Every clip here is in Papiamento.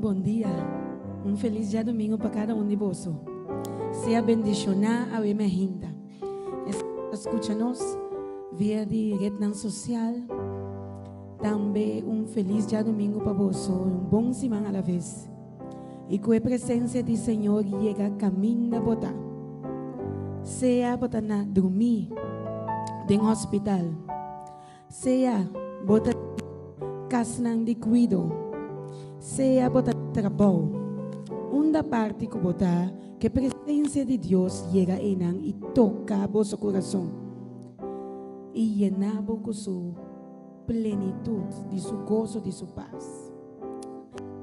Bon dia. Un felis djadumingu pa kada un di boso. Sea bendishoná awe mehinta. Esnan ta skucha nos via di retnan sosial, tambe un felis djadumingu pa boso i un bon siman alaves. I ku e presensia di Señor yega kaminda bo ta. Sea bo ta na drumí den hospital, Sea bo ta den kasnan di kuido, sea bo ta den trabou, unda parti ku bo ta, ku e presensia di Dios yega einan i toka boso kurason i yena bo ku su plenitut di su goso, di su pas.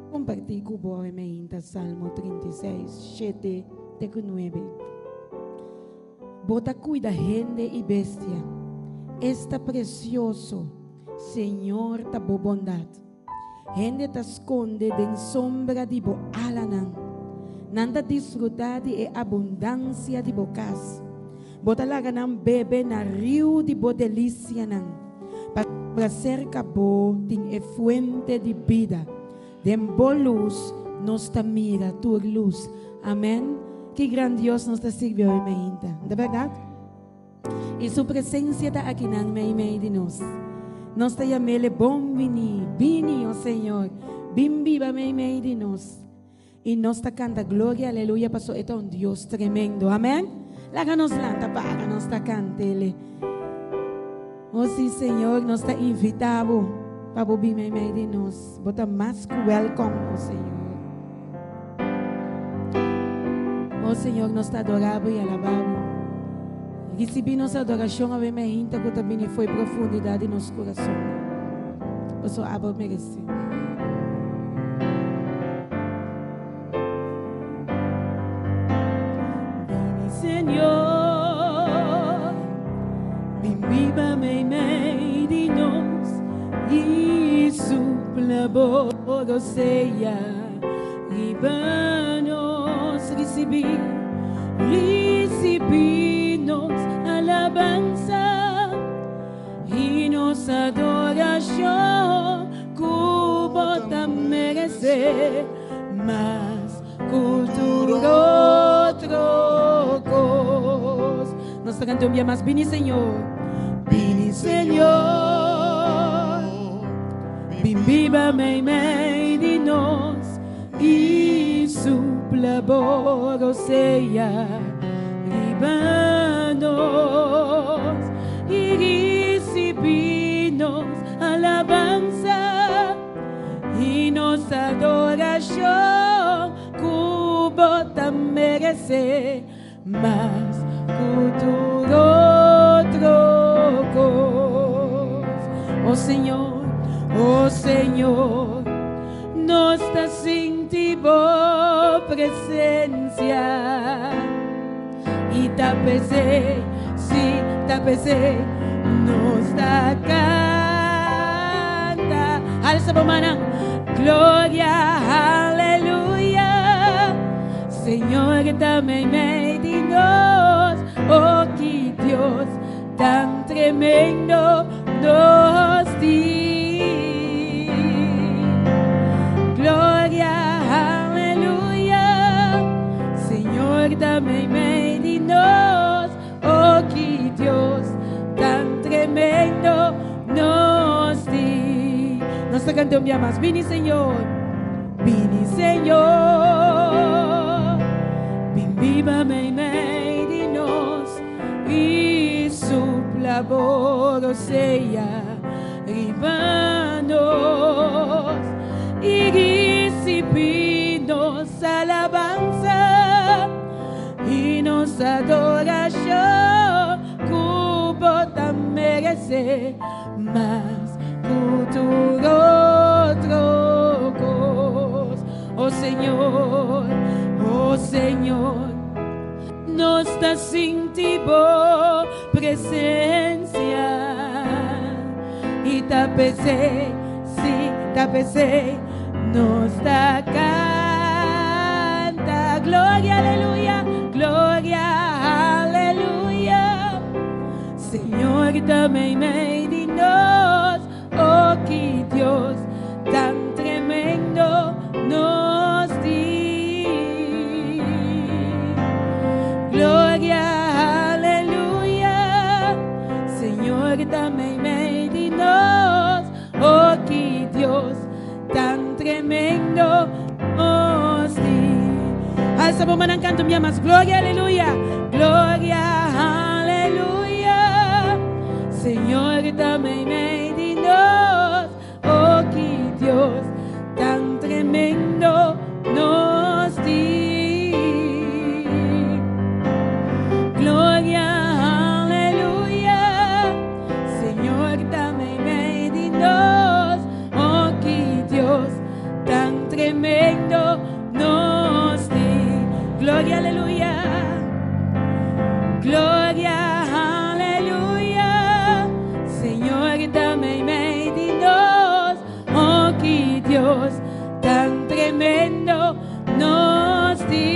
Kompartí ku bo awe meinta Salmo 36, shete te ku nuebe. Bo ta kuida hende i bestia. Esta presioso, Señor, ta bo bondat! Hende ta skonde den sombra di bo alanan. Nan ta disfrutá di e abundansia di bo kas. Bo ta laga nan bebe na riu di bo delisianan, pasobra serka bo tin e fuente di bida. Den bo lus nos ta mira tur lus. Amen. Ki gran Dios nos ta sirbi awe meinta. No ta bèrdat? I su presensia ta akinan meimei di nos. Nos ta yam'El bon bini. Bini, o Señor. Bin biba meimei di nos. I nos ta kanta gloria aleluya paso e ta un Dios tremendo. Amen. Laga nos lanta para nos ta kant'El. O si Señor, nos ta invita bo pa bo bin meimei di nos. Bo ta mas ku welkom, o Señor. O Señor, nos ta adora bo i alaba bo. Risibi nos adorashon awe meinta ku ta bini fo'i profundidat di nos kurason. Pasobra abo meresé. Bini Señor, bin biba meimei di nos i supla bo rosea riba nos. Risibi, risibi nos alabansa i nos adorashon ku bo ta meresé. Mas ku tur otro kos. Nos ta kanta un bia mas, Bini Señor. Bini Señor, bin biba meimei di nos i supla bo rosea riba nos i risibi nos alabansa. I nos adorashon ku bo ta meresé mas ku tur otro kos. O Señor, o Señor, nos ta sinti bo presensia i ta p'esei, sí, ta p'esei nos ta kanta. Alsa bo mannan. Gloria, aleluya. Señor ta meimei di nos. Oh, ki Dios tan tremendo nos tin. Gloria, aleluya. Señor ta meimei di nos. Oh, ki Dios tan tremendo nos tin. Nos ta canta un bia mas. Bini, Señor. Bini, Señor. Bin biba meimei di nos i supla bo rosea riba nos i risibi nos alabansa i nos adorashon ku bo ta meresé mas ku tur otro kos. O Señor, o Señor, nos ta sinti bo presensia i ta p'esei, sí, ta p'esei nos ta kanta. Gloria, aleluya, gloria, aleluya. Señor ta meimei di nos, oh ki Dios tan tremendo nos. Alsa bo mannan kanta un bia mas. Gloria, aleluya. Gloria, aleluya. Señor ta meimei di nos. Oh, ki Dios tan tremendo nos tin. Gloria, aleluya. Señor ta meimei di nos. Oh, ki Dios tan tremendo nos tin. Gloria, aleluya. Gloria, aleluya. Señor ta meimei di nos. Oh, ki Dios tan tremendo nos tin.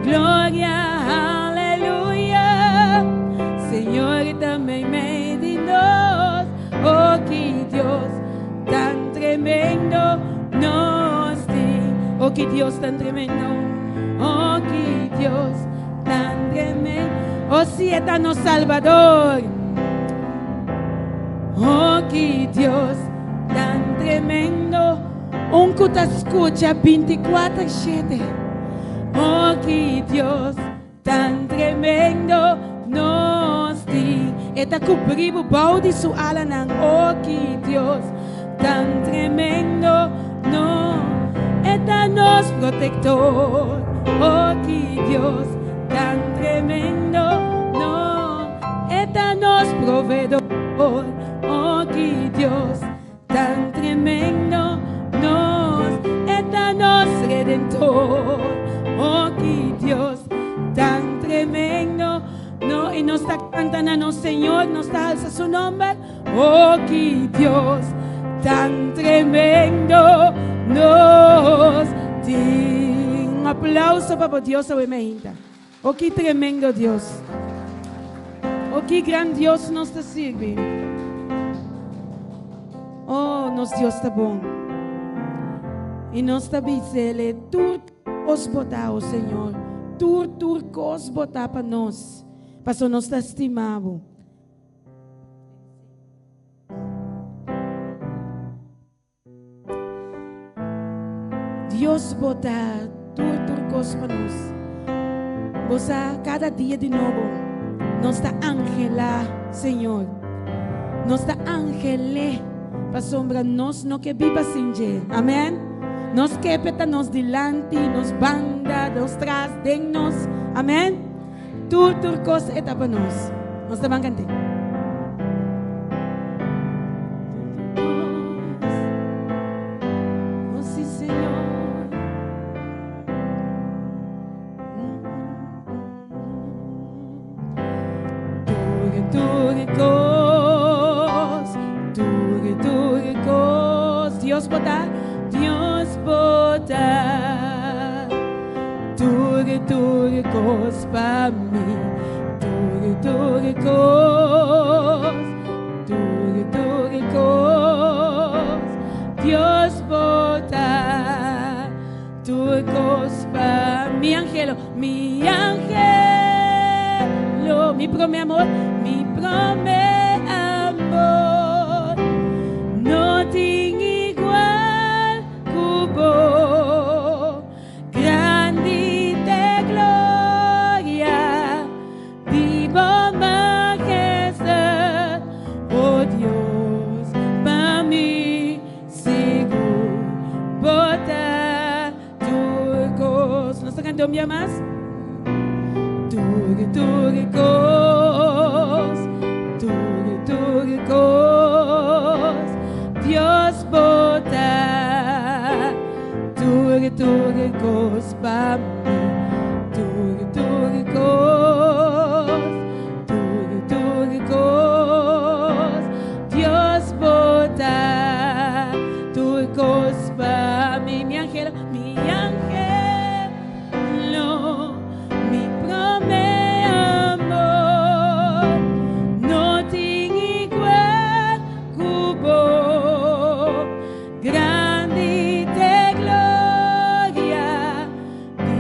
Gloria, aleluya. Señor ta meimei di nos. Oh, ki Dios tan tremendo nos tin. Oh, ki Dios tan tremendo. Oh, ki Dios tan tremendo. Oh, si E ta nos Salbador. Oh, ki Dios tan tremendo. Un ku ta skucha 24 7. Oh, ki Dios tan tremendo nos tin. E ta kubri bo bou di su alanan. Oh, ki Dios tan tremendo no. E ta nos protektor. Oh, ki Dios tan tremendo no. E ta nos proveedor. Oh, ki Dios tan tremendo nos. E ta nos redentor. Oh, ki Dios tan tremendo no. I nos ta kanta na nos Señor, nos ta alsa su nòmber. Oh, ki Dios tan tremendo nos tin. Un aplauso pa bo Dios awe mainta. Oh, ki tremendo Dios. Oh, ki gran Dios nos ta sirbi. Oh, nos Dios ta bon. I nos ta bis'El tur kos bo ta, oh Señor. Tur, tur kos bo ta pa nos. Paso nos ta stima bo. Dios bo ta tur tur kos pa nos. Bo sa kada dia di nobo nos ta anhelá Señor. Nos ta anhel'é pasobra nos no ke biba sin dje. Amen. Nos ke p'e ta nos dilanti, nos banda, nos tras, den nos. Amen. Tur tur kos e ta pa nos. Nos ta ban kant'é. Oh sí, Señor. Tur tur kos, tur tur kos. Dios bo ta, Dios bo ta. Tur tur kos pa mi, tur tur kos, tur tur kos. Dios bo ta, tur kos pa mi. Angelo, mi angelo, mi promé amor, mi promé amor. No tin igual ku bo. Grandi t'e gloria di bo majestad, o Dios, pa mi sigur bo ta tur cos. Nos ta canta un bia mas? Tur, tur cos, tur, tur cos, Dios bo ta. Tur tur kos pa mi, tur tur kos, tur tur kos, Dios bo ta, tur kos pa mi, mi angel, mi angelo, mi prome amor, no tin igual ku bo. Grandi t'e gloria di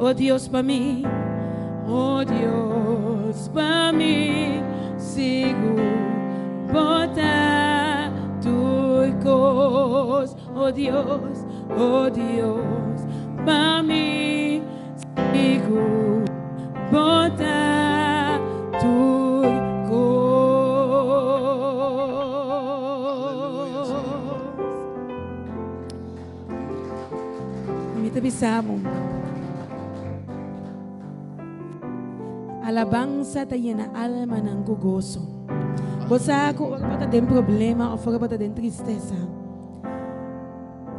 Oh Dios pa mi, oh Dios pa mi, sigur bo ta tur kos. Oh Dios, oh Dios pa mi, sigur bo ta tur kos. Mi ta bisa bo, alabansa ta yena almanan ku goso. Bo sa ku ora bo ta den problema òf ora bo ta den tristesa,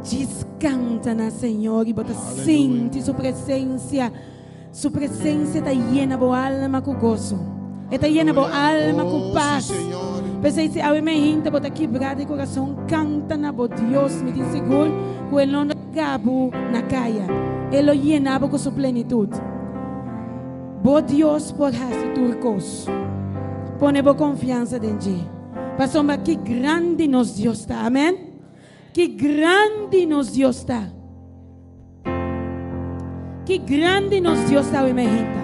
djis kanta na Señor i bo ta sinti su presensia. Su presensia ta yena bo alma ku goso. E ta yena bo alma ku pas. P'esei si awe meinta bo ta kibrá di kurason, kanta na bo Dios. Mi tin sigur ku e lo no laga bo na kaya. E lo yena bo ku su plenitut. Bo Dios por hasi tur kos. Pone bo konfiansa den dje. Pasobra ki grandi nos Dios ta. Amen. Ki grandi nos Dios ta. Ki grandi nos Dios ta, mi hijita.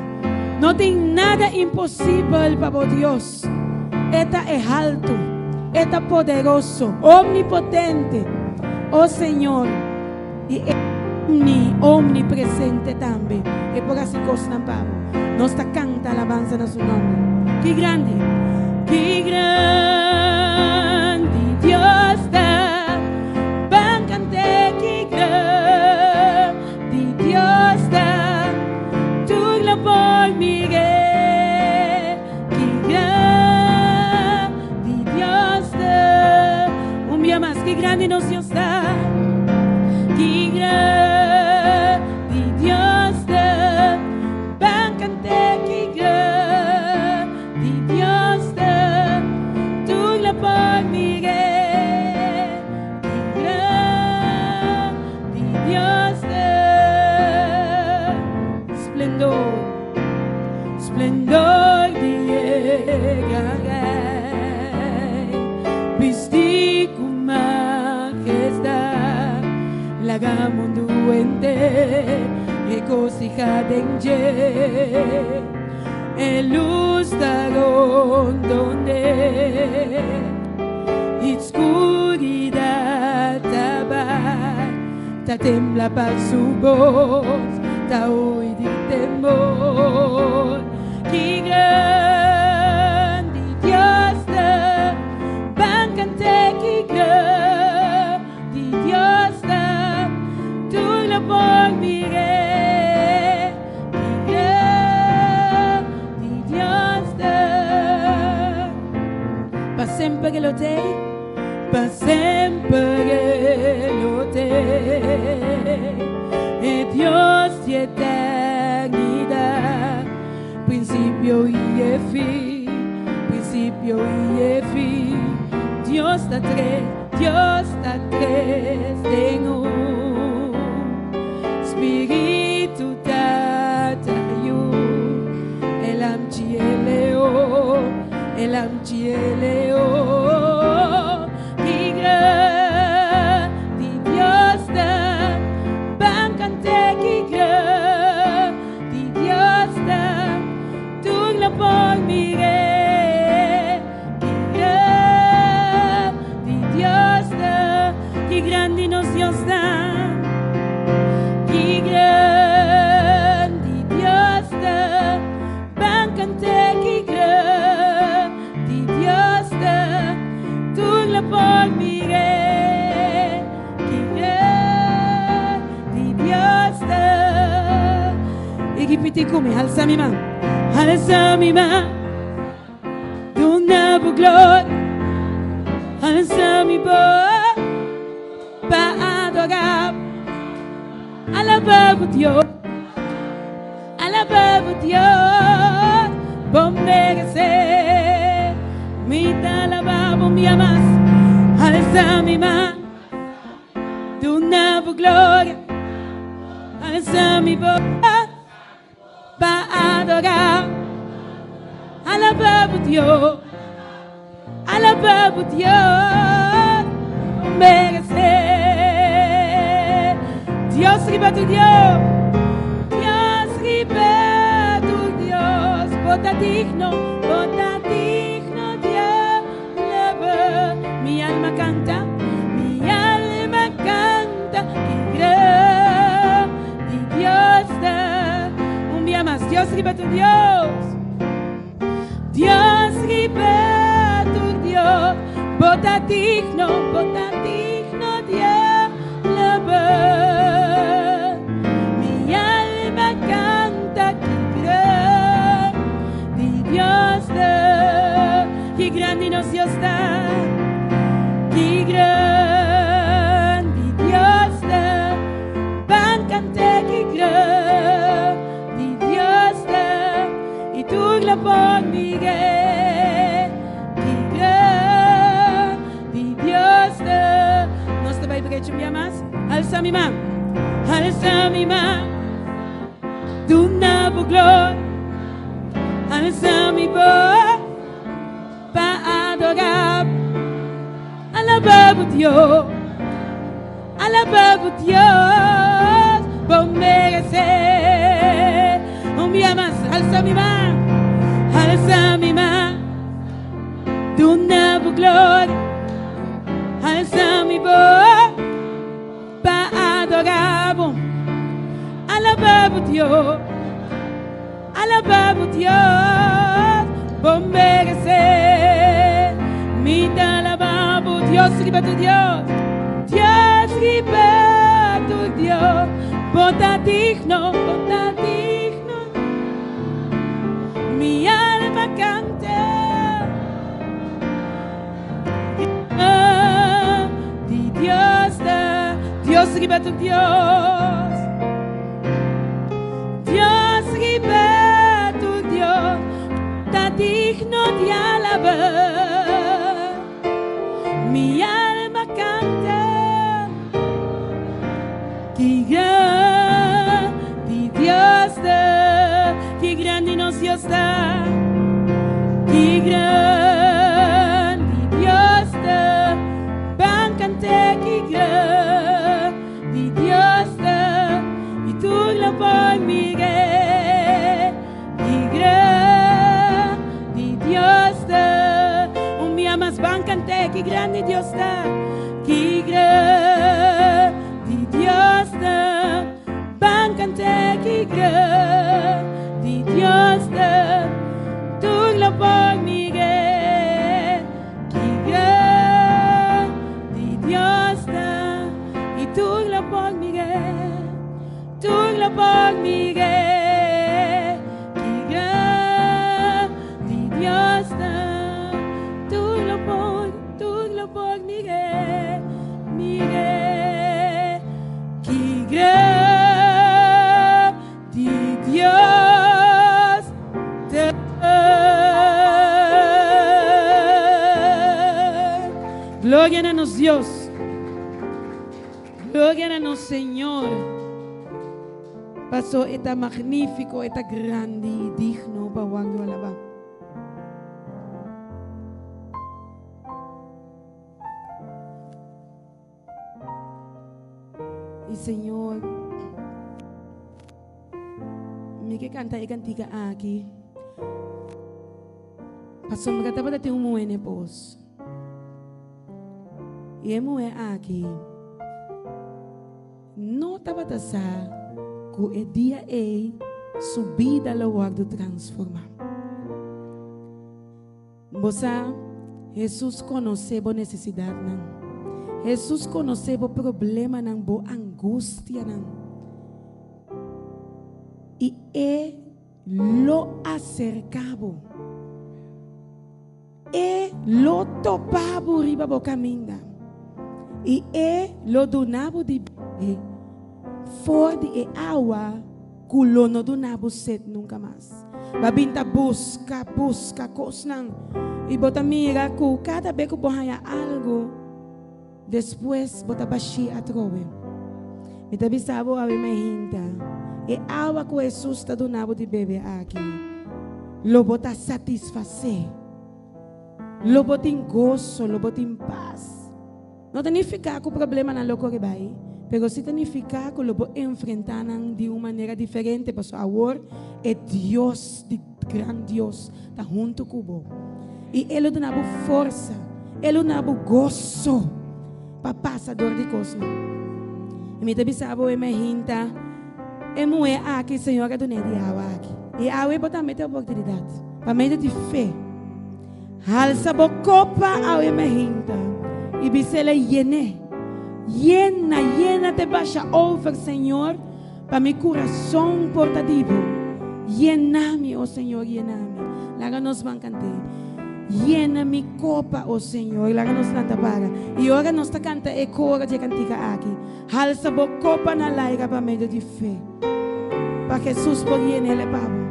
No tin nada imposibel pa bo Dios. E ta e haltu, e ta poderoso, omnipotente. Oh Señor, i omni, omnipresente tambe. E por hasi kosnan pa bo. Nos ta kanta alabansa na su nòmber. Ki grandi, ki grandi Dios ta. Ban kant'é ki grandi Dios ta. Tur lo por mir'é. Ki grandi Dios ta. Un bia mas, ki grandi nos Dios ta. Ki grandi Dios ta. Ban kant'é ki grandi Dios ta. Tur lo por mir'é. Ki grandi Dios ta. Splendor, splendor di e gran Rei, bistí ku majestad, laga mundu henter regosihá den dje. E lus ta rondon'é, i skuridat ta bai, ta tembla pa su bos, ta hui di temor. Ki grandi Dios ta, ban kant'é ki grandi Dios ta, tur lo por mir'é. Ki grandi Dios ta. Pa semper e lo t'ei, pa semper e lo t'ei, e Dios di eternidad, prinsipio i e fin, prinsipio i e fin. Dios ta tres, Dios ta tres den un. Spiritu, Tata, Yu, e Lamchi e Leon, e Lamchi e Leon. Ki grandi Dios ta, ban kant'é ki grandi Dios ta, tur lo por mir'é. Ki grandi Dios ta, ki grandi nos Dios ta. Ki grandi Dios ta, ban kant'é ki grandi Dios ta, tur lo por mir'é. Ki grandi Dios ta. I ripití ku mi, halsa mi man, halsa mi man, duna bo gloria, halsa mi bos pa adorá, alabá bo Dios, alabá bo Dios, bo meresé. Mi ta alabá bo, mi mas, halsa mi man, duna bo gloria, halsa mi bos pa adorá, alabá bo Dios, alabá bo Dios, bo meresé. Dios riba tur Dios, Dios. Bo ta digno, bo ta digno di alaba. Mi alma canta, mi alma canta, ki grandi Dios ta. Un bia mas, Dios riba tur Dios. Dios riba tur Dios. Bo ta digno, bo ta digno di alaba. Mi alma canta ki grandi Dios ta. Ki grandi nos Dios ta. Ki grandi Dios ta. Ban cant'é ki grandi Dios ta. I tur lo por mir'é. Ki grandi Dios ta. Nos ta bai brecha un bia mas. Alsa mi man, alsa mi man, duna bo gloria. Alsa mi bos pa adorá bo. Alabá bo Dios, alabá bo Dios, bo meresé. Un bia mas, alsa mi man, alsa mi man, duna bo gloria. Alsa mi bos pa adorá bo. Alabá bo Dios, alabá bo Dios, bo meresé. Mi ta alabá bo Dios riba tur Dios, Dios riba tur Dios. Bo ta digno, bo ta digno. Mi alma canta. Di Dios ta, Dios riba tur Dios. Dios riba tur Dios, ta digno di alaba. Mi alma canta, ki grandi Dios ta, ki grandi nos Dios ta, ki grandi Dios ta, ban cant'é ki grandi Dios ta, i tur lo por mir'é, ki grandi Dios ta, un bia mas ban cant'é ki grandi Dios ta, ki grandi Dios ta, ban cant'é ki grandi Dios ta, tur lo por mir'é, ki grandi Dios ta, i tur lo por mir'é, tur lo por mir'é, ki grandi Dios ta, tur lo por, tur lo por mir'é, mir'é, ki grandi Dios ta. Gloria na nos Dios. Gloria na nos Señor. Paso e ta magnífico, e ta grandi i digno pa wòrdu alabá. I Señor, mi ke kanta e kantika aki pasobra tabata tin un muhé na e pos. I e muhé aki no tabata sa ku e dia ei su bida lo wòrdu transformá. Bo sa, Hesus konosé bo nesesidatnan. Hesus konosé bo problemanan, bo angustianan. I e lo aserká bo. E lo topa bo riba bo kaminda. I e lo duna bo di bebe for di e awa ku lo no duna bo set nunka mas. Bo a bin ta buska, buska kosnan, i bo ta mira ku kada be ku bo haña algu, despues bo ta bashí atrobe. Mi ta bisa bo awe mainta, e awa ku Hesus ta duna bo di bebe aki, lo bo ta satisfasé. Lo bo tin goso, lo bo tin pas. No ta nifiká ku problemanan lo kore bai, pero sí ta nifiká ku lo bo enfrentá nan di un manera diferente, pasobra awor e Dios di Gran Dios ta huntu ku bo. I E lo duna bo forsa, E lo duna bo goso pa pasa dor di kosnan. I mi ta bisa bo e mehinta, e muhé aki Señor a dun'é di awa aki. I awe bo tambe tin oportunidat pa medio di fe halsa bo kopa awe mehinta i bis'el e yen'é. Yena, yena te basha over, Señor. Pa mi kurason por ta di bo. Yena mi, o Señor, yena mi. Laga nos ban kant'é. Yena mi kopa, o Señor. Laga nos lanta para. I ora nos ta kanta e koro di e kantika aki, halsa bo kopa na laira pa medio di fe, pa Hesus por yen'el pa bo.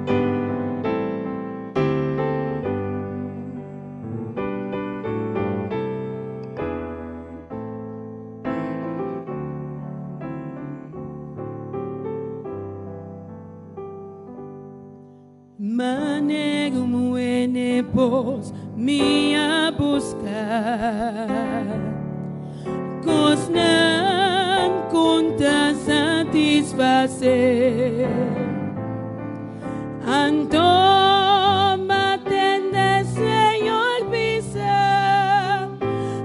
Manera un muhé pos mi a buska Kosnan ku ta satisfasé Anto m'a tende Señor bisa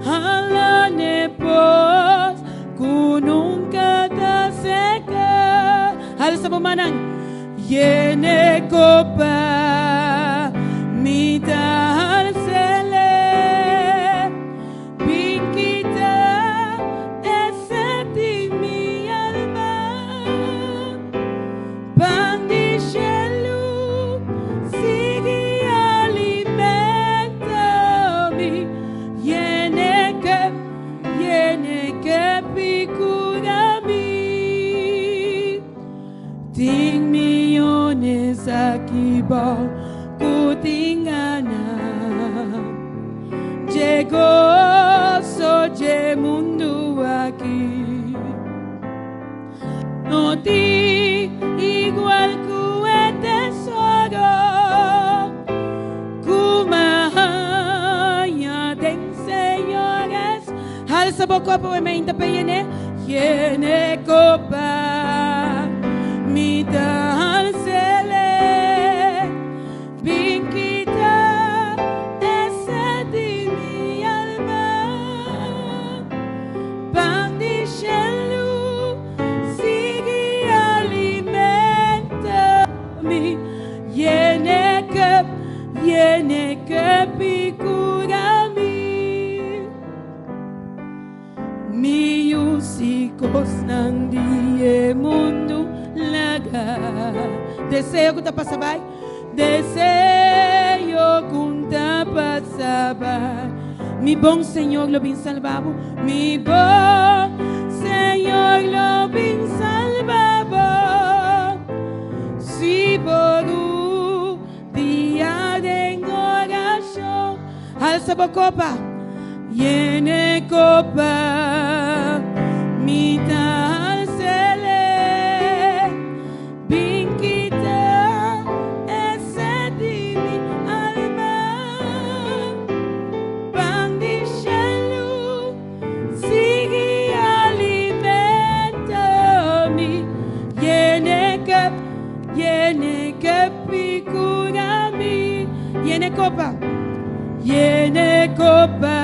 Hala n'e pos Ku nunka ta seka. Alsa bo mannan. Yene kopa mi ta halsele. Bin kita e sed di mi alma. Pan di shelu sigui alimenta mi. Yene kep Yene kepi kura mi. Tin miyones aki bou ku tin gana dje goso dje mundu aki. No tin igual ku e tesoro ku m'a haña den Señor es. Halsa bo kopa we meinta pa yene, yene kopa mi ta halsele. Bin kita e sed di mi alma. Pan di shelu sigui alimenta mi. Yene kep, yene kep i kura mi. Mi yu si kosnan di e mundu laga. Deseo ku ta pasa bai, deseo ku ta pasa bai. Mi bon Señor lo bin salba bo, mi bon Señor lo bin salba bo. Si bo rudia den orashon. Halsa bo kopa, yene kopa, mi ta hals'ele. Bin kita e sed di mi alma. Pan di shelu sigui alimenta mi. Yene kep, yene kep i kura mi. Yene kopa, yene kopa,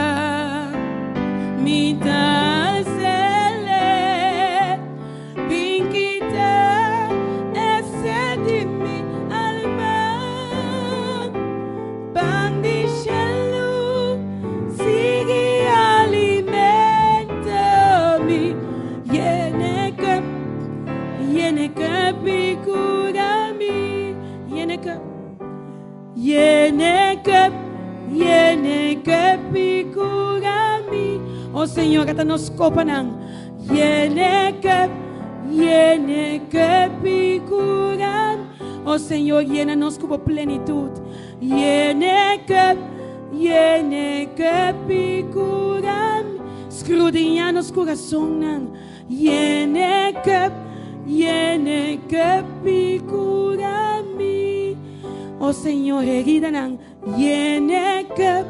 mi ta alsele. Bin kita e sed di mi alma. Pan di shelu sigui alimenta mi. Yene kep, yene kep i kura mi. Yene kep. Yene kep, yene kep i kura mi. O Señor, ata nos kopanan. Yene kep, yene kep i kura mi. O Señor, yena nos ku bo plenitut. Yene kep, yene kep i kura mi. Skrudiña nos kurasonnan. Yene kep, yene kep i kura mi. O Señor, heridanan. Yene kep,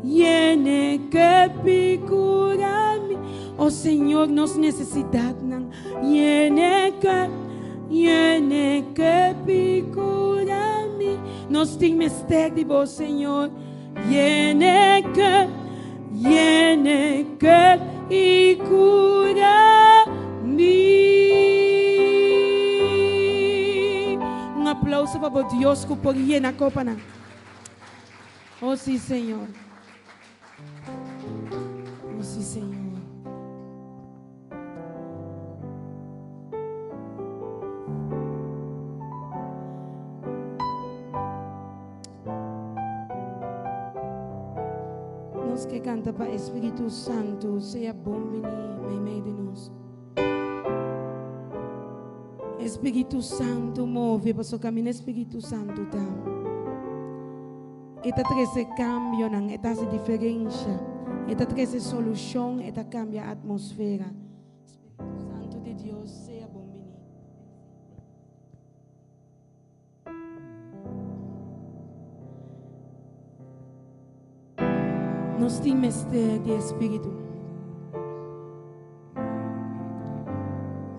yene kep i kura mi. O Señor, nos nesesidatnan. Yene kep, yene kep i kura mi. Nos tin mester di bo, Señor. Yene cup, yene cup y cura mi. Un aplauso pa bo Dios cu por yena copanan. Oh sí, Señor. Oh sí, Señor. Nos ke kanta pa Espíritu Santu sea bon bini meimei di nos. Espíritu Santu move, paso camina Espíritu Santu ta. E ta trese cambionan, e ta haci diferencia, e ta trese solucion, e ta cambia atmosfera. Spiritu Santu di Dios, sea bon bini. Nos tin mester di e Spiritu.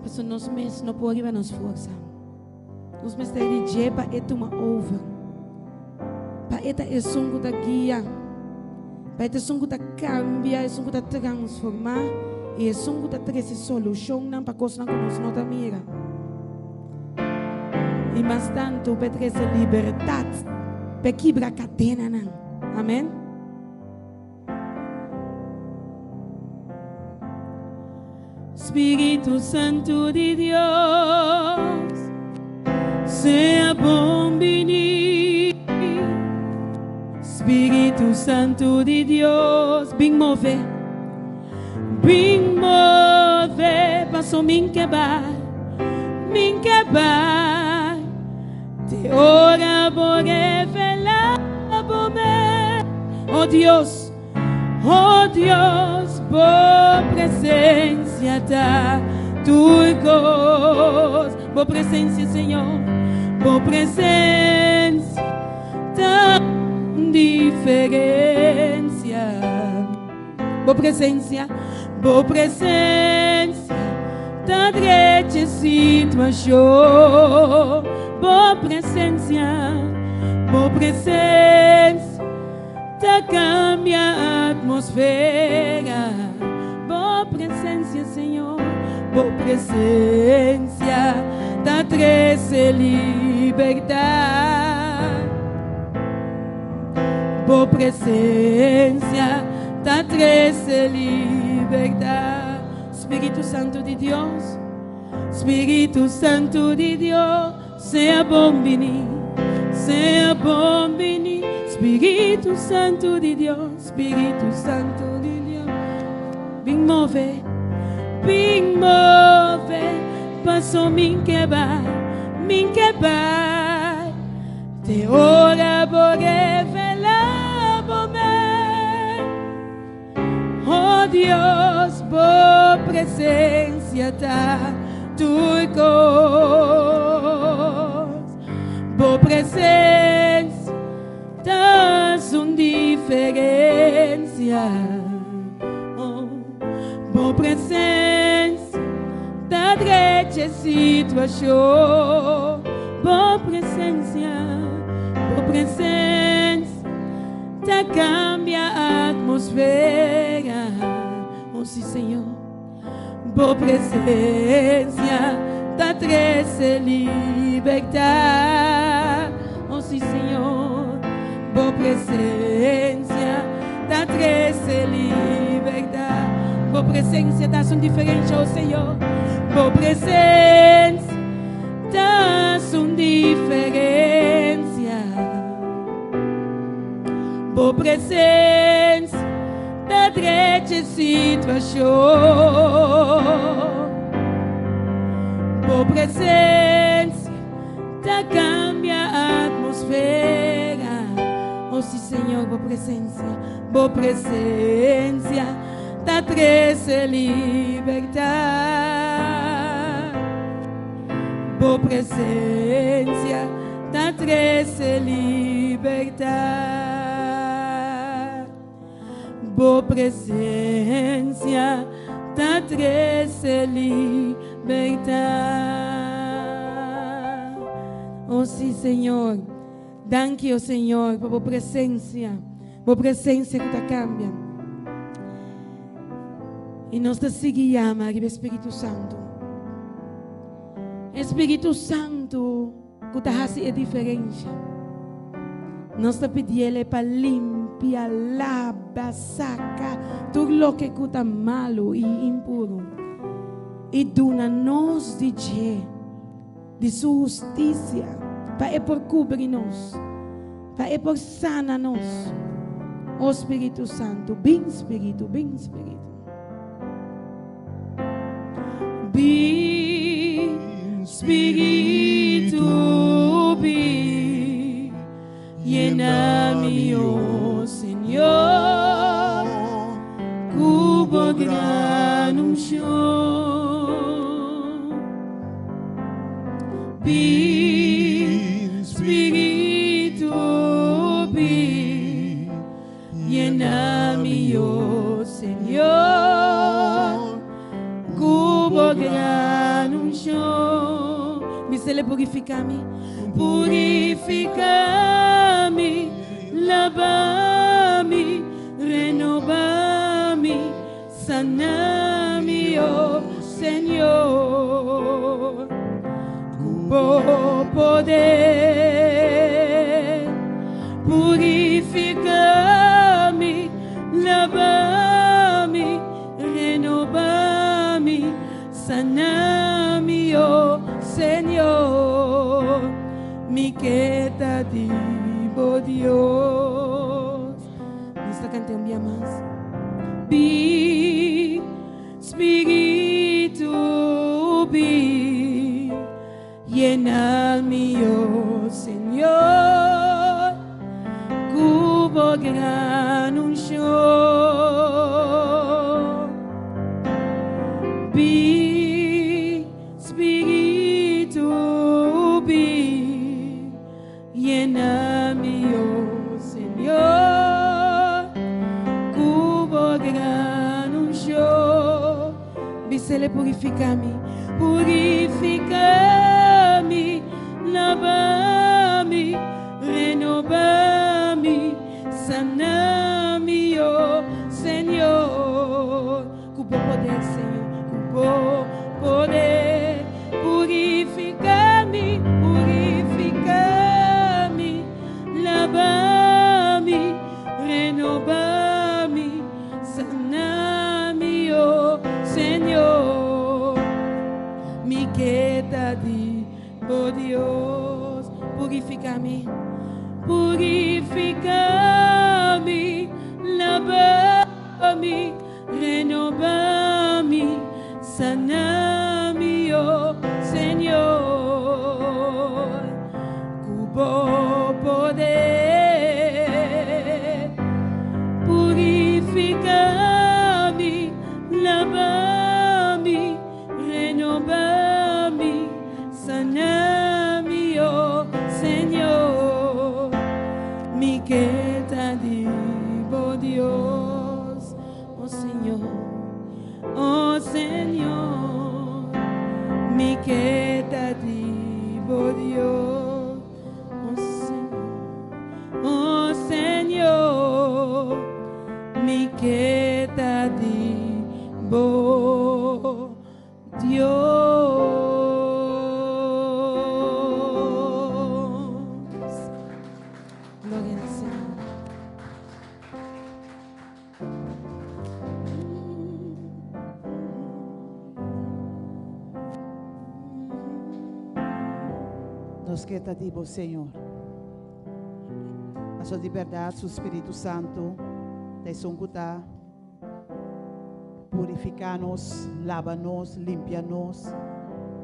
Pasobra nos mes no por riba nos forsa. Nos mester di dje pa e tuma over. Pa e ta esun ku ta guia. Pa e ta esun ku ta kambia, esun ku ta transformá i esun ku ta trese solushonnan pa kosnan ku nos no ta mira. I mas tantu pa e trese libertat, pa e kibra kadenanan. Amen. Spiritu Santu di Dios, sea bon bini. Spiritu Santu di Dios, bin move, bin move, paso min ke bai, min ke bai. Te ora bo revela bo mes, oh Dios, oh Dios, bo presencia ta tur cos. Bo presencia, Señor, bo presencia ta diferencia. Bo presencia, bo presencia ta drecha situacion. Bo presencia, bo presencia ta cambia atmosfera. Bo presencia, Señor, bo presencia ta trece libertad. Bo presencia ta trece libertad. Spiritu Santu di Dios, Spiritu Santu di Dios, sea bon bini, sea bon bini. Spiritu Santu di Dios, Spiritu Santu di Dios, bin move, bin move, paso min ke bai, min ke bai. Te ora bo revelá bo mes. Oh Dios, bo presencia ta tur cos. Bo presencia ta un diferencia. Oh, bo presencia ta drecha situacion. Bo presencia, bo presencia ta cambia atmosfera. Oh sí, Señor. Bo presencia ta trece libertad. Oh sí, Señor. Bo presencia ta trece libertad. Bo presencia ta un diferencia, oh Señor. Bo presencia ta un diferencia. Bo presencia ta drecha situacion. Bo presencia ta cambia atmosfera. Oh sí, Señor, bo presencia, bo presencia ta trece libertad. Bo presencia ta trece libertad. Bo presencia ta trece libertad. Oh sí, Señor. Danki, o Señor, pa bo presensia, bo presensia ku ta kambia. I nos ta sigui yama riba e Spiritu Santu. E Spiritu Santu ku ta hasi e diferensha. Nos ta pidiele pa limpia, laba, saka tur loke ku ta malu i impuru i duna nos di dje, di su hustisia, pa e por kubri nos, pa e por sana nos. O Spiritu Santu, bin Spiritu, bin Spiritu. Bin Spiritu, bin, yena mi, o Señor, ku bo gran unshon. Bin Spiritu, bin, Yena mi, o Señor, ku bo gran unshon. Bisele purifiká mi, purifiká mi, laba mi, renobá mi, sana mi, o Señor, ku bo poder. Purifiká mi, laba mi, renobá mi, sana mi, o Señor. Mi ke ta di bo Dios. Nos ta kanta un bia mas. Bin, Spiritu, bin. Yena mi, o Señor, ku bo gran unshon. Bin, Spiritu, bin, yena mi, o Señor, ku bo gran unshon. Bisele purifiká mi, purifiká mi, laba mi, renobá mi, sana mi, o Señor. Ku bo poder, Señor, ku bo poder. Purifiká mi, purifiká mi, laba mi, renobá mi, Sana mi, oh Señor, mi ke ta di bo Dios. Purifica mi, purifica mi, laba mi, renoba mi, sana mi, oh Señor, ku bo poder. Purifica mi, laba mi, renoba mi, sana mi, oh Señor. Mi ke ta di bo Dios, oh Señor, oh Señor. Mi ke ta di bo Dios. Oh Señor, oh Señor, mi ke ta di bo Dios. Gloria al Señor. Nos ke ta di bo, Señor. Paso di berdad su Spiritu Santo ta esun cu ta purifica nos, laba nos, limpia nos,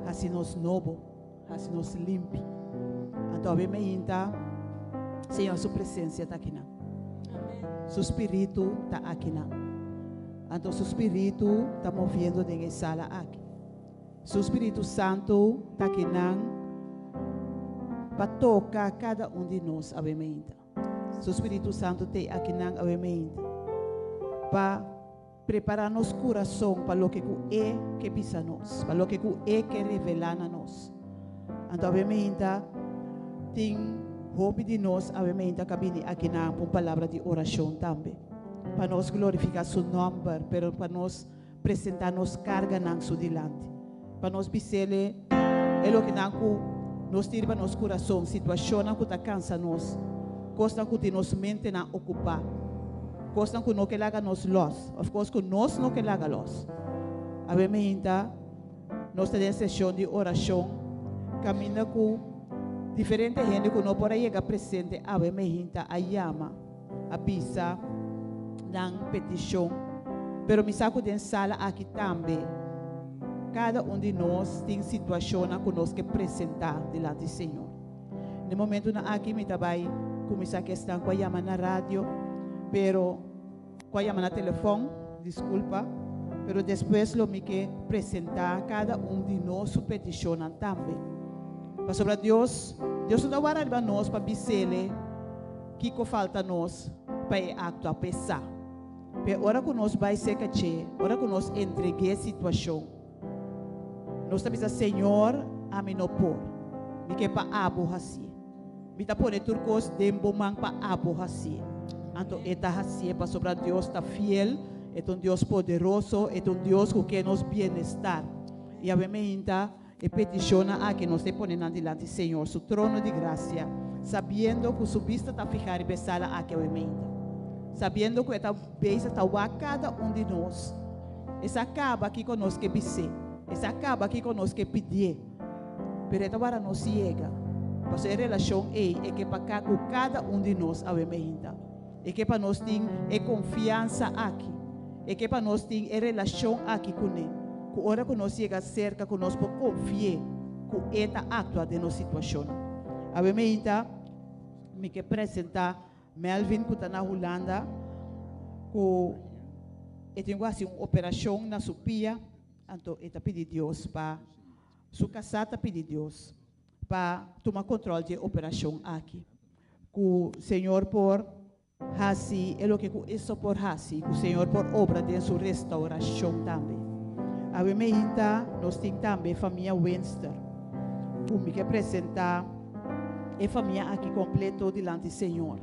haci nos nobo, haci nos limpi. Anto awe meinta, Señor su presencia ta akinan. Su Spiritu ta akinan. Anto su Spiritu ta moviendo den e sala aki. Su Spiritu Santu ta kinan pa toka kada un di nos awe meinta. Su Spiritu Santu te akinan awe meinta pa prepara nos kurason pa loke ku E ke bisa nos, pa loke ku E ke revelá na nos. Anto awe meinta tin. Hopi di nos awe mainta ku a bini akinan pa un palabra di orashon tambe. Pa nos glorifiká su nòmber, pero pa nos presentá nos karganan su dilanti. Pa nos bis'Ele e lokenan ku nos tin riba nos kurason, situashonnan ku ta kansa nos, kosnan ku tin nos mentenan okupá, kosnan ku no ke laga nos lòs òf kos ku nos no ke laga lòs. Awe mainta nos ta den seshon di orashon kaminda ku diferente hende ku no por a yega presente awe mainta a yama, a bisa nan petishon. Pero mi sa ku den sala aki tambe kada un di nos tin situashonnan ku nos ke presentá dilanti Señor. Na e momentunan aki mi ta bai kuminsá ku esnan ku a yama na radio, pero ku a yama na telefòn, diskulpa, pero despues lo mi ke presentá kada un di nos su petishonnan tambe. Pasobra Dios, Dios no ta wara riba nos pa bis'Ele kiko falta nos pa e aktua p'e sa. P'e ora ku nos bai serka dje, ora ku nos entreg'é situashon, nos ta bisa, Señor, ami no por. Mi ke pa abo hasié. Mi ta pone tur kos den bo man pa abo hasié. Anto e ta hasié pasobra Dios ta fiel, e ta un Dios poderoso, e ta un Dios ku ke nos bienestar. I awe meinta e petishonnan aki nos ta pone nan dilanti Señor su trono di grasia, sabiendo ku su bista ta fihá riba e sala aki awe meinta, sabiendo ku e ta bezig ta wak kada un di nos. E sa kaba kiko nos ke bis'é, e sa kaba kiko nos ke pidié. Pero e ta wara nos yega, pasobra e relashon ei e ke pa ka ku kada un di nos awe meinta. E ke pa nos tin e konfiansa aki. E ke pa nos tin e relashon aki kuné, ku ora ku nos yega serka ku nos por konfi'é ku e ta aktua den nos situashonnan. Awe meinta mi ke presentá Melvin ku ta na Hulanda ku e tin ku hasi un operashon na su pia, anto e ta pidi Dios pa. Su kasá ta pidi Dios pa tuma kontrol dje operashon aki. Ku Señor por hasi e loke ku e so por hasi, ku Señor por obra den su restaurashon tambe. Awe meinta nos tin tambe famia Winster, ku mi ke presentá e famia aki kompleto dilanti Señor.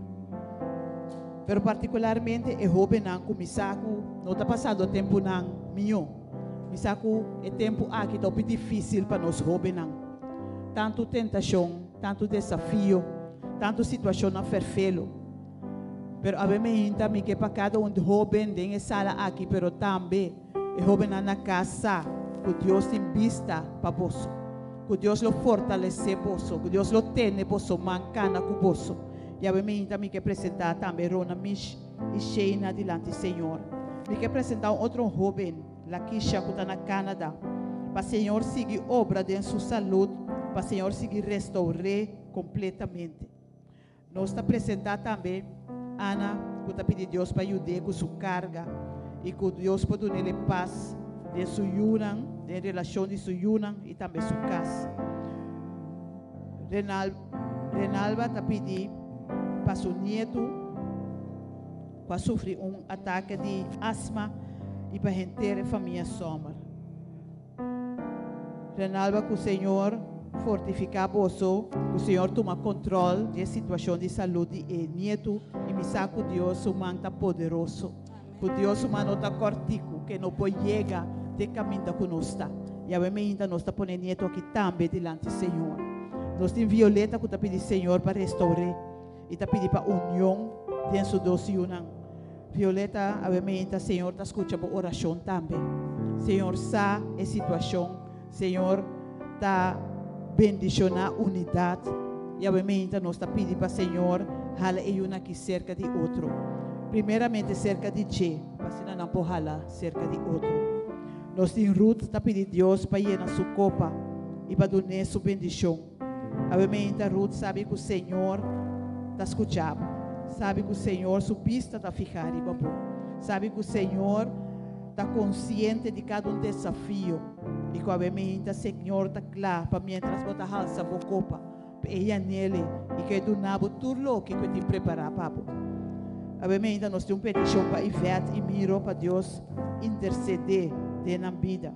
Pero partikularmente e hóbennan ku mi sa ku no ta pasando tempunan mihó. Mi sa ku e tempu aki ta hopi difísil pa nos hóbennan. Tantu tentashon, tantu desafio, tantu situashonnan ferfelu. Pero awe meinta mi ke pa kada un hóben den e sala aki, pero tambe e hóbennan na kas sa ku Dios tin bista pa boso, ku Dios lo fortalesé boso, ku Dios lo tene boso man kana ku boso. I awe meinta mi ke presentá tambe Rona Mish i Shayna dilanti Señor. Mi ke presentá un otro hóben, Lakisha, ku ta na Canada, pa Señor sigui obra den su salud, pa Señor sigui restour'é kompletamente. Nos ta presentá tambe Ana, ku ta pidi Dios pa yud'é ku su karga i ku Dios por dun'é pas den su yunan, den relashon di su yunan i tambe su kas. Renal, Renalba ta pidi pa su nietu ku a sufri un atake di asma i pa henter e famia Sommer. Renalba ku Señor fortifiká boso, ku Señor tuma kontrol di e situashon di salud di e nietu i mi sa ku Dios su man ta poderoso. Ku Dios su man no ta kòrtiku, ke no por yega te kaminda ku nos ta. Yahweh meinta nos ta pone nieto aki tambe dilanti Señor. Nos tin Violeta ku ta pidi Señor pa restour'é i ta pidi pa union den su dos yunan. Violeta, awe meinta Señor ta skucha bo orashon tambe. Señor sa e situashon. Señor ta bendishoná unidat. Yahweh meinta nos ta pidi pa Señor hala e yunan aki serka di otro. Primeramente serka di dje, pa asina nan por hala serka di otro. Nos tin Ruth ta pidi Dios pa yena su kopa i pa dun'é su bendishon. Awe meinta Ruth sabi ku Señor ta skucha bo. Sabi ku Señor su bista ta fihá riba bo. Sabi ku Señor ta konsiente di kada un desafio i ku awe meinta Señor ta kla pa miéntras bo ta halsa bo kopa pa e yanele i ku e duna bo tur loke ku e tin prepará pa bo. Awe meinta nos tin un petishon pa Yvette i Miro pa Dios intersedé den nan bida.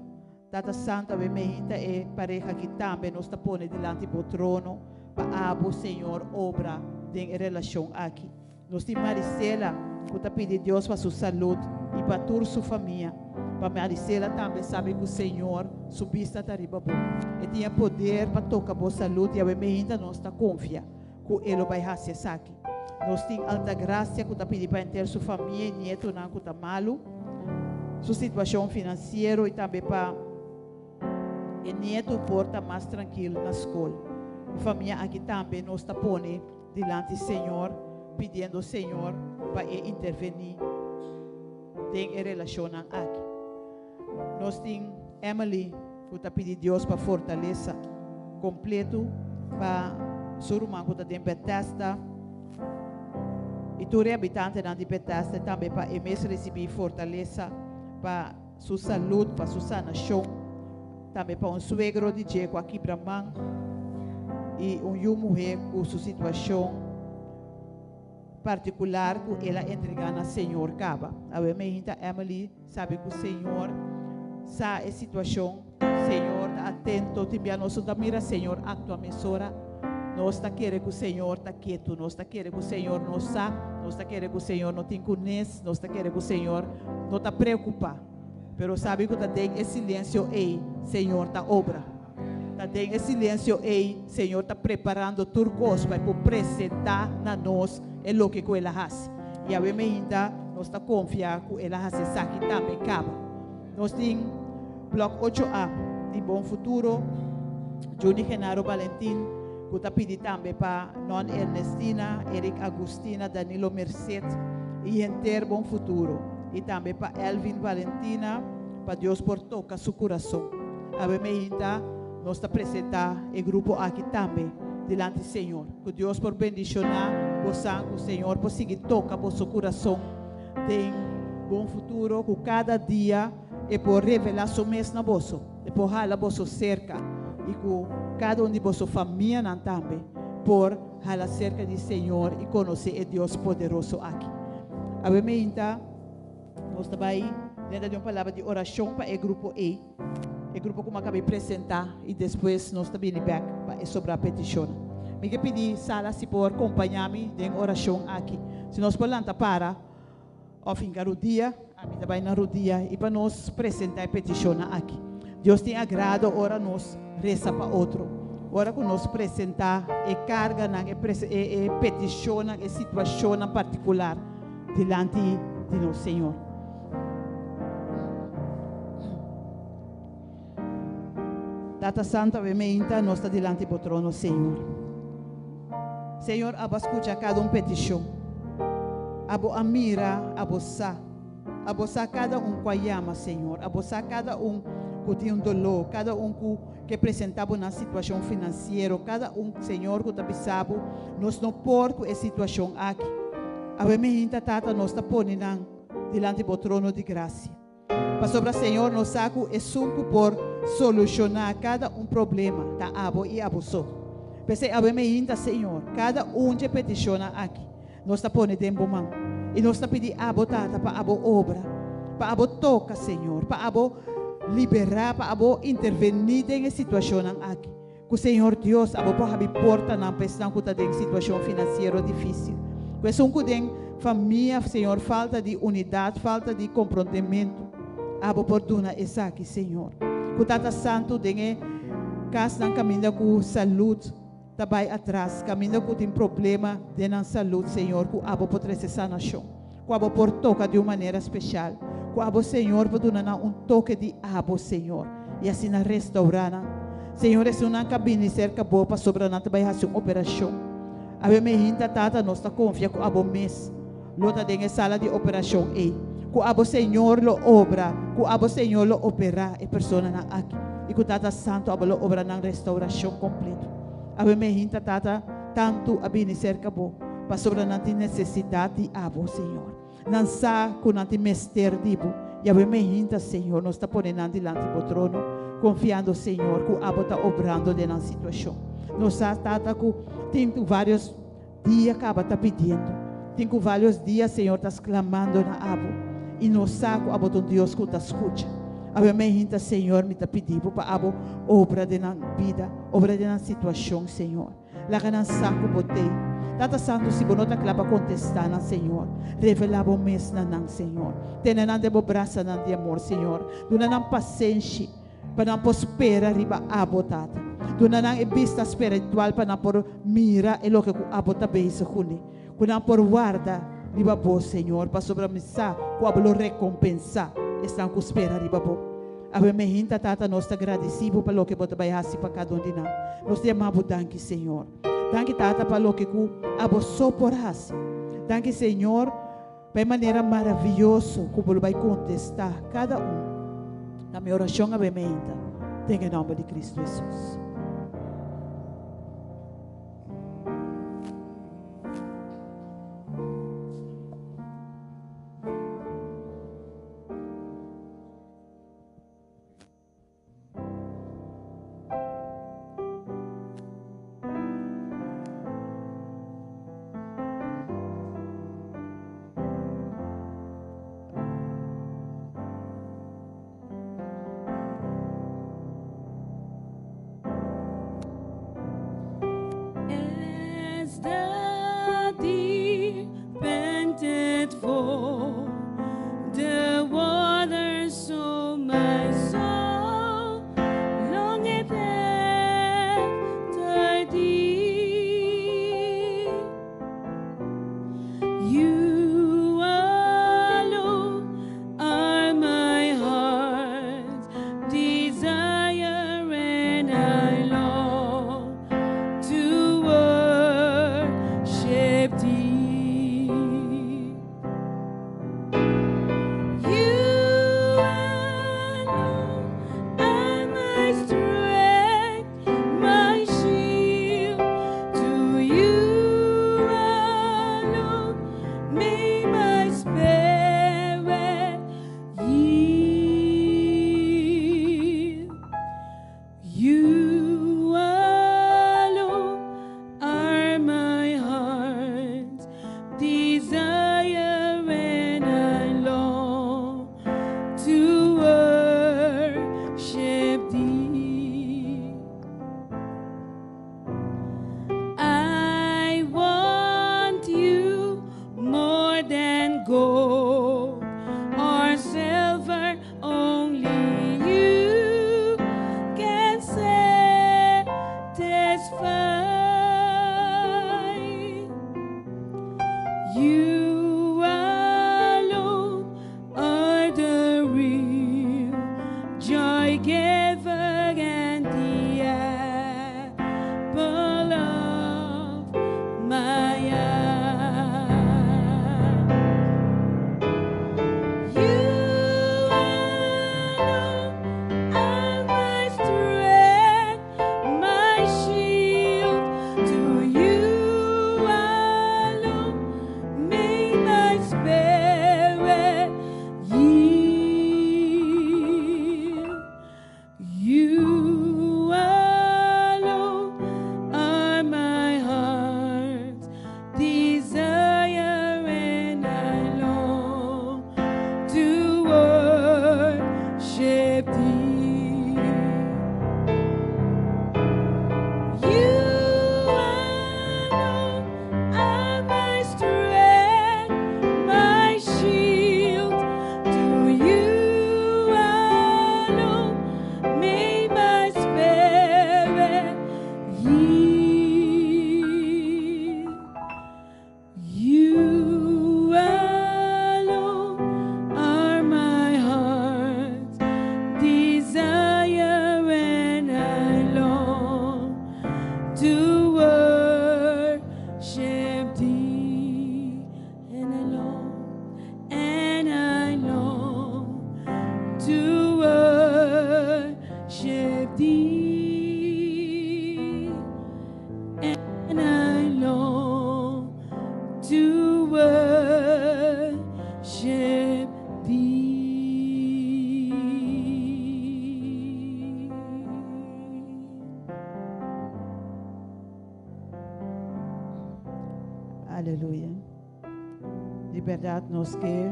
Tata Santu, awe meinta e pareha aki tambe nos ta pone dilanti bo trono. Pa abo, Señor, obra den e relashon aki. Nos tin Marisela ku ta pidi Dios pa su salud i pa tur su famia. Pa Marisela tambe sabi ku Señor su bista ta riba bo. E tin e poder pa toka bo salud i awe meinta nos ta konfia ku e lo bai hasi esaki. Nos tin Altagracia ku ta pidi pa henter su famia i nietonan ku ta malu, su situashon finansiero i tambe pa e nieto por ta mas trankil na skol. E famia aki tambe nos ta pone dilanti Señor, pidiendo Señor pa e intervení den e relashonnan aki. Nos tin Emily ku ta pidi Dios pa fortalesa kompleto pa su ruman ku ta den Bethesda i tur e habitantenan di Bethesda i tambe pa e mes risibí fortalesa pa su salud, pa su sanashon, tambe pa un suegro di dje ku a kibra man i un yu muhé ku su situashon partikular ku el a entregá na Señor kaba. Awe meinta Emily sabi ku Señor sa e situashon, Señor ta atento, tin bia nos no ta mira Señor aktua mesora, nos ta kere ku Señor ta ketu, nos ta kere ku Señor no sa, nos ta kere ku Señor no tin kunes, nos ta kere ku Señor no ta preokupá. Pero sabi ku ta den e silensio ei Señor ta obra. Ta den e silensio ei Señor ta preparando tur kos pa e por presentá na nos e loke ku el a hasi. I awe meinta nos ta konfia ku el a hasi esaki tambe kaba. Nos tin Blòk 8A di Bon Futuro, Juni Genaro Balentin ku ta pidi tambe pa Non Ernestina, Eric Agustina, Danilo Merced i henter Bon Futuro. I tambe pa Elvin Valentina pa Dios por toka su kurason. Awe meinta nos ta presentá e grupo aki tambe dilanti Señor. Ku Dios por bendishoná bosan, ku Señor por sigui toka boso kurason den Bon Futuro, ku kada dia e por revelá su mes na boso, e por hala boso serka i ku kada un di boso famianan tambe por hala serka di Señor i konosé e Dios poderoso aki. Awe meinta nos ta bai denter di un palabra di orashon pa e grupo ei, e grupo ku mi a kaba di presentá, i despues nos ta bini bèk pa e sobrá petishonnan. Mi ke pidi sala si por kompañá mi den orashon aki. Si nos por lanta para òf hinka rudia, ami ta bai na rudia i pa nos presentá e petishonnan aki. Dios tin agrado ora nos resa pa otro, ora ku nos presentá e karganan, e e petishonnan, e situashonnan partikular dilanti di nos Señor. Tata Santu, awe meinta nos ta dilanti bo trono, Señor. Señor, abo a skucha kada un petishon. Abo a mira, abo sa. Abo sa kada un ku a yama, Señor. Abo sa kada un ku tin un doló, kada un ku ke presentá bo nan situashon finansiero, kada un, Señor, ku ta bisa bo, nos no por ku e situashon aki. Awe meinta, Tata, nos ta pone nan dilanti bo trono di grasia. Pasobra Señor nos sa ku esun ku por solushoná kada un problema ta abo i abo so. P'esei awe meinta, Señor, kada un dje petishonnan aki nos ta pone den bo man i nos ta pidi abo, Tata, pa abo obra, pa abo toka, Señor, pa abo liberá, pa abo intervení den e situashonnan aki. Ku Señor Dios abo por habri portanan pa esnan ku ta den situashon finansiero difísil. Ku esun ku den famia, Señor, falta di unidat, falta di komprondementu, abo por duna esaki, Señor. Ku Tata Santu den e kasnan kaminda ku salud ta bai atras, kaminda ku tin problema den nan salud, Señor, ku abo por trese sanashon, ku abo por toka di un manera speshal, ku abo, Señor, por duna nan un toke di abo, Señor, i asina restaurá nan. Señor, esunnan ka bini serka bo pasobra nan ta bai hasi un operashon. Awe mehinta, Tata, nos ta konfia ku abo mes lo ta den e sala di operashon ei, ku abo, Señor, lo obra, ku abo, Señor, lo operá e personanan aki, i ku Tata Santu abo lo obra nan restaurashon kompleto. Awe mehinta, Tata, tantu a bini serka bo pasobra nan tin nesesidat di abo, Señor. Nan sa ku nan tin mester di bo. I awe mehinta, Señor, nos ta pone nan dilanti bo trono, konfiando, Señor, ku abo ta obrando den nan situashon. Nos sa, Tata, ku tin vários dia kaba ta pidiendo. Tin ku vários dia, Señor, ta sklamando na abo. I nos sa ku abo ta un Dios ku ta skucha. Awe mehinta, Señor, mi ta pidi bo pa abo obra den nan bida, obra den nan situashon, Señor. Laga nan sa ku Bo t'ei. Tata Santu, si Bo no ta kla pa kontestá nan, Señor, revelá Bo mes na nan, Señor. Tene nan den Bo brasanan di amor, Señor. Duna nan pasenshi pa nan por spera riba Abo, Tata. Duna nan e bista spiritual pa nan por mira e loke ku Abo ta bezig kuné. Ku nan por warda riba Bo, Señor, pasobra mi sa ku Abo lo rekompensá esnan ku spera riba Bo. Awe mehinta, Tata, nos ta gradisí Bo pa loke Bo ta bai hasi pa kada un di nan. Nos ta yama Bo danki, Señor. Danki, Tata, pa loke ku Abo so por hasi. Danki, Señor, pa e manera maravioso ku Bo lo bai kontestá kada un na mi orashon awe mehinta, den e nòmber di Kristu Hesus. Aleluya. Di berdad nos ke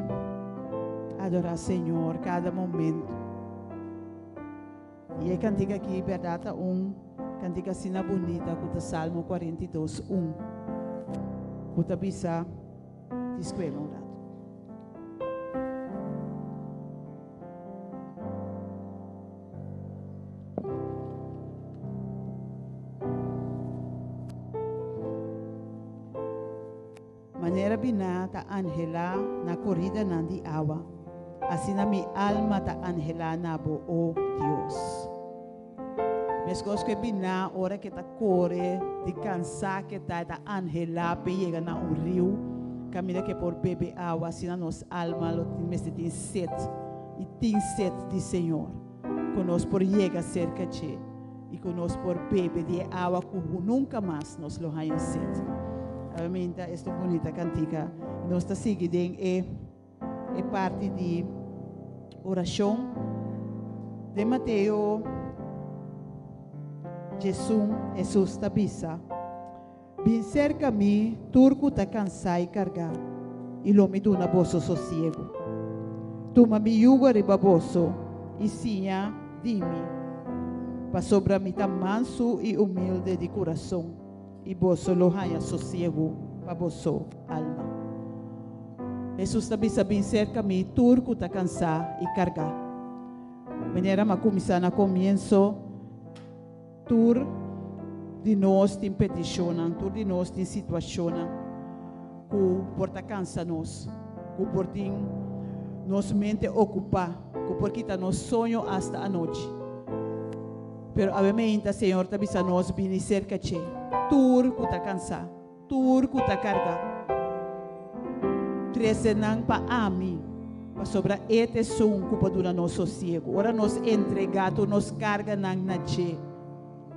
adora Señor cada momento. Y e cantica aki berdad ta un. Kantika asina bunita ku ta Salmo 42, 1. Ku ta bisa di skuela un ratu. Manera biná ta anhelá na koridanan di awa, asina mi alma ta anhelá na bo, o Dios. Meskos ku e biná ora ku e ta kore di kansá ku e ta, e ta anhelá p'e yega na un riu kaminda ku e por bebe awa, asina nos alma lo tin mester tin set i tin set di Señor, ku nos por yega serka dje. I ku nos por bebe di e awa ku nunka mas nos lo haña set. Awe esta un bunita kantika. Nos ta sigui den e e parti di orashon. Den Mateo 11, Hesus ta bisa, Bin serka mi tur ku ta kansá i kargá, i lo mi duna boso sosiegu. Tuma mi yugo riba boso i siña di mi, pasobra mi ta mansu i humilde di kurason, i boso lo haña sosiegu pa boso alma. Hesus ta bisa, Bin serka mi tur ku ta kansá i kargá. Manera mi a kuminsá na komienso, Tur di nos tin petishonnan, tur di nos tin situashonnan ku por ta kansa nos, ku por tin nos mente okupá, ku por kita nos soño asta anochi. Pero awe meinta Señor ta bisa nos bini serka dje, tur ku ta kansá, Tur ku ta kargá, trese nan pa ami, pasobra E ta esun ku por duna nos sosiegu. Ora nos entregá tur nos karganan na dje,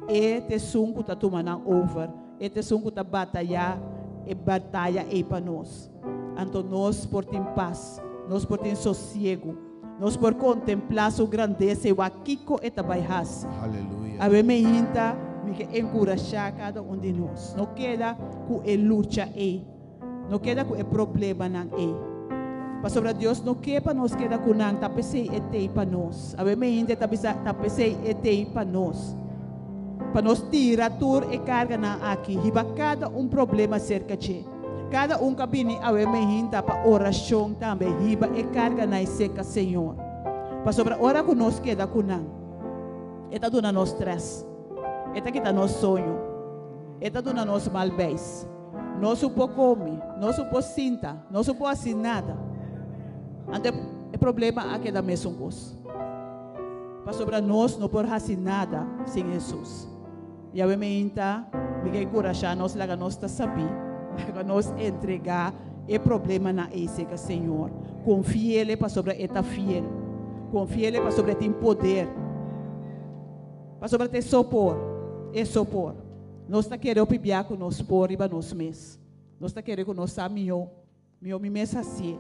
E ta esun ku ta tuma nan over. E ta esun ku ta batayá e bataya ei pa nos. Anto nos por tin pas, nos por tin sosiegu, nos por kontemplá Su grandesa i wak kiko E ta bai hasi. Aleluya. Awe meinta mi ke enkurashá kada un di nos. No keda ku e lucha ei. No keda ku e problemanan ei. Pasobra Dios no ke pa nos keda ku nan, ta p'esei E t'ei pa nos. Awe meinta e ta bisa, ta p'esei E t'ei pa nos. Pa nos tira tur e karganan aki, hiba kada un problema serka dje. Kada un ka bini awe mehinta pa orashon tambe hiba e karga na e seka Señor. Pasobra ora ku nos keda ku nan, e ta duna nos strès, e ta kita nos soño, e ta duna nos mal beis. Nos no por komi, nos no por sinta, nos no por hasi nada. Anto e problema a keda mesun kos. Pasobra nos no por hasi nada sin Hesus. Yahweh meinta, mi ke enkurashá nos, laga nos ta sabí, laga nos entregá e problemanan ei serka Señor. Konfi'El pasobra E ta fiel. Konfi'El pasobra E tin poder. Pasobra ta E so por, E so por. Nos ta kere hopi bia ku nos por riba nos mes. Nos ta kere ku nos sa mihó. Mihó mi mes hasié.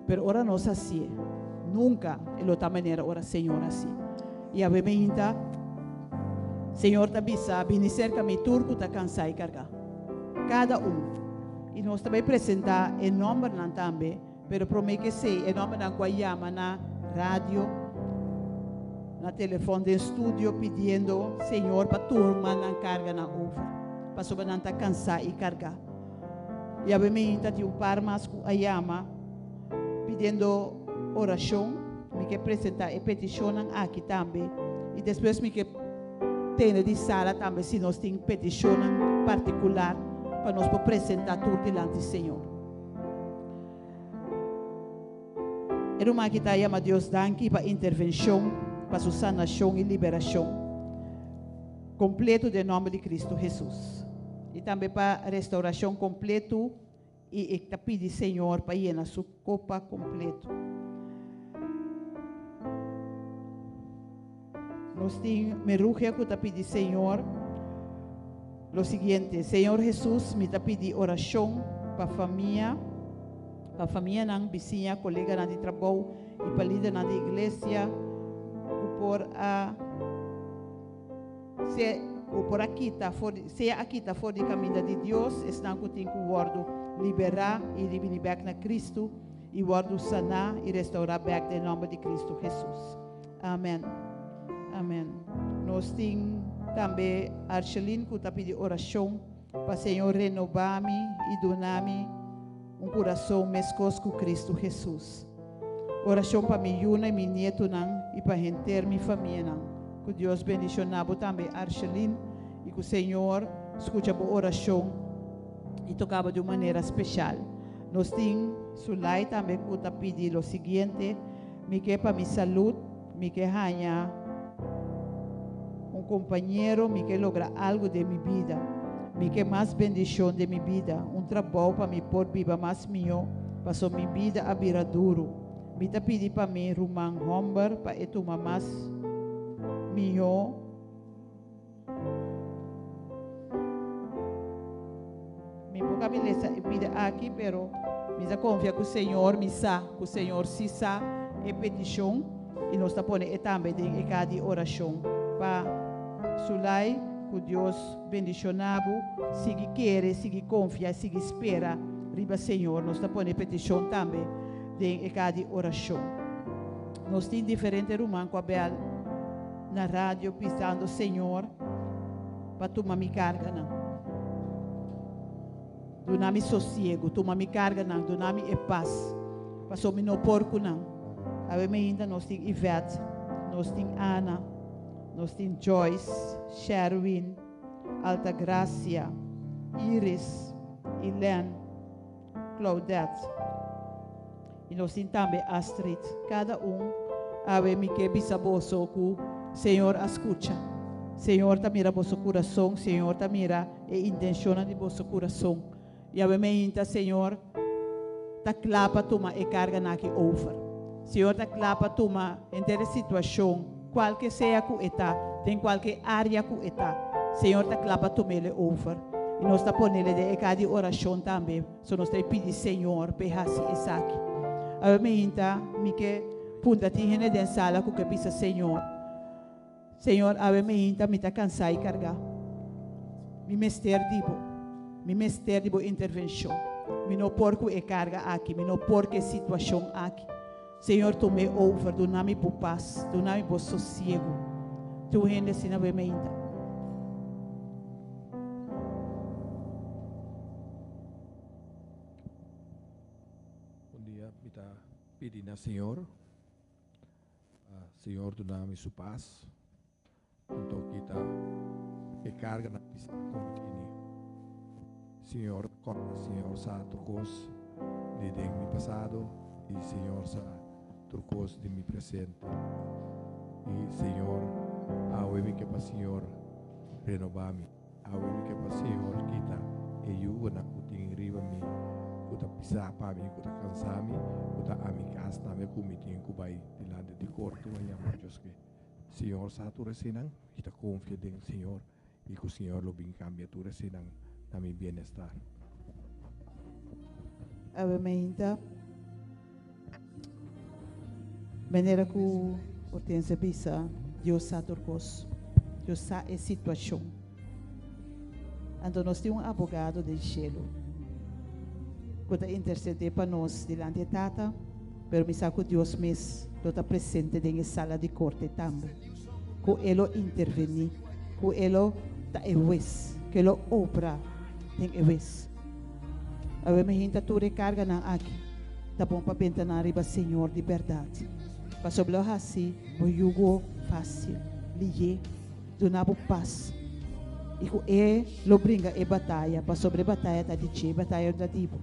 Pero ora nos hasié, nunka e lo ta manera ora Señor hasié. I awe mainta, Señor ta bisa, Bini serka mi tur ku ta kansá i kargá. Kada un. I nos ta bai presentá e nòmbernan tambe, pero promé ku esei, e nòmbernan ku a yama na radio, na telefòn den studio pidiendo Señor pa tuma nan karganan over, pasobra nan ta kansá i kargá. I awe mainta tin un par mas ku a yama pidiendo orashon. Mi ke presentá e petishonnan aki tambe i despues mi ke tende di sala tambe si nos tin petishonnan partikular pa nos por presentá tur dilanti Señor. E ruman aki ta yama Dios danki pa intervenshon, pa su sanashon i liberashon. Kompletu den nòmber di Kristu Hesus. I tambe pa restaurashon kompletu i e ta pidi Señor pa yena su kopa kompletu. Nos tin Merugia ku ta pidi Señor lo siguiente, Señor Hesus mi ta pidi orashon pa famia, pa famianan, bisiña, koleganan di trabou i pa lidernan di iglesia ku por a Sea ku por a kita for di, sea a kita for di kaminda di Dios, esnan ku tin ku wòrdu liberá i ribini bèk na Kristu i wòrdu saná i restourá bèk den nòmber di Kristu Hesus. Amèn. Amèn. Nos tin. tambe Archeline ku ta pidi orashon pa Señor renobá mi i duna mi un kurason meskos ku Kristu Hesus. Orashon pa mi yunan i mi nietunan i pa henter mi famianan. Ku Dios bendishoná bo tambe Archeline i ku Señor skucha bo orashon i toka bo di un manera speshal. Nos tin Sulai tambe ku ta pidi lo siguiente, Mi ke pa mi salud, mi ke haña un kompañero, mi ke logra algu den mi bida, mi ke mas bendishon den mi bida, un trabou pa mi por biba mas mihó, paso mi bida a bira duru. Mi ta pidi pa mi ruman hòmber pa e tuma mas mihó. Mi por kabi lesa e pida aki, pero mi ta konfia ku Señor, mi sa ku Señor si sa e petishon i nos ta pone e tambe den e kaha di orashon pa Sulai. Ku Dios bendishoná bo. Sigui kere, sigui konfia, sigui spera riba Señor. Nos ta pone e petishon tambe den e kaha di orashon. Nos tin diferente ruman ku a bèl na radio pisando Señor pa tuma mi carganan. Duna mi sosiego, tuma mi carganan, duna mi e paz, paso mi no por cu nan. Awe mainta nos tin Yvette, nos tin Ana, nos tin Joyce, Sherwin, Altagracia, Iris, Elaine, Claudette y nos tin tambe Astrid. Cada un awe mi ke bisa boso ku Señor a skucha. Señor ta mira boso kurason, Señor ta mira e intenshonnan di boso kurason. Y awe meinta Señor ta kla pa tuma e karganan aki over. Señor ta kla pa tuma henter e situashon, kualke sea ku e ta, den kualke área ku e ta, Señor ta kla pa tum'ele over. I nos ta ponele den e kaha di orashon tambe, so nos ta e pidi Señor p'e hasi esaki. Awe meinta mi ke punta tin hende den sala ku ke bisa Señor, Señor, awe meinta mi ta kansá i kargá. Mi mester di bo. Mi mester di bo intervenshon. Mi no por ku e karga aki, mi no por ku e situashon aki. Señor tum'é over, duna mi bo pas, duna mi bo sosiego. Tur hende asina bo e meinta. Un dia mi ta pidi na Señor pa Señor duna mi su pas, anto kita e karganan pisá ku mi tini. Señor ta kòrda, Señor sa tur kos di den mi pasado i Señor sa tur kos di mi presente. I Señor, awe mi ke pa Señor renobá mi. Awe mi ke pa Señor kita e yugonan ku tin riba mi ku ta pisá pa mi, ku ta kansá mi, ku ta ami kas tambe ku mi tin ku bai dilanti di korte mañana. Dios ke Señor sa tur eseinan, mi ta konfia den Señor. I ku Señor lo bin kambia tur eseinan na mi bienestar. Awe mainta, manera ku Hortensia bisa, Dios sa tur kos. Dios sa e situashon. Anto nos tin un abogado den shelu ku ta intersedé pa nos dilanti e Tata, pero mi sa ku Dios mes lo ta presente den e sala di korte tambe. Ku e lo intervení, ku e lo ta e hues, ku e lo obra den e hues. Awe mi hinta tur e karganan aki, ta bon pa benta nan riba Señor di bèrdat, pasobra lo hasi bo yugo fásil, lihé, duna bo pas, i ku e lo bringa e bataya, pasobra e bataya ta di dje, e bataya no ta di bo.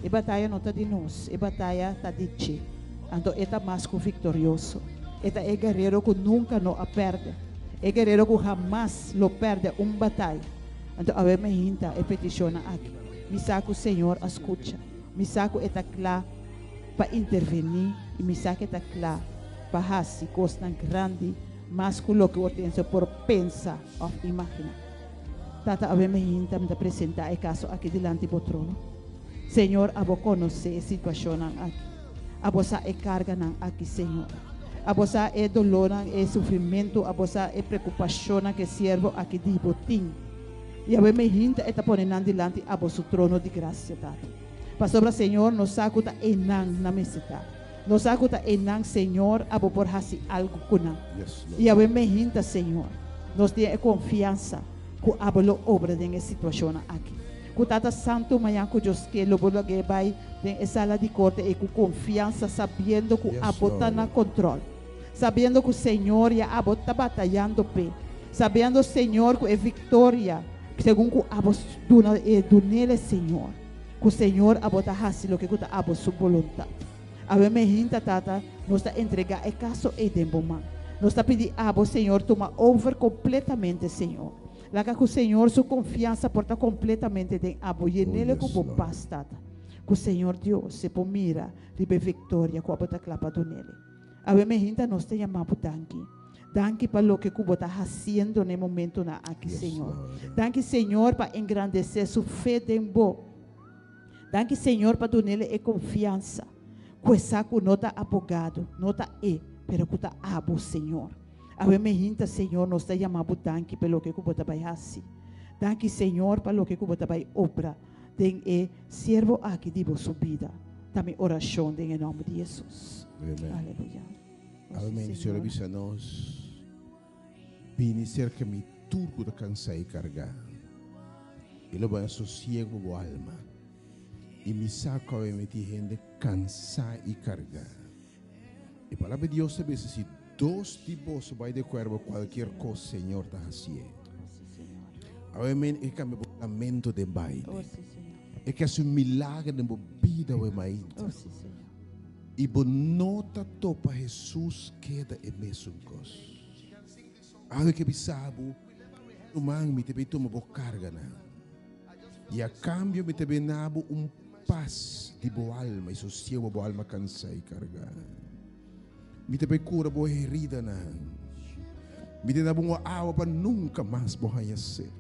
E bataya no ta di nos, e bataya ta di dje. Anto e ta mas ku viktorioso. E ta e guerero ku nunka no a pèrdè, e guerero ku hamas lo pèrdè un bataya. Anto awe mi hinta e petishonnan aki. Mi sa ku Señor a skucha. Mi sa ku e ta kla pa intervení i mi sa ku e ta kla pa hasi kosnan grandi mas ku loke Hortensio por pensa òf imaginá. Tata, awe mi hinta mi ta presentá e kaso aki dilanti bo trono. Señor, abo konosé e situashonnan aki. Abo sa e karganan aki, Señor. Abo sa e dolónan, e sufrimentu, abo sa e preokupashonnan ku e siervo aki di bo tin. I awe mi hinta e ta pone nan dilanti abo su trono di grasia, Tata. Pasobra, Señor, nos sa ku ta einan nan mester ta. Nos sa ku ta einan, Señor, abo por hasi algu ku nan. I awe mi hinta, Señor. Nos tin e konfiansa ku abo lo obra den e situashonnan aki. Ku Tata Santu mañan ku Dios ke lo bo lag'é bai den e sala di korte ei ku konfiansa sabiendo ku Yes, abo ta Lord. na kontròl. Sabiendo ku Señor ya abo ta batayando p'e. Sabiendo Señor ku e viktoria segun ku abo duna e dunele Señor. Ku Señor abo ta hasi loke ku ta abo su boluntat. Awe mehinta Tata nos ta entrega e kaso ei den bo man. Nos ta pidi abo Señor tuma over kompletamente Señor. Laga ku Señor su konfiansa por ta kompletamente den abo. Oh Yenele ku yes bo Lord. pas Tata. Ku Señor Dios e por mira riba e viktoria ku abo ta kla pa dunele. Awe mehinta nos ta yama bo danki. Danki pa loke ku bo ta hasiendo na e momentonan aki Yes Señor. Lord. Danki Señor pa engrandesé su fe den bo. Danki Señor pa dunele e konfiansa ku e sa ku no ta abogado, no ta e, pero ku ta abo Señor. Awe mehinta Señor nos ta yama bo danki pa loke ku bo ta bai hasi. Danki Señor pa loke ku bo ta bai obra den e siervo aki di bo su bida. Ta mi orashon den e nòmber di Hesus. Amen. Aleluya. Oh Awe si mehinta Señor a Señor. bisa nos, Bini serka mi tur ku ta kansá i kargá. I lo bai sosiego pa bo alma. I mi sa ku awe mi tin hende kansá i kargá. E Palabra di Dios ta bisa, Si dos di boso bai di akuerdo kualkier kos, Señor ta hasié. Awe men e kambia bo lamento den baile. E ke hasi un milager den bo bida awe mainta. I bo no ta topa Hesus keda e mesun kos. Awe ke bisa bo, Ruman, mi ta bin tuma bo karganan. I a kambio mi ta bin na bo un pas di bo alma i sosiego bo alma kansá i kargá. Mi ta bai kura bo heridanan. Mi ta na bo un awa pa nunka mas bo haña set.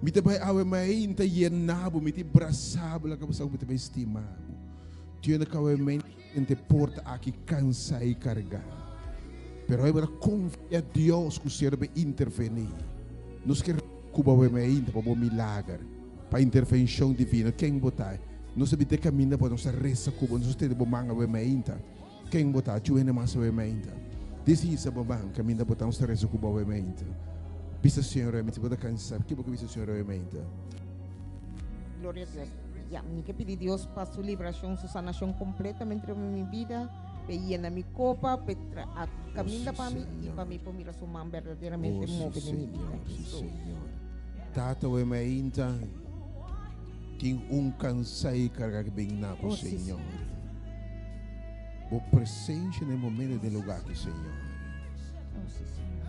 Mi ta bai awe mainta yena bo, mi ta brasa bo laga bo sa ku mi ta bai stima bo. Tiene ku awe mainta. Hende por ta aki cansa y carga, pero awe bo ta confia Dios cu ser be interveni. Nos ke cuba awe mainta pa bo milager, pa intervencion divino. Ken bo ta? Nos ta binte caminda bo, nos ta reza cu bo, nos ta tene bo man awe mainta. Ken bo ta? Chu hende mas awe mainta. Disi hisa bo man caminda bo ta, nos ta reza cu bo awe mainta. Bisa Señor awe mainta, si bo ta cansa, ke bo ke bisa Señor awe mainta? Gloria a Dios. Ya, mi ke pidi Dios pa su libracion, su sanacion completamente riba mi vida, p'e yena mi copa, p'e tra a Oh, caminda sí, pa mi y pa Señor. mi por mira su man berdaderamente Oh, sí, move den mi bida. Señor, sí, So, Señor. Tata, we mainta tin un cansá y carga que bin na bo, Oh, sí, Señor. Señor. Bo presencia na e momento den lugar aki, Señor. Oh, sí, Señor.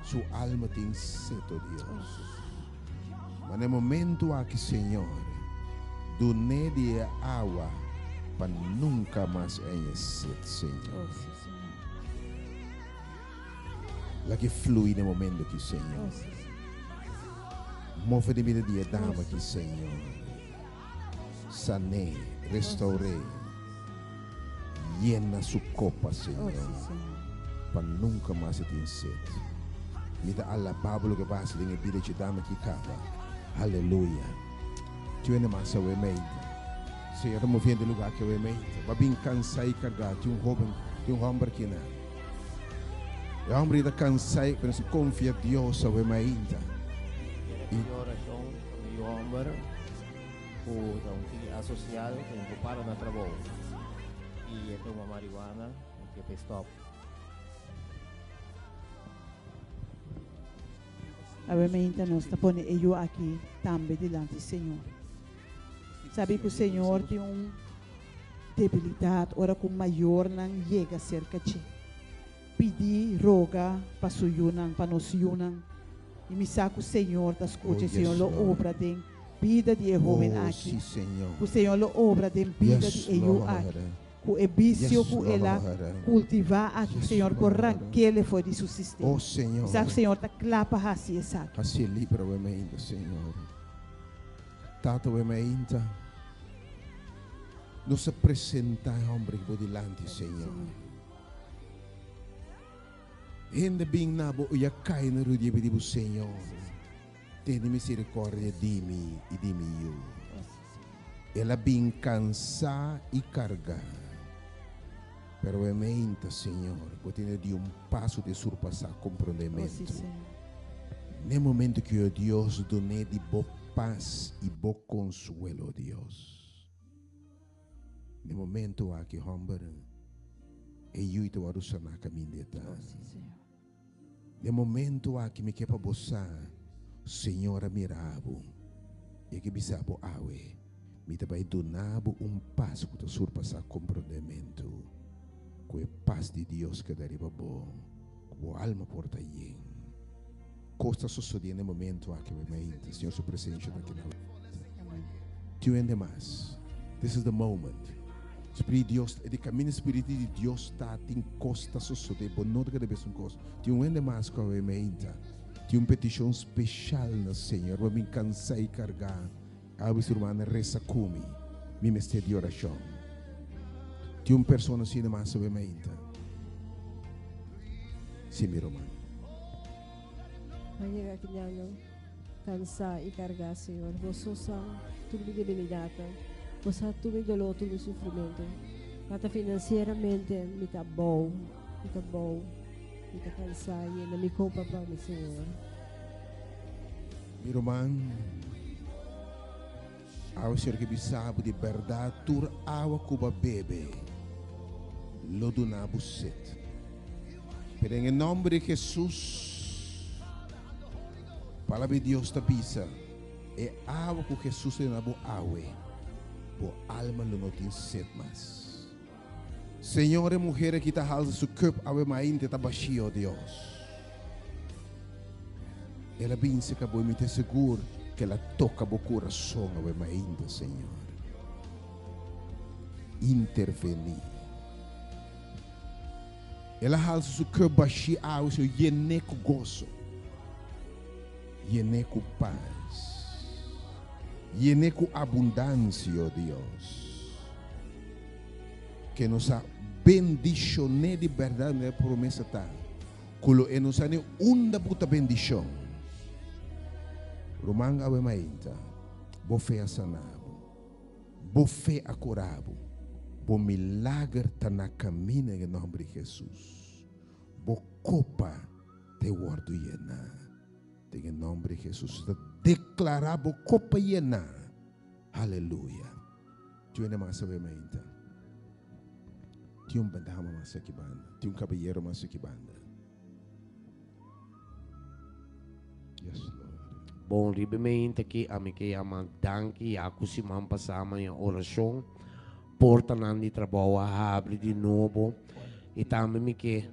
Su alma tin sed, oh Oh, Dios. sí, Señor. Ma na e momento aki, Señor, dun'é di e awa pa nunka mas haña set, Señor. Oh, sí, Señor. Laga e flui na e momento aki, Señor. Oh, sí, Señor. Move den bida di e dama Oh, aki, sí, Señor. San'é, restaur'é. Yena su kopa, Oh, Señor, sí, Señor. pa nunka mas e tin set. Mi ta alabá bo loke bo a hasi den e bida dje dama aki kaba. Aleluya. Tin hende mas awe meita. Señor ta moviendo e lugar aki awe meita. Bo a bin cansá i cargá. Tin un hoben, tin un homber aki nan. E homber ei ta cansá i, pero si confia Dios awe mainta. Quiere I. pidi oracion pa mi yu homber cu ta un tiki asocial cu no por para na trabou y e tuma marihuana y ke pa e stop. Awe mainta nos ta pone e yu aki tambe dilanti Señor. Sabi ku Señor tin un debilidat ora ku mayornan yega serka dje. Pidi, roga pa su yunan, pa nos yunan. I mi sa ku Señor ta Oh, skucha i Señor yes, lo Lord. obra den bida di e hoben Oh, aki. sí, Señor. Ku Señor lo obra den bida di Yes, e yu aki. Lord. Ku e bisio Yes, ku el a Lord. kultivá aki, Yes, Señor por Lord. rank'é for di su sistema. Oh, Señor. Mi sa ku Señor ta kla pa hasi esaki. Hasié libre awe mainta, Señor. Tata, awe mainta, nos a presentá e hòmber aki bo dilanti, Señor. Hende bin na bo i a kai na rudia i di bo, Señor, tene misericordia di mi i di mi yu. El a bin cansá i cargá. Pero e meinta, Señor, bo tene di un paso di surpasá Oh, sí, comprondemento. Señor. Na momento ku Dios dun'é di bo pas i bo konsuelo, Dios. Na momento aki, hòmber, e yu ta wòrdu saná kaminda ta. Na momento aki mi ke pa bo sa, Señor a mira bo. I ke bisa bo awe, mi ta bai duna bo un pas ku ta surpasá komprondementu. Ku e pas di Dios keda riba bo, ku bo alma por ta yen. Kos ta sosodé na momento aki, mi Señor su presensia ta aki na. Tin hende mas. This is the moment. Spiritu di Dios, e kaminda Spiritu di Dios ta tin kos ta sosodé, bo no ta kada bes un kos. Tin un hende mas ku awe mainta. Tin un petishon spesial na Señor, pa mi kansá i kargá. Awe su ruman resa ku mi. Mi mester di orashon. Tin un persona asina mas awe mainta. Si, mi ruman. Mi a yega akinan kansá i kargá, Señor. Bo so sa tur mi debilidatnan. Bo sa tur mi doló, tur mi sufrimentu. Tata, finansieramente mi ta abou, mi ta abou, mi ta kansá. Yena mi kopa pa mi, Señor. Mi ruman, awe Señor ke bisa bo di bèrdat, tur awa ku bo a bebe lo duna bo set. Pero den e nòmber di Hesus, Palabra di Dios ta bisa, e awa ku Hesus a duna bo awe, bo alma lo no tin set mas. Señor, e muher aki ta halsa su cup awe mainta ta bashí, oh Dios. El a binse ka bo i mi ta sigur ku el a toka bo kurason awe mainta, Señor. Intervení. El a halsa su cup bashí awe, Señor, yen'é ku goso. Yen'é ku pas. Yen'é ku abundansia, oh Dios. Ke nos a bendishoné di bèrdat manera promesa ta ku lo e no sa ni unda bo ta bendishon. Ruman awe mainta, bo fe a sana bo. Bo fe a kura bo. Bo milager ta na kaminda den e nòmber di Hesus. Bo kopa te wòrdu yená den e nòmber di Hesus. Ta deklará bo kopa yená. Aleluya. Tin un hende mas awe mainta. Tin un dama mas aki banda. Tin un kabayero mas aki banda. Yes, Lord. Bon, riba e mainta aki ami ke yama danki ya ku siman pasá maña orashon. Portanan di trabou a habri di nobo i tambe mi ke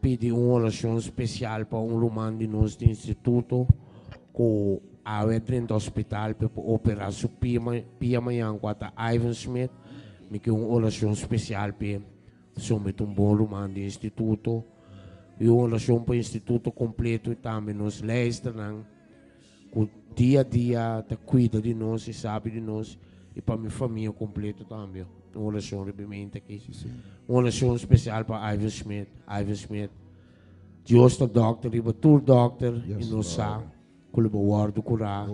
pidi un orashon spesial pa un ruman di nos di instituto ku awe a drenta hospital pa e por operá su pia mañan ku a ta Ivan Smith. Mi ke un orashon spesial p'e pasobra mi ta un bon ruman di instituto i un orashon pa instituto kompleto i tambe nos leisternan ku dia a dia ta kuida di nos i sabi di nos i pa mi famia kompleto tambe. Un orashon riba mi mente aki. Un orashon spesial pa Ivan Smith. Ivan Smith, Dios ta dòkter riba tur dòkter i nos sa ku lo bo wòrdu kurá.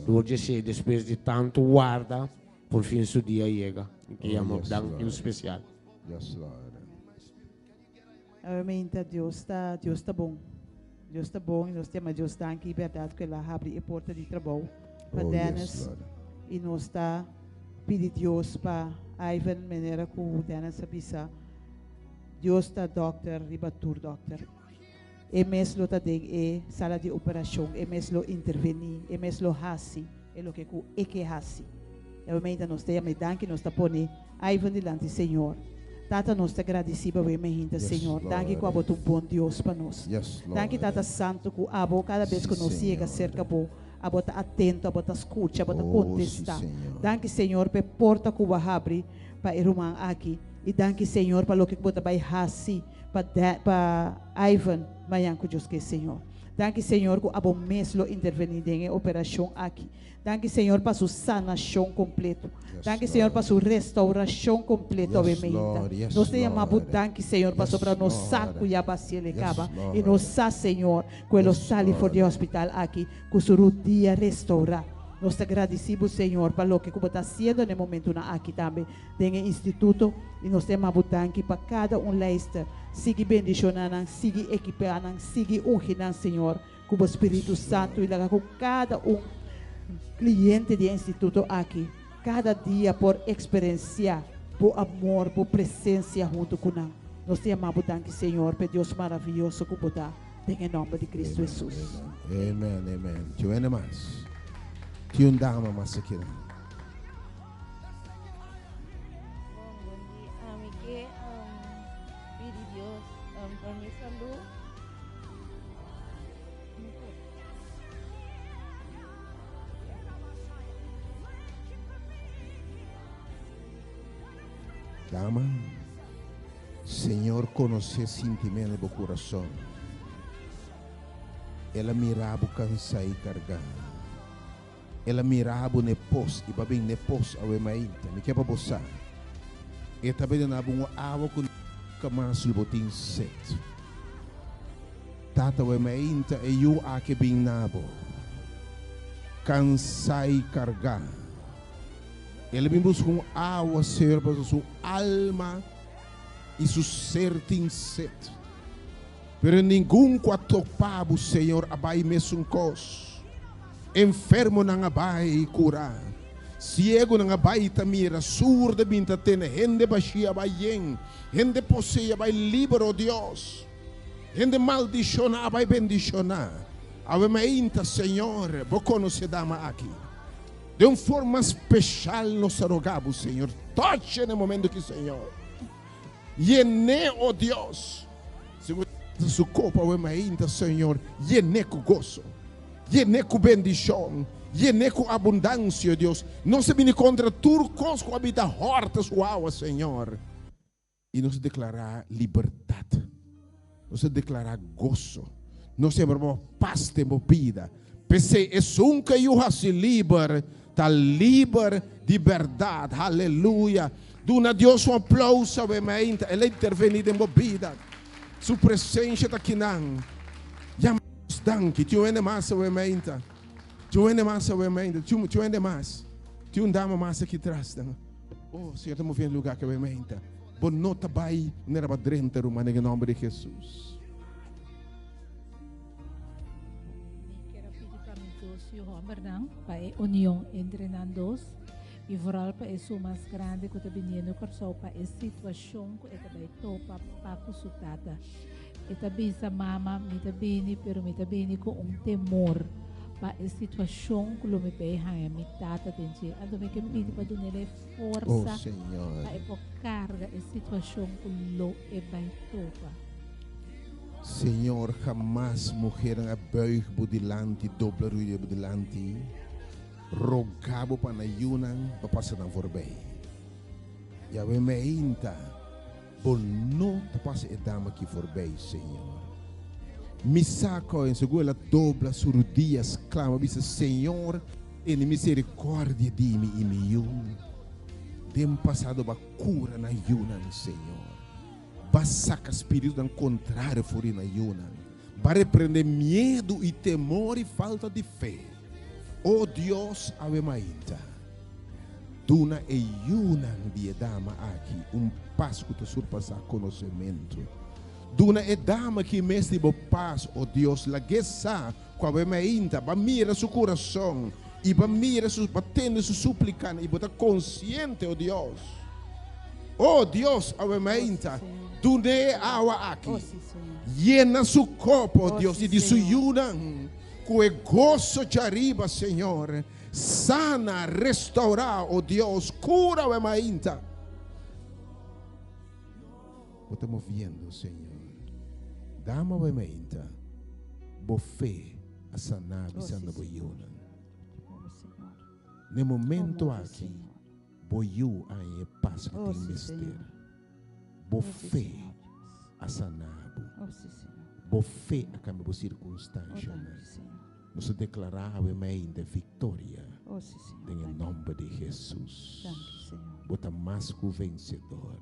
Dor di esei despues di tantu warda por fin su dia yega. Mi ke yama danki spesial. Obviamente Dios ta Dios ta bon. Dios ta bon i nos ta yama Dios danki bèrdat ku el a habri e porta di trabou pa Oh, yes, Dennis Lord. i nos ta pidi Dios pa Ivan manera ku Dennis a bisa Dios ta dòkter riba tur dòkter. E mes lo ta den e sala di operashon, e mes lo intervení, e mes lo hasi e loke ku e ke hasi. Obviamente nos ta yama e danki, nos ta pone Ivan dilanti Señor. Tata nos ta gradisí pa bo e mehinta Yes, Señor. Danki ku Lord. abo ta un bon Dios pa nos. Yes, Danki Lord. Tata Santu ku abo kada bes Sí, ku nos yega Señor. serka bo, abo ta atento, abo ta skucha, abo ta Oh, sí, kontestá. Señor. Danki Señor pa e porta ku bo a habri pa e ruman aki. I danki Señor pa loke ku bo ta bai hasi pa pa Ivan mañan ku Dios ke Señor. Danki Señor ku abo mes lo intervení den e operashon aki. Danki Señor pa su sanashon kompleto. Yes, Danki Señor pa Lord. su restaurashon kompleto awe Yes, meinta. Lord. Yes, Nos ta yama bo Lord. danki Señor Yes, pasobra nos sa Lord. ku ya ba siel e Yes, kaba i Lord. nos sa Señor ku e lo Yes, sali for di e Lord. hospital aki ku su rudia restourá. Nos ta gradisí bo Señor pa loke ku bo ta hasiendo na e momentunan aki tambe den e instituto i nos ta yama bo danki pa kada un leister. Sigui bendishoná nan, sigui ekipá nan, sigui ungi nan Señor. ku bo Spiritu Santu i laga ku kada un kliente di e instituto aki kada dia por eksperensiá bo amor, bo presensia huntu ku nan. Nos ta yama bo danki, Señor, pa e Dios maravioso ku bo ta, den e nòmber di Kristu Hesus. Amen, amen. Tin un hende mas? Tin un dama mas aki nan? Bon, bon dia. Ami ke pidi Dios pa mi salú. Dama, Señor conoce sintimento di bo curason. El a mira bo cansa y carga. El a mira bo n'e pos y bo a bin n'e pos awe mainta. Mi ke pa bo sa, e ta bini na bo un awa cu nunca mas lo bo tin sed. Tata awe mainta e yu aki bin na bo, cansa y carga. El a bin busca un awa, Señor, pasobra su alma y su ser tin sed. Pero ningun cu a topa bo, Señor, a bay mesun cos. Enfermonan a bay cura, ciegonan a bay ta mira, surdo a bin ta tene, hende bashi a bay yen, hende posei a bay liber, o Dios. Hende maldiciona a bay bendiciona. Awe mainta, Señor, bo conoce dama aki. Den un forma special nos ta roga bo, Señor, toche na e momento aki, Señor. Yen'é, o Dios. Si bo ta su kopa awe mainta, Señor, yen'é ku goso, yen'é ku bendishon, yen'é ku abundansia, o Dios. Nos ta bini kontra tur kos ku a bita hòrta su awa, Señor, i nos ta deklará libertat, nos ta deklará goso, nos ta yama bo pas den bo bida. P'esei esun ku e Yu hasi liber ta liber di bèrdat. Haleluya! Duna Dios un aplauso awe mainta. El a intervení den bo bida. Su presensia ta kinan. Yama Dios danki. Tin un hende mas awe mainta. Tin un hende mas awe mainta. Tin un hende mas. Tin un dama mas aki tras. Oh, Señor ta moviendo lugar aki awe mainta. Bo no ta bai manera bo a drenta, ruman, den e nomber di Jesus. Mi kier a pidi pa mi dos yu hombernan, pa e union entre nan dos y vooral pa esun mas grandi cu ta biniendo Corsou pa e situacion cu e ta bay topa pa cu su tata. E ta bisa mama mi ta bini pero mi ta bini cu un temor pa e situacion cu lo mi bay haña mi tata den dje. Anto mi ke pidi pa dunele e forsa pa e por carga e situacion cu lo e bay topa. Señor, hamas muhernan a buig bo dilanti, dobla rudia bo dilanti, roga bo pa nan yunan pa pasa nan voorbij. Yahweh meinta, bo no ta pasa e dama aki voorbij, Señor. Mi sa cu en segun el a dobla su rudias, clama, bisa, Señor, tene misericordia di mi y mi yu. Den pasado bo a cura nan yunan, Señor. Ba saka spiritunan kontrario for di nan yunan. Ba reprende miedu i temor i falta di fe. O Dios, awe mainta, duna e yunan di e dama aki un pas ku ta surpasá konosementu. Duna e dama aki mes di bo pas, o Dios, lag'é sa ku awe mainta ba mira su kurason i ba mira su, ba tende su suplikanan i bo ta konsiente, o Dios. O Dios, awe mainta, dun'é e awa aki. Yena su kop, o Dios, i di su yunan ku e goso djariba, Señor. Sana, restourá, o Dios, kura awe mainta. Bo ta moviendo, Señor. Dam awe mainta bo fe a saná bisando bo yunan. N'e momento aki. Bo yu a haña e pas ku tin mester. Bo fe a sana bo. Bo fe a kambia bo sirkunstanshanan. Nos ta deklará awe meinta viktoria den e nòmber di Hesus. Bo ta mas ku vensedor.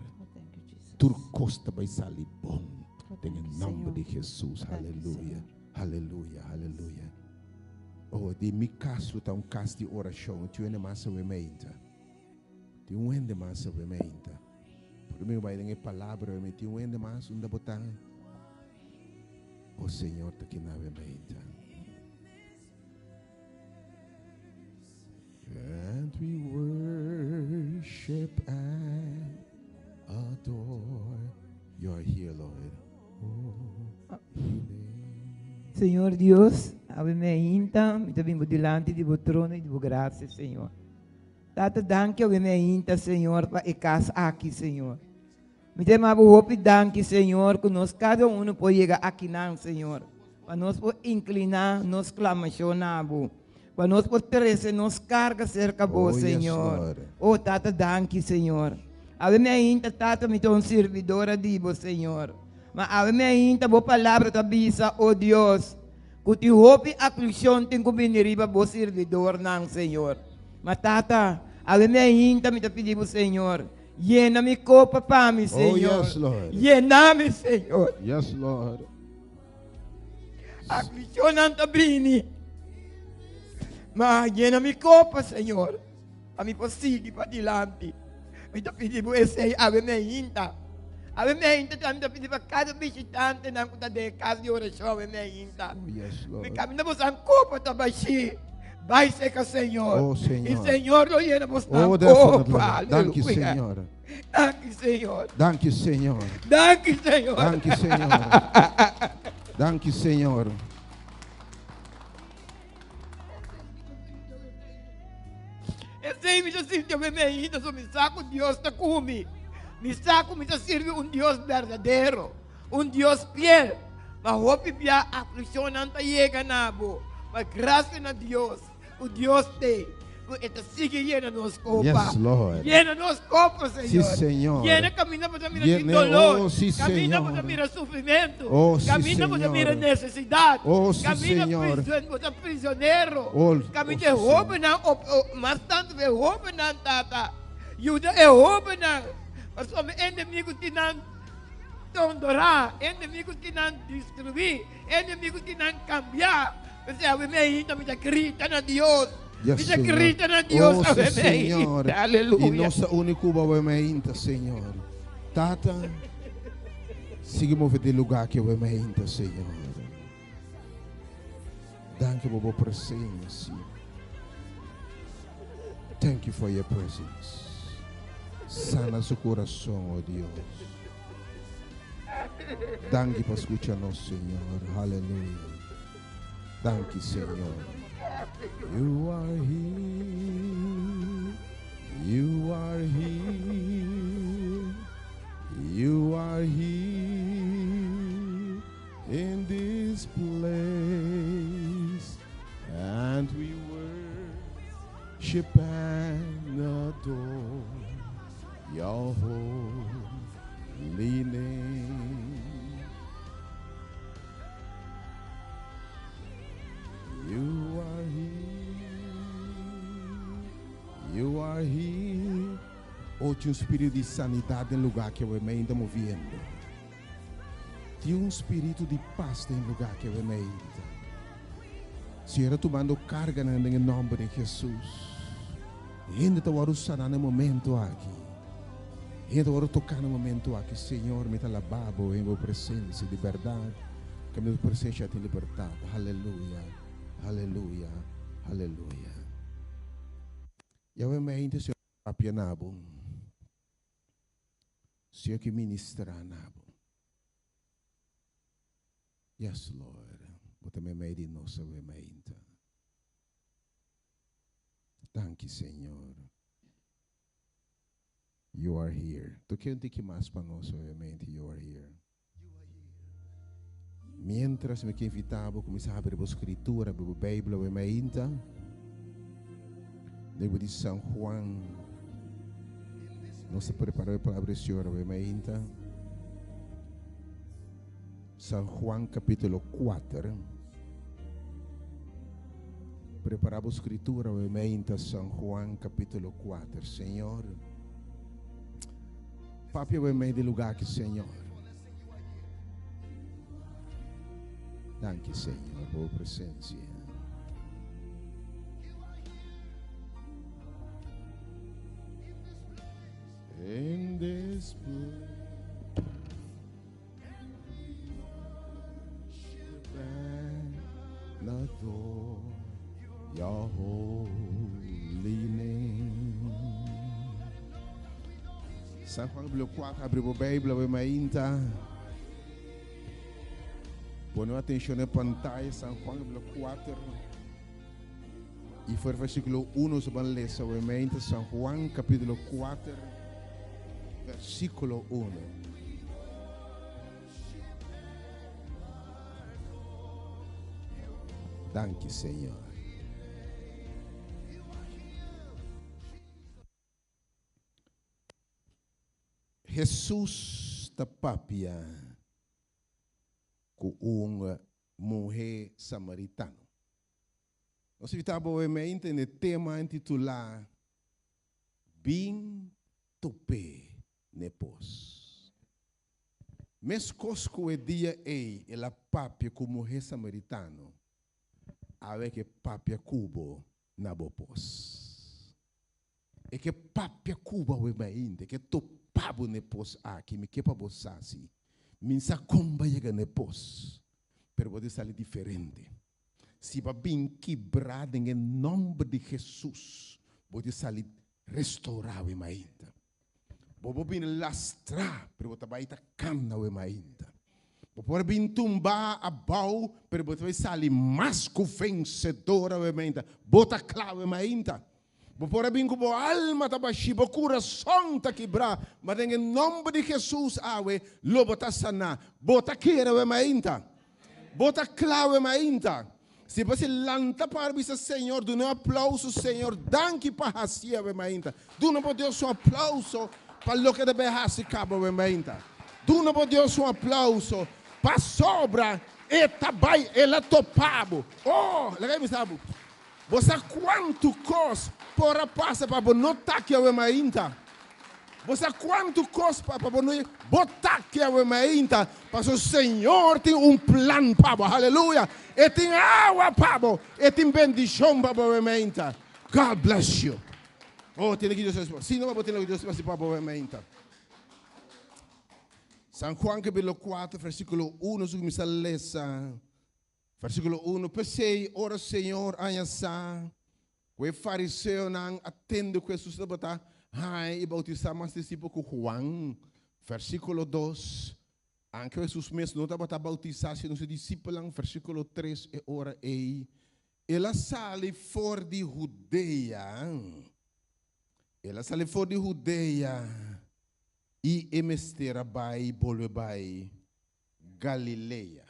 Tur kos ta bai sali bon den e nòmber di Hesus. Aleluya, aleluya, aleluya. Oh, di mi kas lo ta un kas di orashon. Tin un hende mas awe meinta. Tin un hende mas awe meinta. Por mi bai den e palabra awe meinta. Tin un hende mas unda bo ta? Oh, Señor ta kina awe meinta. And we worship and adore. You are here, Lord. Oh, Señor Dios, awe mainta, mi ta bin bo dilanti di bo trono y di bo gracia, Señor. Tata, danki awe mainta, Señor, pa e cas aki, Señor. Mi ta yama bo hopi danki, Señor, cu nos cada uno por yega akinan, Señor, pa nos por inclina nos sclamacion na bo, pa nos por trece nos carga cerca bo, Oh, yes, Señor. Lord. Oh, Tata, danki, Señor. Awe mainta, Tata, mi ta un sirbidora di bo, Señor. Ma awe mainta bo palabra ta bisa, o Dios, ku tin hopi aflikshon tin ku bini riba bo sirbidornan, Señor. Ma Tata, awe mainta mi ta pidi bo, Señor, yena mi kopa pa mi, Oh, Señor. yes, Lord. Yena mi, Señor. Yes, Lord. Aflikshonnan ta bini, ma yena mi kopa, Señor, pa mi por sigui padilanti. Mi ta pidi bo esei awe meinta. Awe meinta tambe mi ta pidi pa kada bishitantenan ku ta den e kas di orashon awe meinta. Oh, yes, Mi Lord. kaminda bosan kopa ta bashí. Bai seka Señor. Oh, Señor. I Señor lo yena bosnan Oh, definitely. kopa. Danki, Aleluya. Señor. Danki, Señor. Danki, Señor. Danki, Señor. Danki, Señor. Danki, Señor. Esei mi ta sinti awe meinta, so mi sa ku Dios ta ku mi. Mi sa ku mi ta sirbi un Dios berdadero, un Dios fiel. Ma hopi bia aflikshonnan ta yega na bo. Ma grasia na Dios ku Dios t'ei, ku e ta sigui yena nos kopa. Yes, Lord. Yena nos kopa, Sí, Señor. Señor. Yena kaminda bo ta mira tin Yene, dolor. oh, sí, Kaminda bo ta Señor. mira sufrimentu. Oh, sí, Kaminda bo ta Señor. mira nesesidat. Oh, sí, Kaminda Señor. prison, bo ta prisionero. Oh, Kaminda oh, e sí, hóbennan, op, o, mas tantu e hóbennan, Tata. Yuda e hóbennan. Pasobra e enemigu tin nan tondorá, e enemigu tin nan destruí, e enemigu tin nan kambiá. P'esei awe mi ainda mi ta grita na Dios. Yes, Mi ta Señor. grita na Dios Oh, awe sí, mi ainda. Señor. Y Aleluya. nos ta uni Cuba awe mi ainda, Señor. Tata, sigue move di lugar aki awe mi ainda, Señor. Danki pa bo presencia. Thank you for your presence. Sana su corazón, oh Dios. Danki pa scucha nos, Señor. Hallelujah. Danki, Señor. You are here. You are here. You are here in this place. And we worship and adore your holy name. You are here. You are here. Oh, tin un spiritu di sanidat den lugá aki awe mainta moviendo. Tin un spiritu di pas den lugá aki awe mainta. Señor ta tumando karganan den e nòmber di Hesus. Hende ta wòrdu saná na e momento aki. Hende ta wòrdu toká na e momento aki. Señor, mi ta alabá Bo den Bo presensia. Di bèrdat, kaminda Bo presensia tin libertat. Aleluya, aleluya, aleluya. Yahweh mainta, Señor papia na bo. Señor ke ministrá na bo. Yes, Lord. Bo ta meimei di nos awe mainta. Danki, Señor. You are here. Toke un tiki mas pa nos awe mainta. You are here. Mientras mi ke invitá bo kuminsá habri bo skritura, habri bo Beibel awe mainta. Den bo di San Juan. Nos ta prepará e palabra di Señor awe mainta. San Juan capítulo 4. Prepará bo skritura awe mainta, San Juan capítulo 4. Señor, papia awe mei di lugá aki, Señor. Danki, Señor, pa bo presencia. In this place. And adore your holy name. San Juan capítulo 4, abri bo Bijbel, awe mainta. Pone atención na pantalla, San Juan capítulo 4. Y for versículo 1 se van lezen, awe mainta, San Juan capítulo 4, versículo 1. Danki, Señor. Hesus ta papia ku un muhé samaritano. Nos invitá bo mente n'e tema intitulá Bin Top'é n'e Pos. Meskos ku e dia ei el a papia ku muhé samaritano, awe ke papia ku bo na bo pos. E ke papia ku bo awe mainta, e ke topa bo n'e pos aki. Mi ke pa bo sa si mi sa kon bo a yega n'e pos, pero bo ta sali diferente. Si bo a bin kibrá den e nòmber di Hesus, bo ta sali restourá awe mainta. Bo por bin lastrá, pero bo ta bai ta kanda awe mainta. Bo por bin tumbá abou, pero bo ta bai sali mas ku vensedor awe mainta. Bo ta kla awe mainta. Bo por a bin ku bo alma ta bashí, bo kurason ta kibrá, ma den e nòmber di Hesus awe lo bo ta saná. Bo ta kere awe mainta. Bo ta kla awe mainta. Si bo si lanta para bisa Señor, duna un aplauso, Señor, danki pa haci awe mainta. Duna bo Dios un aplauso pa loke ta bay haci caba awe mainta. Duna bo Dios un aplauso pasobra e ta bay, el a topa bo. Oh, laga mi bisa bo, bo sa cuantu cos por a pasa pa bo no ta aki awe mainta? Bo sa kuantu kos pa bo no bo ta aki awe mainta, pasobra Señor tin un plan pa bo. Haleluya! E tin awa pa bo, e tin bendishon pa bo awe mainta. God bless you. Oh, tene ki Dios hasi pa bo. Si no bo tene loke Dios hasi pa bo awe mainta. San Juan capítulo 4, versículo 1, su kuminsá lesa. Versíkulo unu, P'esei, ora Señor haña sa ku e fariseonan a tende ku Hesus tabata haña i boutisá mas disipel ku Huan, versíkulo dos, Anke Hesus mes no tabata boutisá sino su disipelnan, versíkulo tres, e ora ei el a sali for di Hudea, el a sali for di Hudea i e mester a bai bolbe bai Galilea.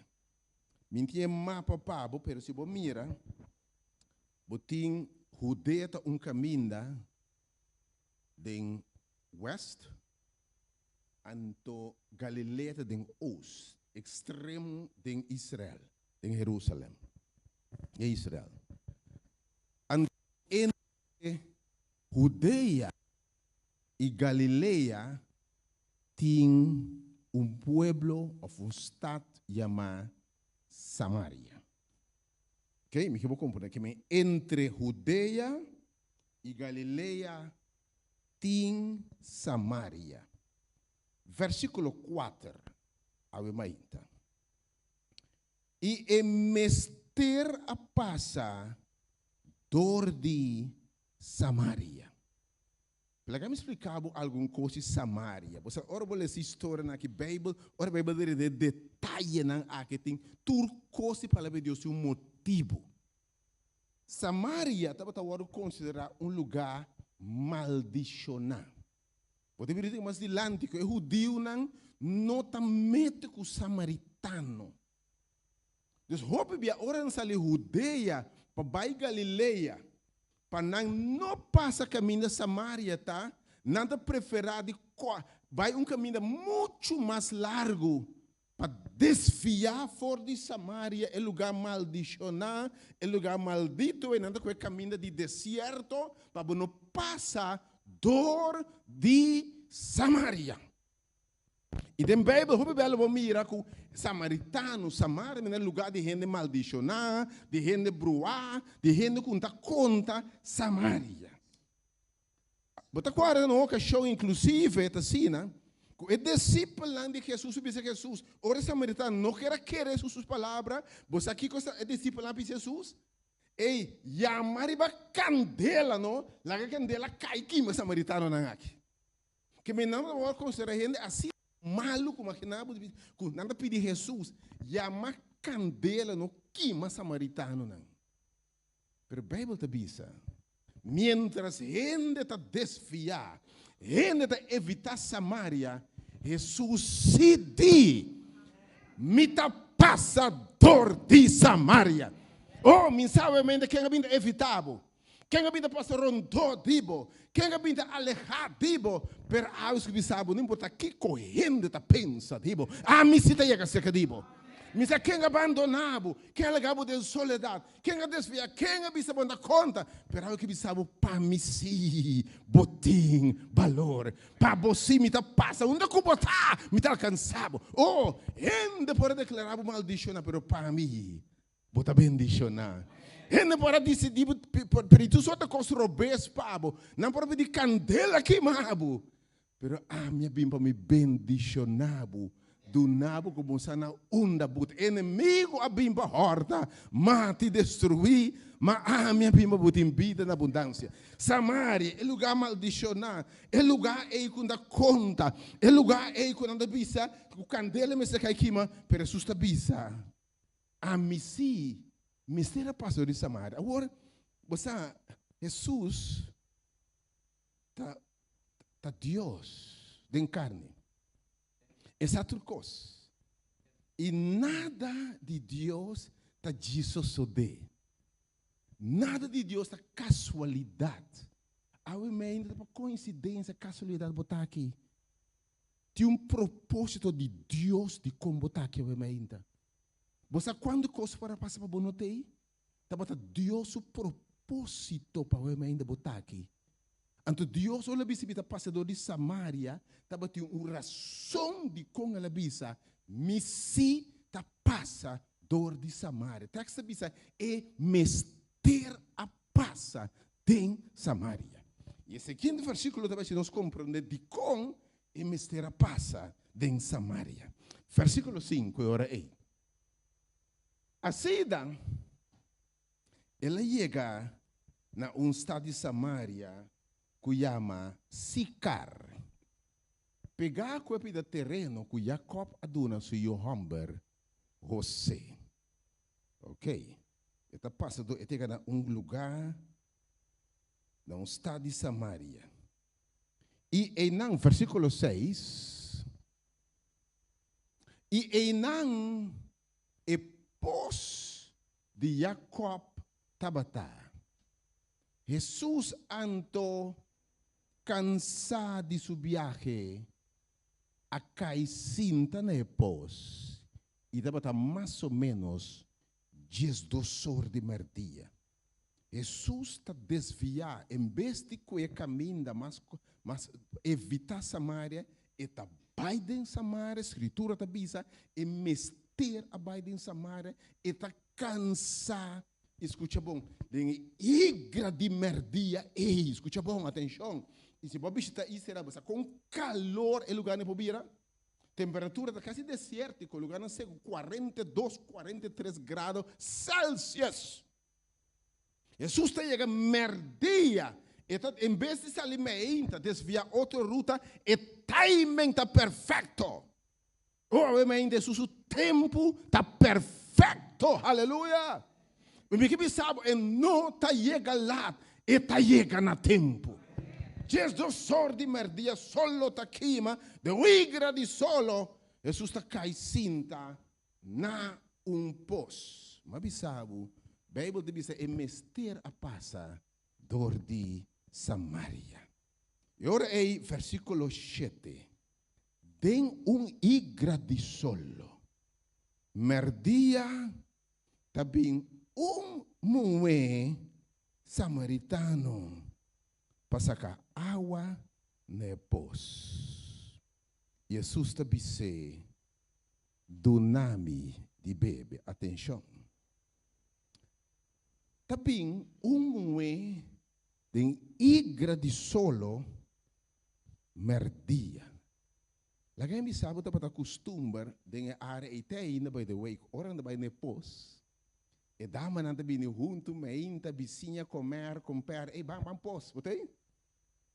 Mi tin e mapa pa bo, pero si bo mira, bo tin Hudea ta un kaminda den west, anto Galilea ta den oost, ekstremo den Israel, den Herusalem, den Israel. Anto entre Hudea i Galilea tin un pueblo òf un stat yamá Samaria. Oke, mi ke bo komprendé ke men entre Hudea i Galilea tin Samaria. Versíkulo kuater, awe mainta. I e mester a pasa dor di Samaria. Laga mi splika bo algun kos di Samaria. Bo sa ora bo lesa historianan aki Beibel, ora Beibel ta rende detayenan aki tin tur kos di Palabra di Dios tin un motibu. Samaria tabata wòrdu konsiderá un lugá maldishoná. Bo ta bira mas dilanti ku e hudiunan no ta mete ku samaritano. Dus hopi bia ora nan sali Hudea pa bai Galilea, pa nan no pasa kaminda Samaria ta, nan ta preferá di bai un kaminda muchu mas largu pa desviá for di Samaria, e lugá maldishoná, e lugá maldito ei, nan ta kohe kaminda di desierto pa bo no pasa dor di Samaria. I den Beibel hopi bel bo mira ku samaritano, Samaria mira lugá di hende maldishoná, di hende bruá, di hende ku no ta konta Samaria. Bo ta kòrda na un okashon inklusive ta asina ku e disipelnan di Hesus a bisa Hesus, ora e samaritano no ker a kere Hesus su palabra, bo sa kiko e disipelnan a bisa Hesus? Ey, yama riba kandela no, laga kandela kai kima e samaritanonan aki. Ke men nan tabata konsiderá hende asina malu ku imaginá bo ku nan ta pidi Hesus yama kandela no kima samaritanonan. Pero Beibel ta bisa, miéntras hende ta desviá, hende ta evitá Samaria, Hesus sí di, Mi ta pasa dor di Samaria. Oh, mi sabe mente ken a bin ta evitá bo, ken a bin ta pasa rondó di bo, ken a bin ta alehá di bo, pero awe ku bisa bo, no importá kiko hende ta pensa di bo, ami sí ta yega serka di bo. Mi sa ken a bandoná bo, ken a laga bo den soledat, Ken a desviá? Ken a bisa bo no ta konta? Pero awe ke bisa bo, pa mi sí bo tin balor. Pa bo sí mi ta pasa. Unda ku bo ta, mi ta alkansá bo. O, hende por a deklará bo maldishoná, pero pa mi bo ta bendishoná. Hende por a disidí bo, pero tur sorto kos robes pa bo. Nan por a pidi kandela kima bo. Pero ami a bin pa mi bendishoná bo, duna bo ku bo sa na unda bo ta. Enemigu a bin pa hòrta, mata i destruí, ma ami a bin pa bo tin bida na abundansia. Samaria, e lugá maldishoná, e lugá ei ku no ta konta, e lugá ei ku nan ta bisa ku kandela mester kai kima, pero Hesus ta bisa, Ami sí mester a pasa dor di Samaria. Awor, bo sa, Hesus ta ta Dios den carni. E sa tur cos. Y nada di Dios ta djis sosode. Nada di Dios ta casualidad. Awe mei no ta pa coincidencia, casualidad bo ta aki. Tin un proposito di Dios di con bo ta aki awe meinta. Bo sa cuantu cos por a pasa pa bo no ta ei? Tabata Dios su propósito pa wem ainda bo ta aki. Anto Dios ora el a bisa mi ta pasa dor di Samaria, tabatin un rason dikon el a bisa, Mi sí ta pasa dor di Samaria. Tekst ta bisa e mester a pasa den Samaria. I e siguiente versíkulo ta bai si nos komprondé dikon e mester a pasa den Samaria. Versíkulo sinku e ora ei. Asina, el a yega na un stat di Samaria ku yama Sikar, pegá ku e pida tereno ku Yakòb a duna su yu hòmber Hosé. Oke, e ta pasa dor, e ta yega na un lugá, na un stat di Samaria. I einan, versíkulo seis, I einan e pos di Jakòb tabata. Hesus anto, kansá di su biahe, a kai sinta na e pos, i tabata mas o ménos diesdos or di mèrdia. Hesus ta desviá, en bes di ku e kaminda mas mas evitá Samaria, e ta bai den Samaria, Skritura ta bisa, e mester a bai den Samaria, e ta kansá, i skucha bon, den e igra di mèrdia ei, skucha bon, atenshon, i si bo a bishitá Israel, bo sa kon kalor e lugarnan por bira? Temperatura ta kasi desiertiko, lugarnan seku, 42, 43 grado Celsius. Hesus ta yega merdia, e ta en bes di sali meinta, desvia otro ruta, e timing ta perfecto. Oh, awe meinta Hesus su tempu ta perfecto, haleluya. Mi ke bisa bo, e no ta yega laat, e ta yega na tempu. 12 or di merdia, sol lo ta kima, den wigra di solo, Hesus ta kai sinta Na un pos. M'a bisa bo, Bijbel ta bisa e mester a pasa dor di Samaria. E ora ei, versíkulo shete, Den un igra di solo, mèrdia ta bin un muhé samaritano pa saka awa na e pos. Hesus ta bis'é, Duna mi di bebe. Atenshon! Ta bin un muhé den igra di solo mèrdia. Laga mi bisa bo tabata kustumber den e área ei te ainda by the way, ora nan ta bai na e pos, e damanan ta bini huntu, meinta, bisiña, komer, komper, ey ban, ban pos, bo ta ei?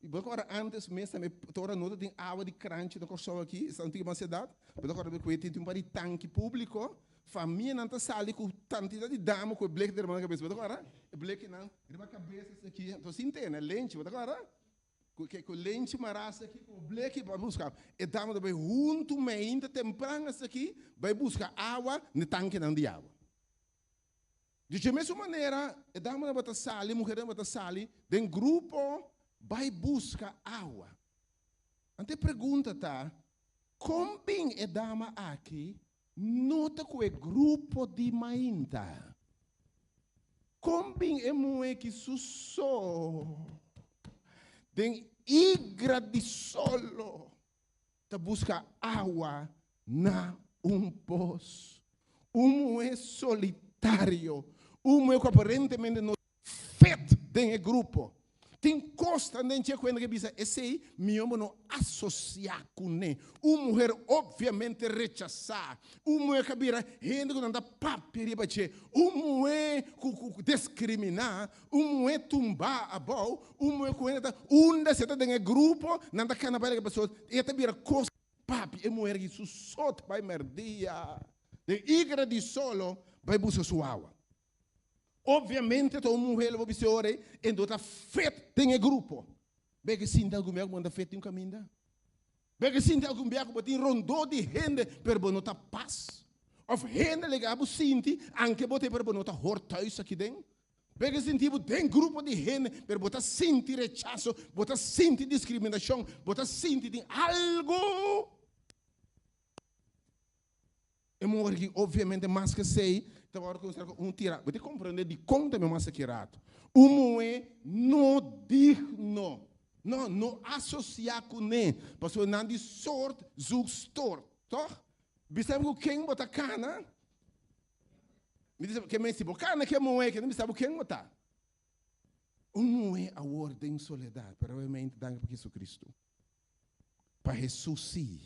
Bo ta kòrda antes mes tambe te ora no ta tin awa di kranchi na Kòrsou aki, esnan tin mas edat, bo ta kòrda ku e tin un par di tanki públiko, famianan ta sali ku tantidat di dama ku e bleki ta riba nan kabes, bo ta kòrda? E blekinan riba kabes esaki, anto sin tene lenchi, bo ta kòrda? Ku ke ku lenchi mará esaki ku bleki pa buska. E dama ta bai huntu meinta tempran esaki bai buska awa na e tankinan di awa. Di dje mesun manera, e damanan tabata sali, muhernan tabata sali den grupo bai buska awa. Anto e pregunta ta, kon bin e dama aki no ta ku e grupo di mainta? Kon bin e muhé ki su so den igra di solo ta buska awa na un pos. Un muhé solitario, un muhé ku aparentemente no fit den e grupo. Tin kosnan den dje ku hende ke bisa esei mihó bo no asosiá kuné. Un muher opviamente rechasá, un muhé ku a bira hende ku nan ta papia riba dje, un muhé ku ku diskriminá, un muhé tumbá abou, un muhé ku hende ta unda si e ta den e grupo nan ta kana bai laga pasobra e ta bira kos papia. E muher aki su so ta bai mèrdia den igra di solo bai buska su awa. Obviamente ta un muher lo bo bisa ora ei e no ta fit den e grupo. Bo ke sinti algun bia ku bo no ta fit den un kaminda? Bo ke sinti algun bia ku bo tin rondó di hende pero bo no ta pas? Òf hende lega bo sinti anke bo ta ei pero bo no ta hor thuis aki den? Bo ke sinti bo den grupo di hende pero bo ta sinti rechaso, bo ta sinti diskriminashon, bo ta sinti tin algu? E muher aki obviamente mas ke esei ta wòrdu konsiderá komo un tira. Bo ta komprendé dikon ta mi mas aki rato. Un muhé no digno. No, no asosiá kuné, pasobra nan di sort zoek stort, tòg? Bisa mi ku ken bo ta kana. Mi di ke men si bo kana ku e muhé aki, nan bisa bo ken bo ta. Un muhé awor den soledat, pero obviamente danki pa Jesucristo. Pa Hesus sí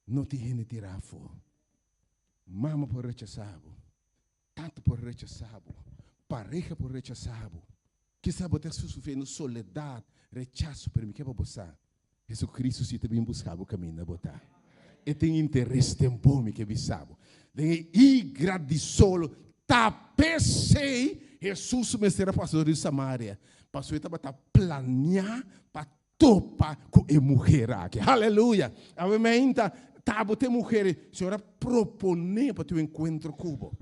no tin hende tira afó. Mama por rechasá bo, tata por rechasá bo, pareha por rechasá bo. Kisas bo ta sufriendo soledat, rechaso, pero mi ke pa bo sa, Jesucristo sí ta bin buska bo kaminda bo ta. E tin interes den bo, mi ke bisa bo. Den e igra di solo, ta p'esei Hesus mester a pasa dor di Samaria, pasobra e tabata planeá pa topa ku e muher aki. Haleluya! Awe meinta ta bo te muher, Señor a proponé pa tin un enkuentro ku bo.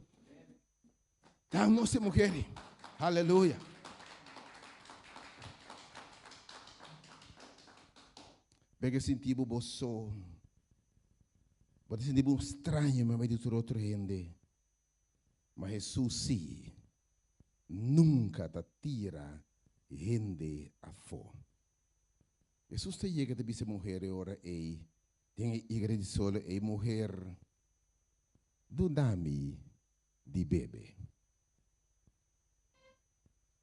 Ta nos e muher. Haleluya! Beke sinti bo bo so. Bo ta sinti bo un straño meimei di tur otro hende. Ma Hesus sí nunka ta tira hende afó. Hesus ta yega ta bisa e muher e ora ei den e igre di solo, Ei muher, duna mi di bebe.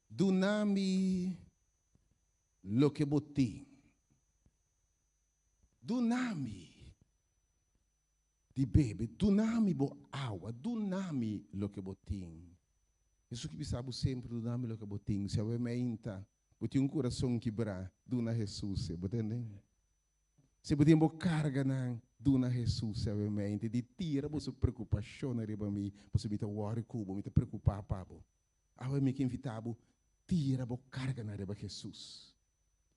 Duna mi loke bo tin. Duna mi. Di bebe, duna mi bo awa, duna mi loke bo tin. Hesus ki bisa bo semper, duna mi loke bo tin. Si awe meinta bo tin un kurason kibrá, duna Hesus e. Bo tende? Si bo tin bo karganan, duna Hesus e awe meinta. Di tira boso preokupashonnan riba mi, pasobra mi ta wòri ku bo, mi ta preokupá pa bo. Awe mi ke invitá bo, tira bo karganan riba Hesus.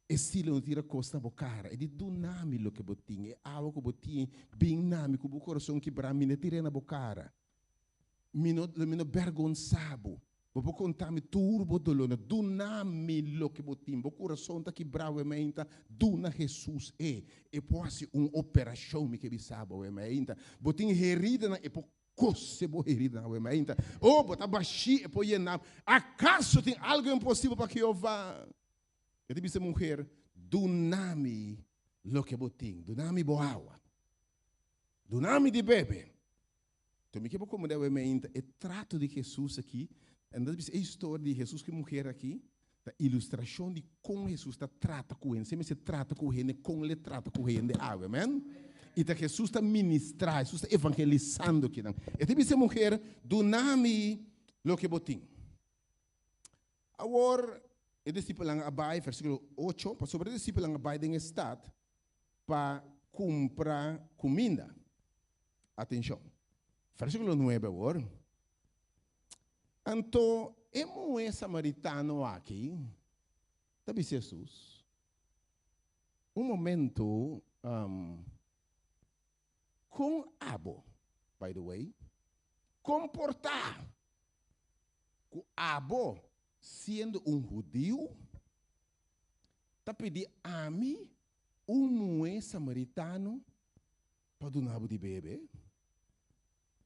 E sila no tira kos na bo kara. E di, Duna mi loke bo tin, e awa ku bo tin, bin na mi ku bo kurason kibrá, mi no tir'é na bo kara. Mi no, lo mi no bèrgonsá bo. Bo por konta mi tur bo dolónan. Duna mi loke bo tin. Bo kurason ta kibrá wemeinta, duna Hesus e. E por hasi un operashon, mi ke bisa bo wemeinta. Bo tin heridanan, e por Kose bo heridanan awe mainta. Oh, bo ta bashí, e por yená. Akaso tin algu imposibel pa Jehová? E ta bisa e muher, Duna mi loke bo tin, duna mi bo awa, duna mi di bebe. Enton mi ke bo komprendé awe mainta e trato di Hesus aki. En ta bisa e historia di Hesus ku e muher aki ta ilustrashon di kon Hesus ta trata ku hende. Si e mester trata ku hende, kon lo e trata ku hende awe. Amen. I ta Hesus ta ministrá, Hesus ta evangelisando kinan. E ta bisa e muher, Duna mi loke bo tin. Awor. E disipelnan a bai, versíkulo ocho, pasobra e disipelnan a bai den e stat pa kumpra kuminda. Atenshon. Versíkulo nuebe awor. Anto e muhé samaritano aki ta bisa Hesus, Un momento, kon abo, by the way, komportá ku abo siendo un hudiu ta pidi ami, un muhé samaritano, pa duna bo di bebe?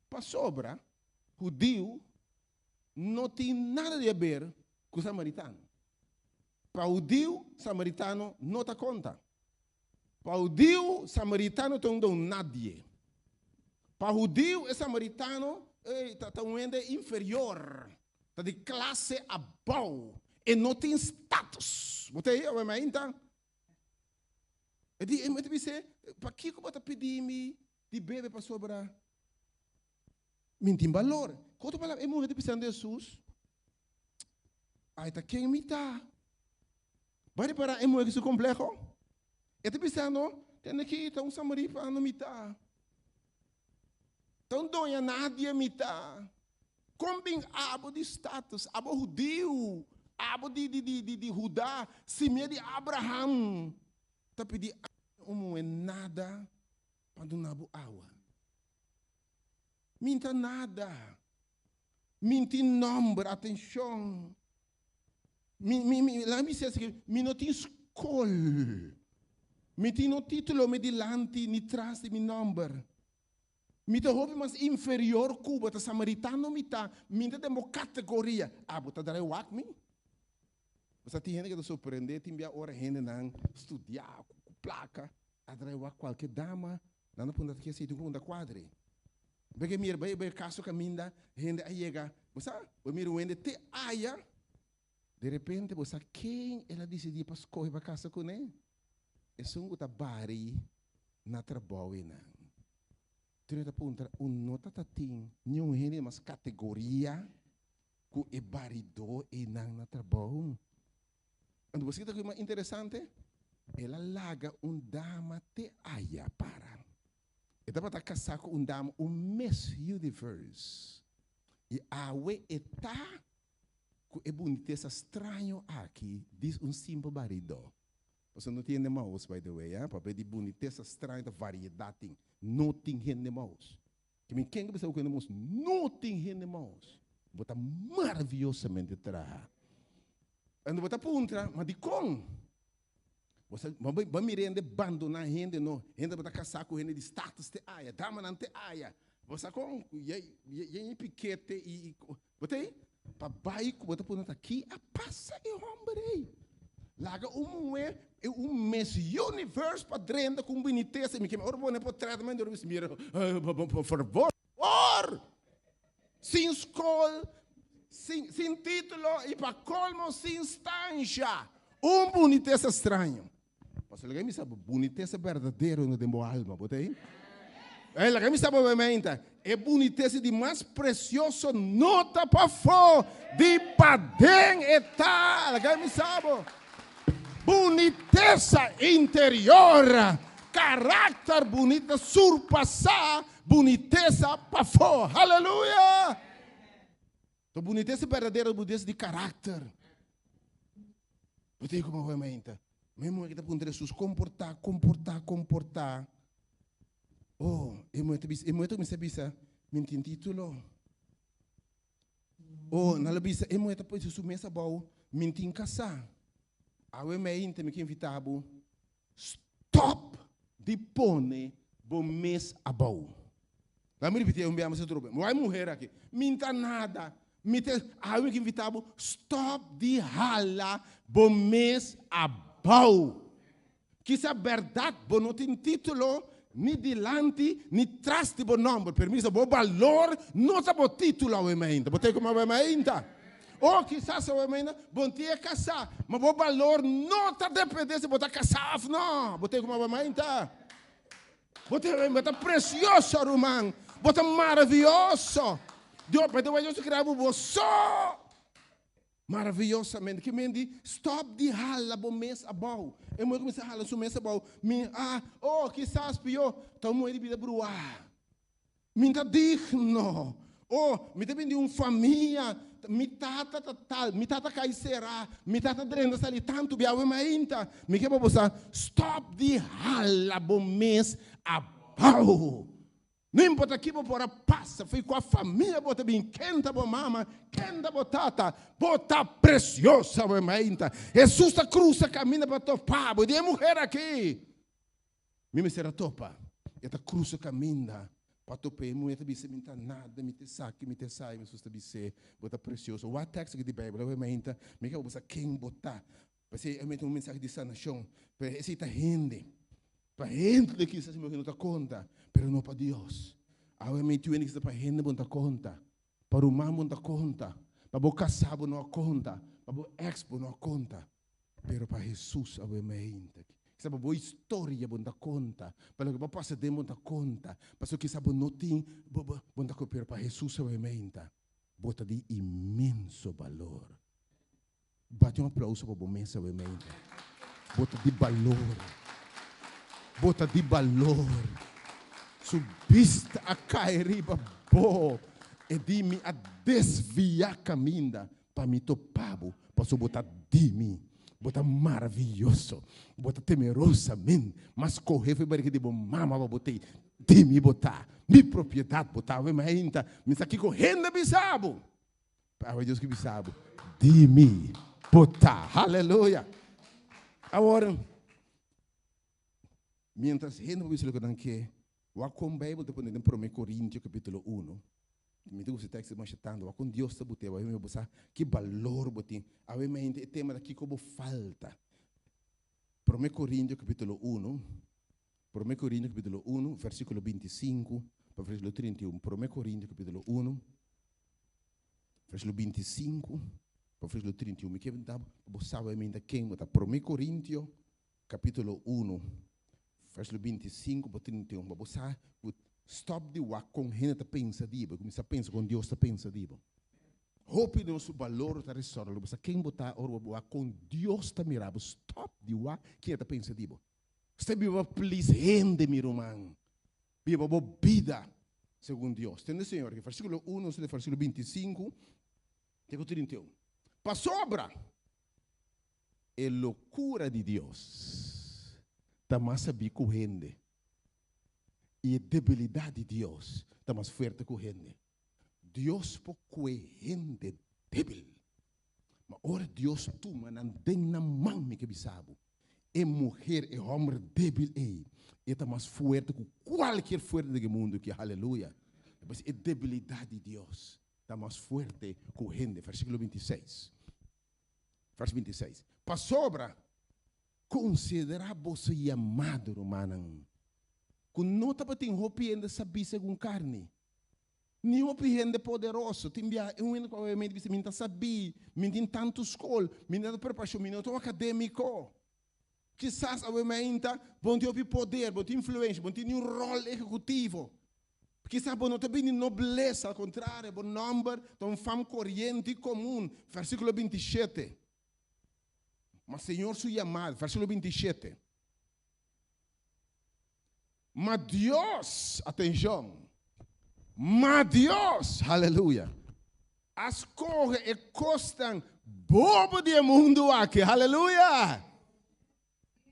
Pasobra hudiu no tin nada di haber ku samaritano. Pa hudiu, samaritano no ta konta. Pa hudiu, samaritano ta un don nadie. Pa hudiu, e samaritano ta un hende inferior, ta di klase abou, e no tin status. Bo ta ei mainta? E di, e ta bis'é, Pakiko bo ta pidi mi di bebe pasobra mi tin balor? Ku otro palabra, e muher ta bisando Hesus, Ai ta ken mi ta? Bo a ripará e muher ku su kompleho? E ta bisando, Tende aki ta un samaripano mi ta. Ta un doña nadie mi ta. Kon bin abo di status, abo hudiu, abo di di di di di Hudá, simia di Abraham, ta pidi ami un muhé nada pa duna bo awa? Mi n'ta nada. Mi n'tin nòmber, atenshon. Mi mi mi laga mi bisa esaki, mi no tin skol. Mi tin no título mi dilanti ni tras di mi nòmber. Mi ta hopi mas inferior ku bo, ta samaritano mi ta, mi ta den bo kategoria. Abo ta drai wak mi? Bo sa tin hende ku ta sorprende tin bia ora hendenan studia ku plaka a drai wak kualke dama, nan ta puntra ta ke esei tin ku puntra kuadre. Bo ke mira bai bai kaso kaminda hende a yega, bo sa, bo mira un hende te aya, de repente bo sa ken el a disidí pa skohe pa kasa kuné? Esun ku ta bari na trabou einan. Tur e ta puntra, un no ta ta tin niun hende di mas kategoria ku e baridó einan na trabou? Anto bo sa kiko mas interesante? El a laga un dama te aya para. E tabata kasá ku un dama, un Miss Universe. I awe e ta ku e bunitesa straño aki dis un simpel baridó. Pasobra no tin hende maus, by the way, papia di bunitesa straño ta variedat tin. No tin hende maus. Ke mi ken ke bisa bo ku hende maus? No tin hende maus. Bo ta maraviyosamente traha. Anto bo ta puntra, ma dikon? Bo sa, bo bo mira hende bandoná hende no. Hende bo ta kasá ku hende di status te aya, damanan te aya. Bo sa kon? Ye ye ye pikete i i bo ta ei? Pa bai ku bo ta puntra ta ki a pasa e hòmber ei? Laga un muhé e un Miss Universe pa drenta ku un bunitesa i mi ke ora bo pone potrèt men dor mira por favor sin skol sin sin título i pa kolmo sin stansha un bunitesa straño. Pasobra laga mi sa bo bunitesa berdadero no den bo alma, bo ta ei? Ei, laga mi sa bo meinta, e bunitesa di mas presioso no ta pafó, di paden e ta. Laga mi sa bo. Bunitesa interior, karakter bunita surpasá bunitesa pafó. Haleluya! Ta bunitesa berdadero, bunitesa di karakter. Bo ta como hoy mainta. Mi mujer ta puntra Jesus comporta, comporta, comporta. Oh, e mujer ta bisa, e mujer ta cuminsa bisa, mi tin título. Oh, nan lo bisa, e mujer ta pone su mes abou, mi tin casá. Awe mainta mi ke invita bo, stop di pone bo mes abou. Laat mi repiti un bia mas atrobe. Wai muher aki, mi ta nada. Mi te, awe mi ke invita bo, stop di hala bo mes abou. Kisa berdad bo no tin titulo ni dilanti ni tras di bo nomber. Permiso, bo balor no ta bo titulo awe mainta. Bo ta como awe mainta? O kisas awe mainta bo no tin e kasá, ma bo balor no ta depende si bo ta kasá of no. Bo ta como awe mainta? Bo ta, bo ta precioso, ruman. Bo ta maravilloso. Dios, by the way, Dios a crea bo bo so. Maravillosamente. Ke men di, stop di hala bo mes abou. E muhé kuminsá hala su mes abou. Mi, ah, oh, kisas pió, ta un muhé di bida bruá. Mi ta digno. Oh, mi ta bin di un famia, mi tata ta tal, mi tata kai será, mi tata drenta sali tantu bia awe mainta. Mi ke pa bo sa, stop di hala bo mes abou. No importa ki bo por a pasa, fi kua famia bo ta bin, ken ta bo mama, ken ta bo tata, bo ta preciosa awe mainta. Hesus ta crusa caminda pa topa bo, di e muher aki. Mi mester a topa. E ta crusa caminda pa topa e muher ta bisa, mi ta nada, mi ta esaki, mi ta esai. Hesus ta bis'é, bo ta precioso. Wak tekst aki di Bijbel awe mainta, mi ke pa bo sa ken bo ta. P'esei e mete un mensahe di sanashon. Pero esei ta hende. Pa hende kisas mi no ta konta, pero no pa Dios. Awe mi tin kisas pa hende bo no ta konta, pa ruman bo no ta konta, pa bo kasá bo no a konta, pa bo eks bo no a konta, pero pa Hesus awe mi hende. Kisas pa bo historia bo no ta konta, pa loke bo a pasa den bo no ta konta, pasobra kisas bo no tin bo bo no ta konta, pero pa Hesus awe mi hende bo ta di inmenso balor. Bati un aplauso pa bo mes awe mente. Bo ta di balor. Bo ta di balor. Su bista a kai riba bo. E di mi a desviá kaminda pa mi topa bo, pasobra bo ta di mi. Bo ta maravioso. Bo ta temerosamente. Mas kohe for e barika di bo mama pa bo tei. Di mi bo ta. Mi propiedat bo ta. Awe mainta mi sa kiko hende bisa bo. Awe Dios ke bisa bo, di mi bo ta. Haleluya! Awor, mientras hende por bisa loke nan ke, wak kon Bijbel ta pone den Prome Korintio kapitulo uno. Mi ta gusta e tekst masha tantu. Wak kon Dios ta bute, wak bo sa ki balor bo tin. Awe mente e tema ta kiko bo falta. Prome Korintio kapitulo uno, Prome Korintio kapitulo uno, versikulo 25 pa versikulo 31. Prome Korintio kapitulo uno. Versíkulo 25 pa versíkulo 31. Mi ke da bo sabe ainda ken bo ta. Promé Korintio kapítulo 1, versíkulo 25 pa 31. Pa bo sa ku stòp di wak kon hende ta pensa di bo i kuminsá pensa kon Dios ta pensa di bo. Hopi di nos balor ta restourá. Lo bo sa ken bo ta ora bo wak kon Dios ta mira bo. Stòp di wak ken ta pensa di bo. Step biba pa please hende, mi ruman. Biba bo bida segun Dios. Tende Señor aki, versíkulo 1 hasta versíkulo 25 te ku 31. Pasobra e lokura di Dios ta mas sabí ku hende, i e debilidat di Dios ta mas fuerte ku hende. Dios por kue hende débil, ma ora Dios tuma nan den nan man, mi ke bisa bo, E muher, e homber debil ei, e ta mas fuerte ku kualkier fuerte den e mundu aki. Haleluya! Pues e debilidat di Dios ta mas fuerte ku hende. Versíkulo 26. Vers 26. Pasobra, konsiderá boso yamado, rumannan, ku no tabatin hopi hende sabí segun karni, Ni hopi hende poderoso. Tin bia un hende ku a mente bisa, mi no ta sabí, mi no tin tantu skol, mi no tin preparashon, mi no ta un akadémiko. Kisas awe mainta bo no tin hopi poder, bo no tin influensha, bo no tin niun ròl ehekutivo. Kisas bo no ta bini noblesa, al kontrario, bo nòmber ta un fam koriente i komun. Versíkulo 27. Ma Señor su yamada, versíkulo 27. Ma Dios, atenshon, ma Dios, haleluya, a skohe e kosnan bobo di e mundu aki, haleluya.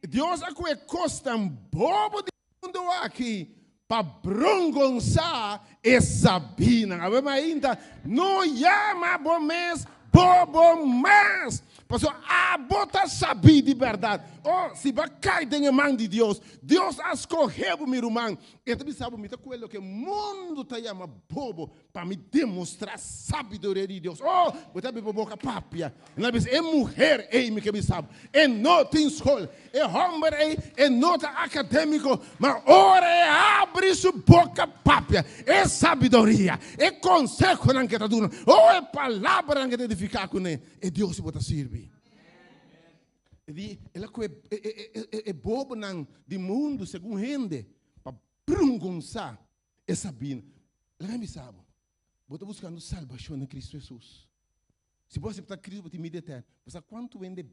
Dios a kohe e kosnan bobo di e mundu aki pa brongonsá e sabínan. Awe mainta, no yama bo mes bobo mas, pasobra abo ta sabí di bèrdat. O, si bo a kai den e man di Dios, Dios a skohe bo, mi ruman. E ta bisa bo, Mi ta kohe loke mundu ta yama bobo pa mi demostrá sabiduria di Dios. O, bo ta biba boka papia. Nan a bisa, E muher ei, mi ke bisa bo, e no tin skol. E hòmber ei, e no ta akadémiko, ma ora e habri su boka papia, e sabiduria, e konsehonan ku e ta duna, o e palabranan ku e ta edifiká kuné, e Dios bo ta sirbi. E di, el a kohe e bobonan di mundu segun hende pa brungonsá e sabínan. Laga mi bisa bo, bo ta buskando salbashon den Kristu Hesus. Si bo aseptá Cristo, bo tin bida eterno. Bo sa kuantu hende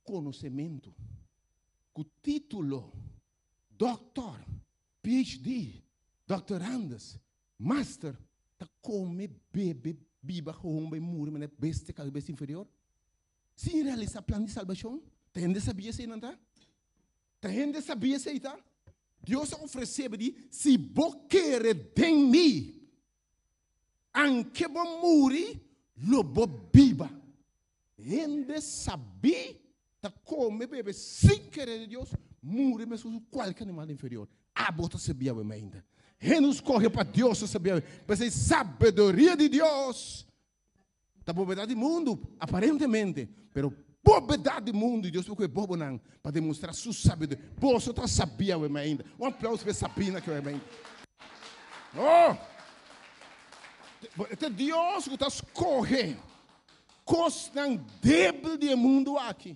konosementu, ku título, dòktor, PhD, dòktorandes, master, ta kome, bebe, biba gewoon bai muri manera bestia kada bes inferior? Sin realisá plan di salbashon? Ta hende sabí esei nan ta? Ta hende sabí esei ta? Dios a ofresé bo di, si bo kere den mi, anke bo muri, lo bo biba. Hende sabí ta kome, bebe sin kere den Dios, muri meskos ku kualke animal inferior. Abo ta sabí awe mainta. Hende ku skohe pa Dios ta sabí awe. P'esei sabiduria di Dios Ta bobedat di mundu, aparentemente, pero bobedat di mundu, i Dios por kohe bobonan pa demostrá Su sabiduria. Boso ta sabí awe mainta. Un aplauso pa e sabínan aki awe mainta. Oh! Ta Dios ku ta skohe kosnan débil di e mundu aki.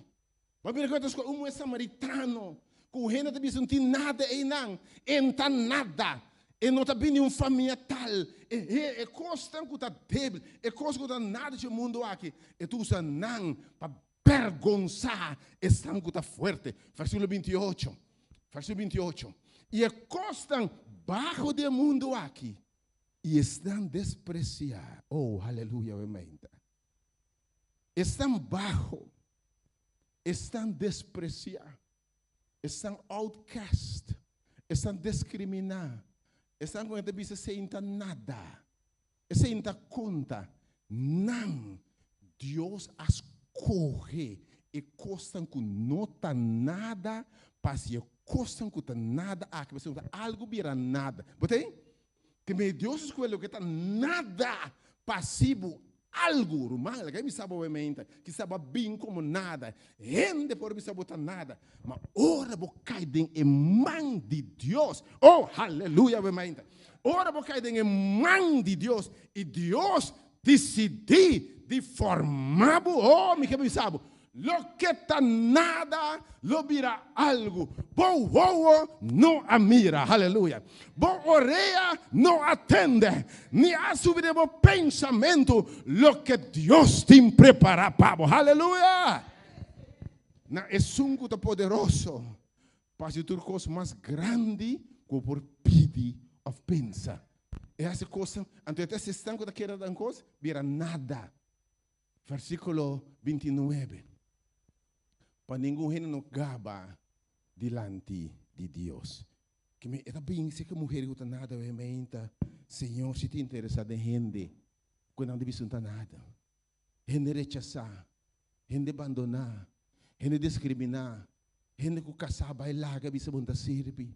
Bo a mira ku e ta skohe un muhé samaritano ku hende ta bisa no tin nada einan, e no ta nada, e no ta bini di un famia tal. E e kosnan ku ta débil, e kos ku ta nada dje mundu aki, e ta usa nan pa bèrgonsá esnan ku ta fuerte. Versíkulo 28, versíkulo 28, I e kosnan baho di e mundu aki, i esnan despresiá, oh, aleluya, we meinta. Esnan baho, esnan despresiá, esnan outcast, esnan diskriminá, esnan ku nan ta bisa esei no ta nada, esei no ta konta, nan Dios a skohe e kosnan ku no ta nada pa hasi e kosnan ku ta nada aki, pasobra no ta algu bira nada. Bo ta ei? Te me Dios a skohe loke ta nada pa hasi bo algu, ruman, laga mi sa bo obviamente, kisa bo a bin komo nada, hende por bisa bo ta nada, ma ora bo kai den e man di Dios, oh haleluya obviamente, ora bo kai den e man di Dios i Dios disidí di forma bo, oh mi ke bisa bo, Loke ta nada lo bira algu. Bo wowo no a mira, haleluya, bo orea no a tende, ni a subi den bo pensamentu loke Dios tin prepará pa bo. Haleluya! Na esun ku ta poderoso pa hasi tur kos mas grandi ku bo por pidi òf pensa. E hasi kosnan, anto e ta hasi esnan ku ta kere nan kos bira nada. Versíkulo 29, Pa ningun hende no gaba dilanti di Dios. Ke mi e ta binse ku muher ku ta nada wei meinta, Señor si ta interesá den hende ku nan di bisa no ta nada. Hende rechasá, hende bandoná, hende diskriminá, hende ku kasá bai laga bisa bo no ta sirbi,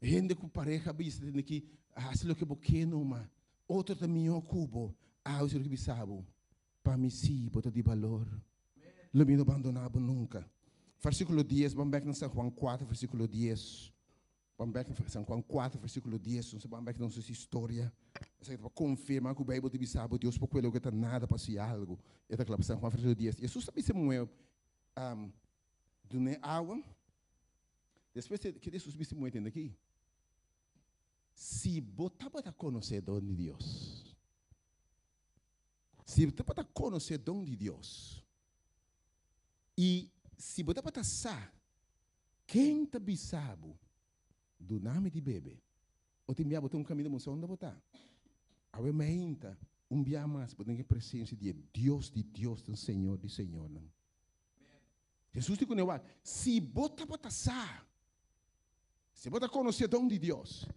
hende ku pareha bisa tene ki hasi loke bo ke numa, otro ta mihó ku bo, awe si loke bisa bo, pa mi si bo ta di balor, lo mi no bandoná bo nunka. Versíkulo dies, ban bèk na San Juan kuater versíkulo dies, ban bèk na San Juan kuater versíkulo dies, nos a ban bèk na nos historia, esaki ta pa konfirmá ku Beibel ta bisa bo Dios por kue loke ta nada pa hasi algu, e ta kla pa San Juan versíkulo dies, Hesus ta bisa e muhé, dun'é awa. Despues ke Hesus bisa muhé tende aki, Si bo tabata konosé don di Dios, si bo tabata konosé don di Dios, i si bo tabata sa ken ta bisa bo, Duna mi di bebe, o tin bia bo ta un kaminda bo sa unda bo ta. Awe mainta, un bia mas bo den e presensia di e Dios di diosnan, Señor di señornan. Hesus di kuné wak, Si bo tabata sa, si bo ta konosé don di Dios,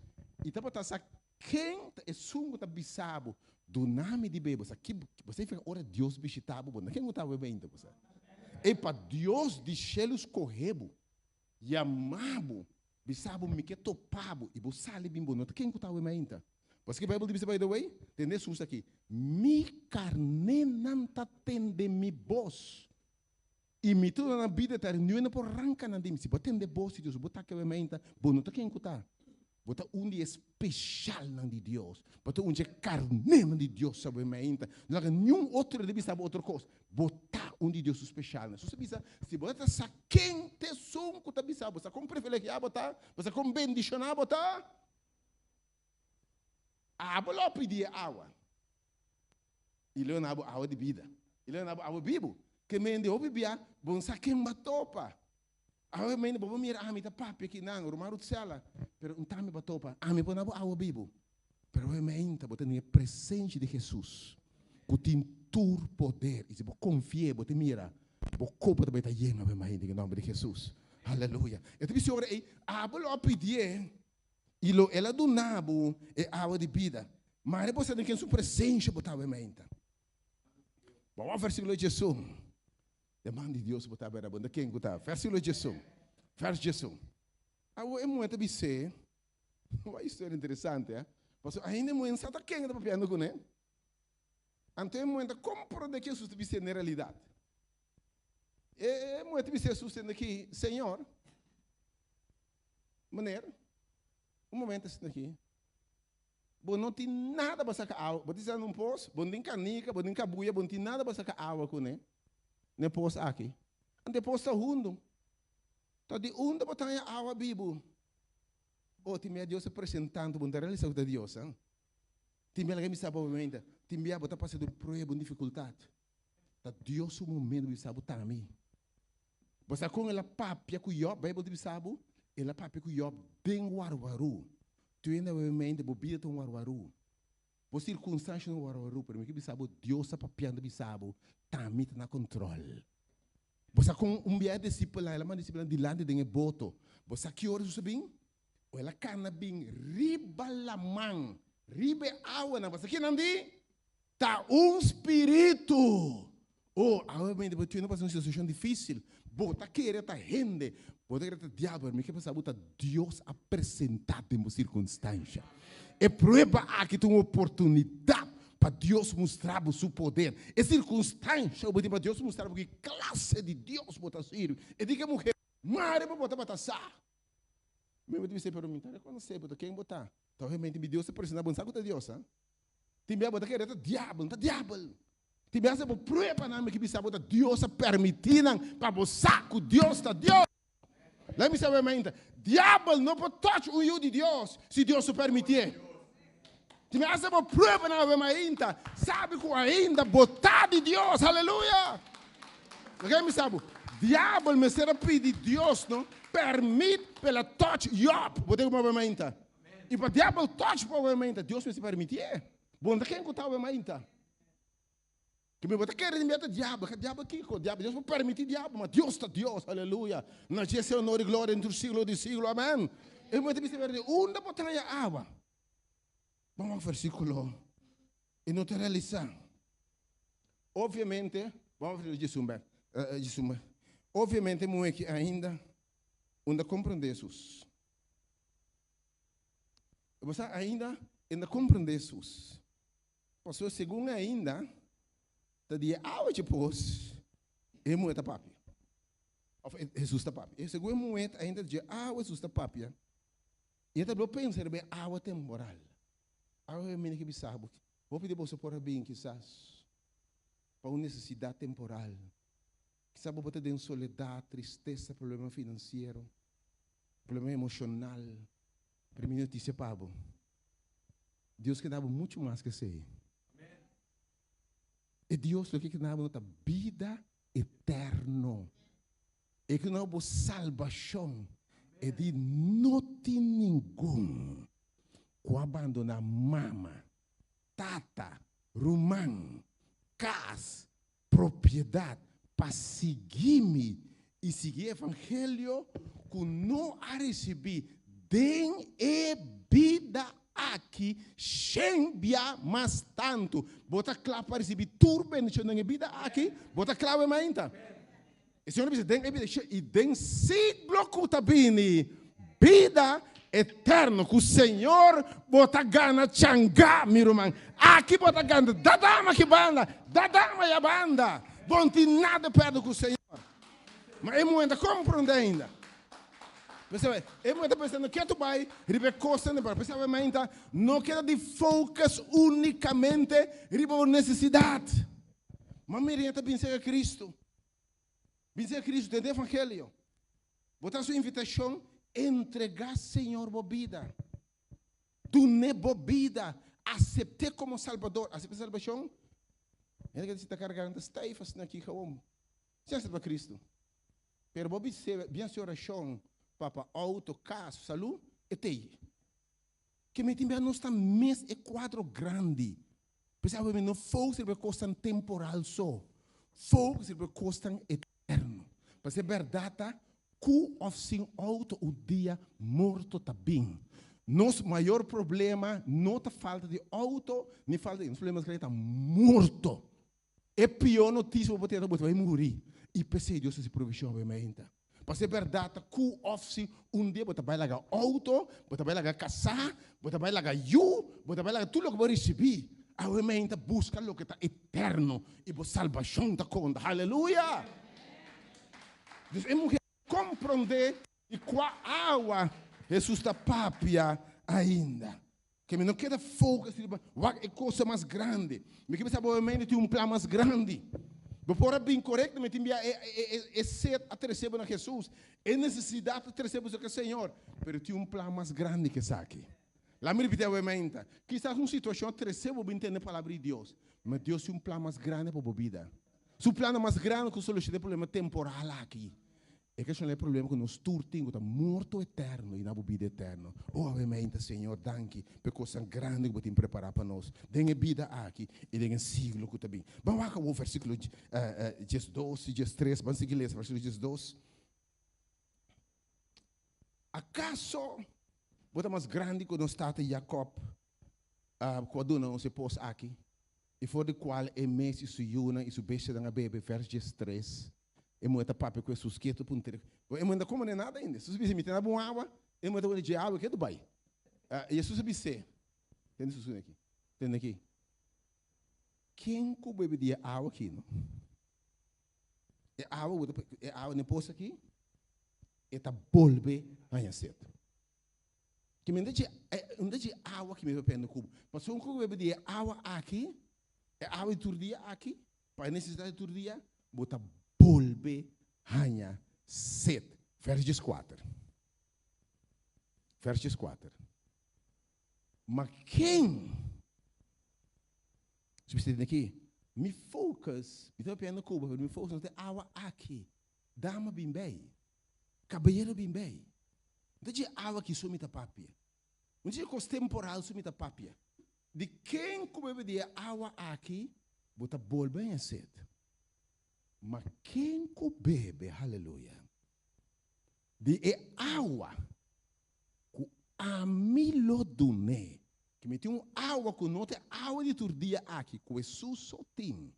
i tabata sa ken ta esun ku ta bisa bo, Duna mi di bebe, bo sa ki, bo sa ora Dios bishita bo, bo na ken ku ta bebe ainda, bo sa. Ei pa Dios di shelu skohe bo, yama bo, bisa bo mi ke topa bo, i bo sali bin bo no ta ken ku ta bebe ainda. Paske Bijbel ta bisa by the way, tende Hesus aki, Mi karnénan ta tende mi bos. I mi ta duna nan bida eterno, niun no por ranka nan di mi. Si bo a tende bos di Dios, bo ta kebe meinta, bo no ta ken ku ta. Bo ta un di e speshalnan di Dios. Bo ta un dje karnénan di Dios sa bo meinta. No laga niun otro di bisa bo otro kos. Bo ta un di Dios su speshalnan. Hesus a bisa, si bo ta sa ken ta esun ku ta bisa bo, sa kon privilegiá bo ta, bo sa kon bendishoná bo ta, abo lo pidi e awa i lo duna bo awa di bida. I lo duna bo awa bibu. Ke mende hopi bia, bo no sa ken bo a topa. Awe mende bo por mira ami ta papia kinan, ruman Rutsella, pero un tambe bo a topa. Ami por duna bo awa bibu. Pero awe meinta bo ta den e presensia di Hesus, ku tin tur poder. I si bo konfi'é, bo ta mira, bo kopa ta bai ta yen awe mainta den e nòmber di Hesus. Aleluya. E ta bisa ora ei, abo lo a pidié I lo el a duna bo e awa di bida. Mare bo sa den ken su presencia bo ta awe mainta. Bo wak versiculo 11. De man di Dios bo ta bera bo. Da ken ku ta? Versiculo 11. Vers 11. Awo e muhe ta bis'é, Wak historia interesante, eh? Pasobra ainda e muhe no sa ta ken e ta papiando kuné. Anto e muhe ta komprondé ke Jesus ta bis'é na e realidat. E muhe ta bisa Jesus tende aki, Señor, Meneer, un momento asina aki. Bo no tin nada pa saka awa. Bo tin sa un pos, bo no tin kanika, bo no tin kabuya, bo no tin nada pa saka awa kuné n'e pos aki. Anto e pos ta hundu. Ta di unda bo ta haña awa bibu? Oh, tin bia Dios ta presentando, bo no ta realisa ku ta Dios, ha? Tin bia laga mi sa bo mente, tin bia bo ta pasa den un prueba, un difikultat. Ta Dios su momento bisa bo tami. Bo sa kon el a papia ku Job? Bijbel ta bisa bo, el a papia ku Job den warwaru. Tu hende awe mente bo bida ta un warwaru. Bo sirkunstansha ta un warwaru, pero mi ke bisa bo Dios ta papiando bisa bo, tami ta na kontrol. Bo sa kon un bia e disipelnan, el a manda disipelnan dilanti den e boto. Bo sa ki ora Jesus a bin? O el a kana bin riba laman, riba e awanan. Bo sa kinan di? Ta un spiritu! Oh, awe mente bo tin pasa un situacion dificil. Bo ta kere ta hende, bo ta kere ta diabel, pero mi ke pensa bo ta Dios a presenta den bo circunstancia. E prueba aki ta un oportunidad pa Dios mustra bo su poder. E circunstancia ku bo tin pa Dios mustra bo ki clase di Dios bo ta sirbi. E di ke muher, Mare bo bo tabata sa. Mi bo ta bisa, pero mi ta reconoce bo ta ken bo ta. Ta obviamente mi Dios ta presenta bo, no sa ku ta Dios, ha? Tin bia bo ta kere ta diabel, no ta diabel. Tin bia bo pruebanan mi ke bisa bo ta Dios a permiti nan pa bo sa ku Dios ta Dios. Laat mi sa bo mainta, diabel no por touch un yu di Dios si Dios no permitié. Tin bia bo pruebanan awe mainta, sabi ku ainda bo ta di Dios. Haleluya! Laat mi sa bo, diabel mester a pidi Dios no permit pa el a touch Job. Bo ta ku mi awe mainta? I pa diabel touch bo awe mainta, Dios mester permitié. Bo no ta ken ku ta awe mainta. Ke mi bo ta kere di mi ta diabel, ka diabel kiko? Diabel, Dios por permití diabel, ma Dios ta Dios, aleluya. Na dje sea honor i gloria den tur siglo di siglo, amen. E bo ta bisa berde, unda bo ta haña awa? Bo wak versíkulo i no ta realisá. Obviamente, bo wak versíkulo djesun bek, djesun bek. Obviamente muhé ki ainda unda komprondé Jesus. Bo sa ainda e no comprende Jesus. Pasobra segun ainda ta di e awa dje pos e muhe ta papia. Of Jesus ta papia. Segun e muhe ainda dje awa Jesus ta papia. I e ta blo pensa riba e awa temporal. Awa e mene ke bisa bo. Hopi di boso por a bin kisas pa un nesesidat temporal. Kisas bo por ta den soledat, tristesa, problema finansiero. Problema emocional. Pero mi noticia pa bo. Dios ke dabo mucho mas ke esei. E Dios loke ke dabo no ta bida eterno. E ke dabo bo salbacion. E di no tin ningun ku a bandona mama, tata, ruman, kas, propiedad pa sigui mi i sigui e evangelio ku no a risibí den e bida aki shen bia mas tantu. Bo ta kla pa risibí tur bendishon den e bida aki? Bo ta kla we mainta? E Señor a bisa den e bida i den siglo ku ta bini, bida eterno ku Señor bo ta gana changa, mi ruman. Aki bo ta gana da dama ki banda, da dama ya banda. Bo no tin nada perde ku Señor. Ma e muhé ta komprondé ainda. Pensa, e muhé ta pensa no ke tu bai riba e kosnan pero pensa e mainta no keda di focus unikamente riba bo nesesidat. Ma mira ta bin serka Cristo. Bin serka Cristo tende evangelio. Bo ta su invitashon, entregá Señor bo bida. Dun'é bo bida, asept'é komo Salbador. Aseptá salbashon? Hende ku ta karga ta stijf asina aki gewoon. Sin aseptá Kristu. Pero bo bis'é bien hasi orashon pa pa outo, kas, salú, e t'ei. Ke mi tin bia nos ta mes e kuadro grandi. P'esei awe mi no focus riba e kosnan temporal so. Focus riba e kosnan eterno. Pasobra e bèrdat ta ku òf sin outo un dia morto ta bin. Nos mayor problema no ta falta di outo ni falta di nos problema mas grandi ta morto. E pió notisia bo por tene ta bo ta bai muri. I p'esei Dios ta hasi provishon awe mainta. Pasobra e bèrdat ta ku òf si un dia bo ta bai laga outo, bo ta bai laga kasá, bo ta bai laga yu, bo ta bai laga tur loke bo a risibí. Awe mainta buska loke ta eterno i bo salbashon ta konta. Haleluya! Dus e muhé a komprondé di kua awa Hesus ta papia ainda. Ke mi no keda focus riba wak e cosa mas grandi. Mi ke bisa bo mente tin un plan mas grandi. Bo por a bin korekto, mi tin bia e e e set a trese bo na Jesus, e nesesidat a trese bo serka Señor, pero tin un plan mas grandi ke esaki. Laat mi ripiti awe mainta, kisas un situashon a trese bo bin tende palabra di Dios, ma Dios tin un plan mas grandi pa bo bida. Su plan ta mas grandi ku solushona e problema temporal aki. E keshon e problema ku nos tur tin ku ta morto eterno i na bo bida eterno. O awe mainta, Señor, danki pa e kosnan grandi ku bo tin prepará pa nos den e bida aki i den e siglo ku ta bin. Ban wak awor versíkulo diesdos i diestres. Ban sigui lesa versíkulo diesdos. Akaso bo ta mas grandi ku nos tata Jakòb, ku a duna nos e pos aki, i for di kual e mes i su yunan i su bestianan a bebe? Vers diestres. E muhé ta papia ku Hesus ketu puntra. Bo e muhé no ta komprendé nada ainda. Hesus a bisa, Mi tene bon awa. E muhé ta wende dje awa ketu bai. Hesus a bis'é, Tende su aki, tende aki, Ken ku bebe di e awa aki no? E awa ku ta, e awa den pos aki, e ta bolbe haña set. Ke mi no ta dje, no ta dje awa aki mi ta papia ku bo. Pasobra ku bebe di e awa aki, e awa di tur dia aki, Pa e nesesidat di tur dia, bo ta bolbe haña set. Vers dieskuater. Vers dieskuater. Ma ken, si bo tende aki, mi focus, mi ta papia na Cuba, pero mi focus no ta e awa aki. Dama bin bei, kabayero bin bei. No ta dje awa aki so mi ta papia. No ta dje kos temporal so mi ta papia. Di ken ku bebe di e awa aki, bo ta bolbe haña set. Ma ken ku bebe, haleluya, di e awa ku ami lo dun'é, ke mi tin un awa ku no ta e awa di tur dia aki, ku Hesus so tin,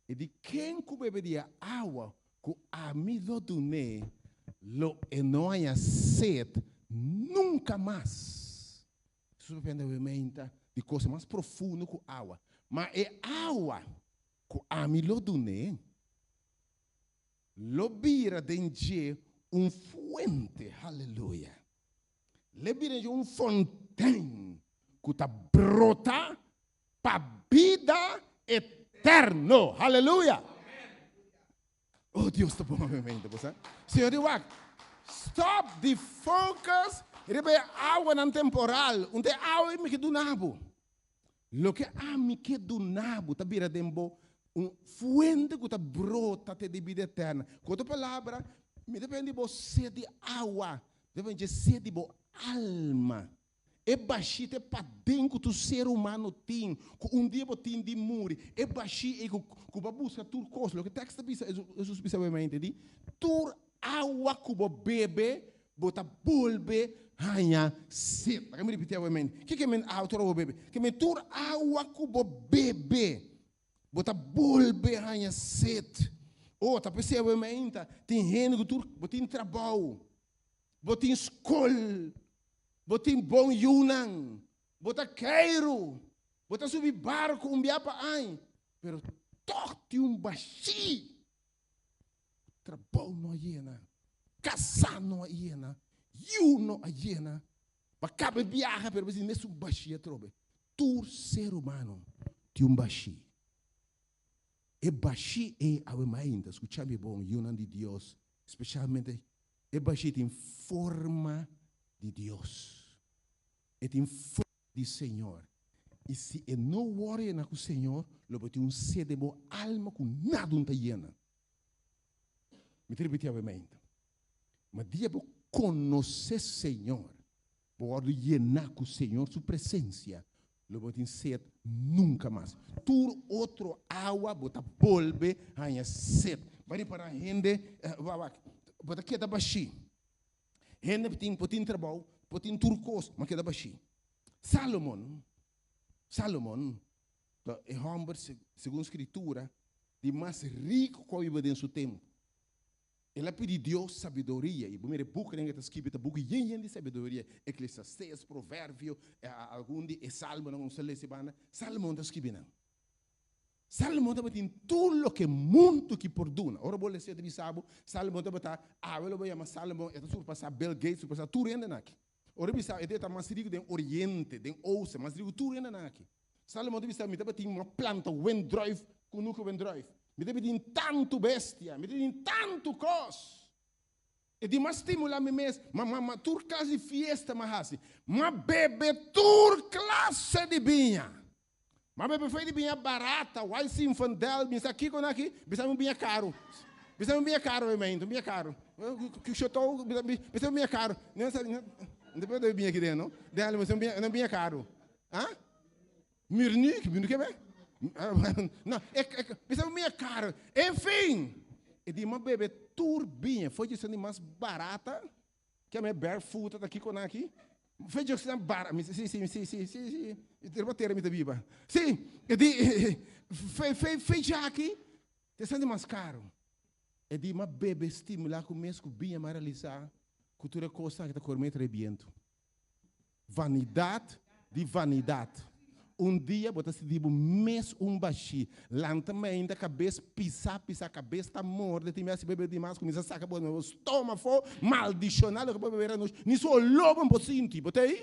i di ken ku bebe di e awa ku ami lo dun'é, lo e no haña set nunka mas. Jesús papia na menta di cosa mas profundo ku awa. Ma e awa ku ami lo dun'é lo bira den dje un fuente, haleluya. Le bira den dje un fontein ku ta brota pa bida eterno, haleluya. Oh, Dios ta bon obviamente, bo sa. Señor di wak, stop di focus riba e awanan temporal. Un ta e awa mi ke duna bo. Loke ami ke duna bo ta bira den bo un fuente ku ta brota te di bida eterna. Ku otro palabra, mi ta pende bo sed di awa, mi ta pende sed di bo alma. E bashí ta e paden ku tur ser humano tin, ku un dia bo tin di muri. E bashí ei ku ku bo a buska tur kos. Loke tèks ta bisa, Hesus bisa obviamente di, tur awa ku bo bebe, bo ta bolbe haña set. Laga mi ripití obviamente. Kiko e men awa tur awa bo bebe? Ke men tur awa ku bo bebe, bo ta bolbe haña set. Oh, ta p'esei obviamente tin hende ku tur, bo tin trabou, bo tin skol, Bo tin bon yunan, bo ta keiru, bo ta subi barku un bia pa añ, pero tòg tin un bashí. Trabou no a yena, kasá no a yena, yu no a yena. Bo a kaba e biaha pero bo sinti mesun bashí atrobe. Tur ser humano tin un bashí. E bashí ei awe mainta, skucha mi bon, yunan di Dios, spesialmente E bashí tin forma di Dios. E tin forma di Señor. I si e no wòrdu yená ku Señor, lo bo tin un sed den bo alma ku nada no ta yena. Mi ta ripití awe mainta. Ma dia bo konosé Señor, bo wòrdu yená ku Señor su presensia, lo bo tin sed nunka mas. Tur otro awa bo ta bolbe haña sed. Bo a ripará hende, wak, bo ta keda bashí. Hende tin, por tin trabou, por tin tur kos, ma keda bashí. Salomon, Salomon ta e hòmber, segun Skritura, di mas riku ku a biba den su tempu. El a pidi Dios sabiduria, i bo mira e bukinan ku e ta skibi ta buki yen yen di sabiduria, Eklesiastes, Proverbio, algun di e Salmonan ku nos ta lesa e banda, Salomon ta skibi nan. Salomon tabatin tur loke mundu ki por duna. Ora bo lesa e ta bisa bo, Salomon tabata, awe lo bo yama Salomon, e ta surpasá Bill Gates, surpasá tur hendenan aki. Ora bisa, e ta mas riku den Oriente, den Oosten, mas riku tur hendenan aki. Salomon ta bisa, Mi tabatin un planta wendruif, kunuku wendruif. Mi tabatin tantu bestia, mi tabatin tantu kos. E di m'a stimulá mi mes, ma ma ma tur klase di fiesta m'a hasi. M'a bebe tur klase di biña. M'a bebe foi di biña barata, White Zinfandel, mi sa kiko nan aki, bisa mi un biña karu. Bisa mi un biña karu, un biña karu. Chateau, bisa mi un biña karu. No sa, no ta bebe biña aki den, no? Den bisa mi un biña karu. Ah? Murniuk, murniuk ke be? No, e, e, bisa mi biña karu. Enfin, e di m'a bebe tur biña, foi di esnan di mas barata, ke me barefoot ta kiko nan aki, foi di esnan bara, mi si, si, si, si, si, si, riba tera mi ta biba. Si, e di, fe, fe, fe djaki, ta esnan di mas karu. E di m'a bebe stimulá ku mes ku biña m'a realisá ku tur e kosnan aki ta kore metra e bientu. Vanidat di vanidat. Un dia bo ta sinti bo mes un bashí. Lanta mainta kabes pisá pisá, kabes ta morde, tin bes si bebe dimas kuminsá saka bo bo stoma afó, maldishoná loke bo bebe anochi, ni su oló bo no por sinti. Bo ta ei?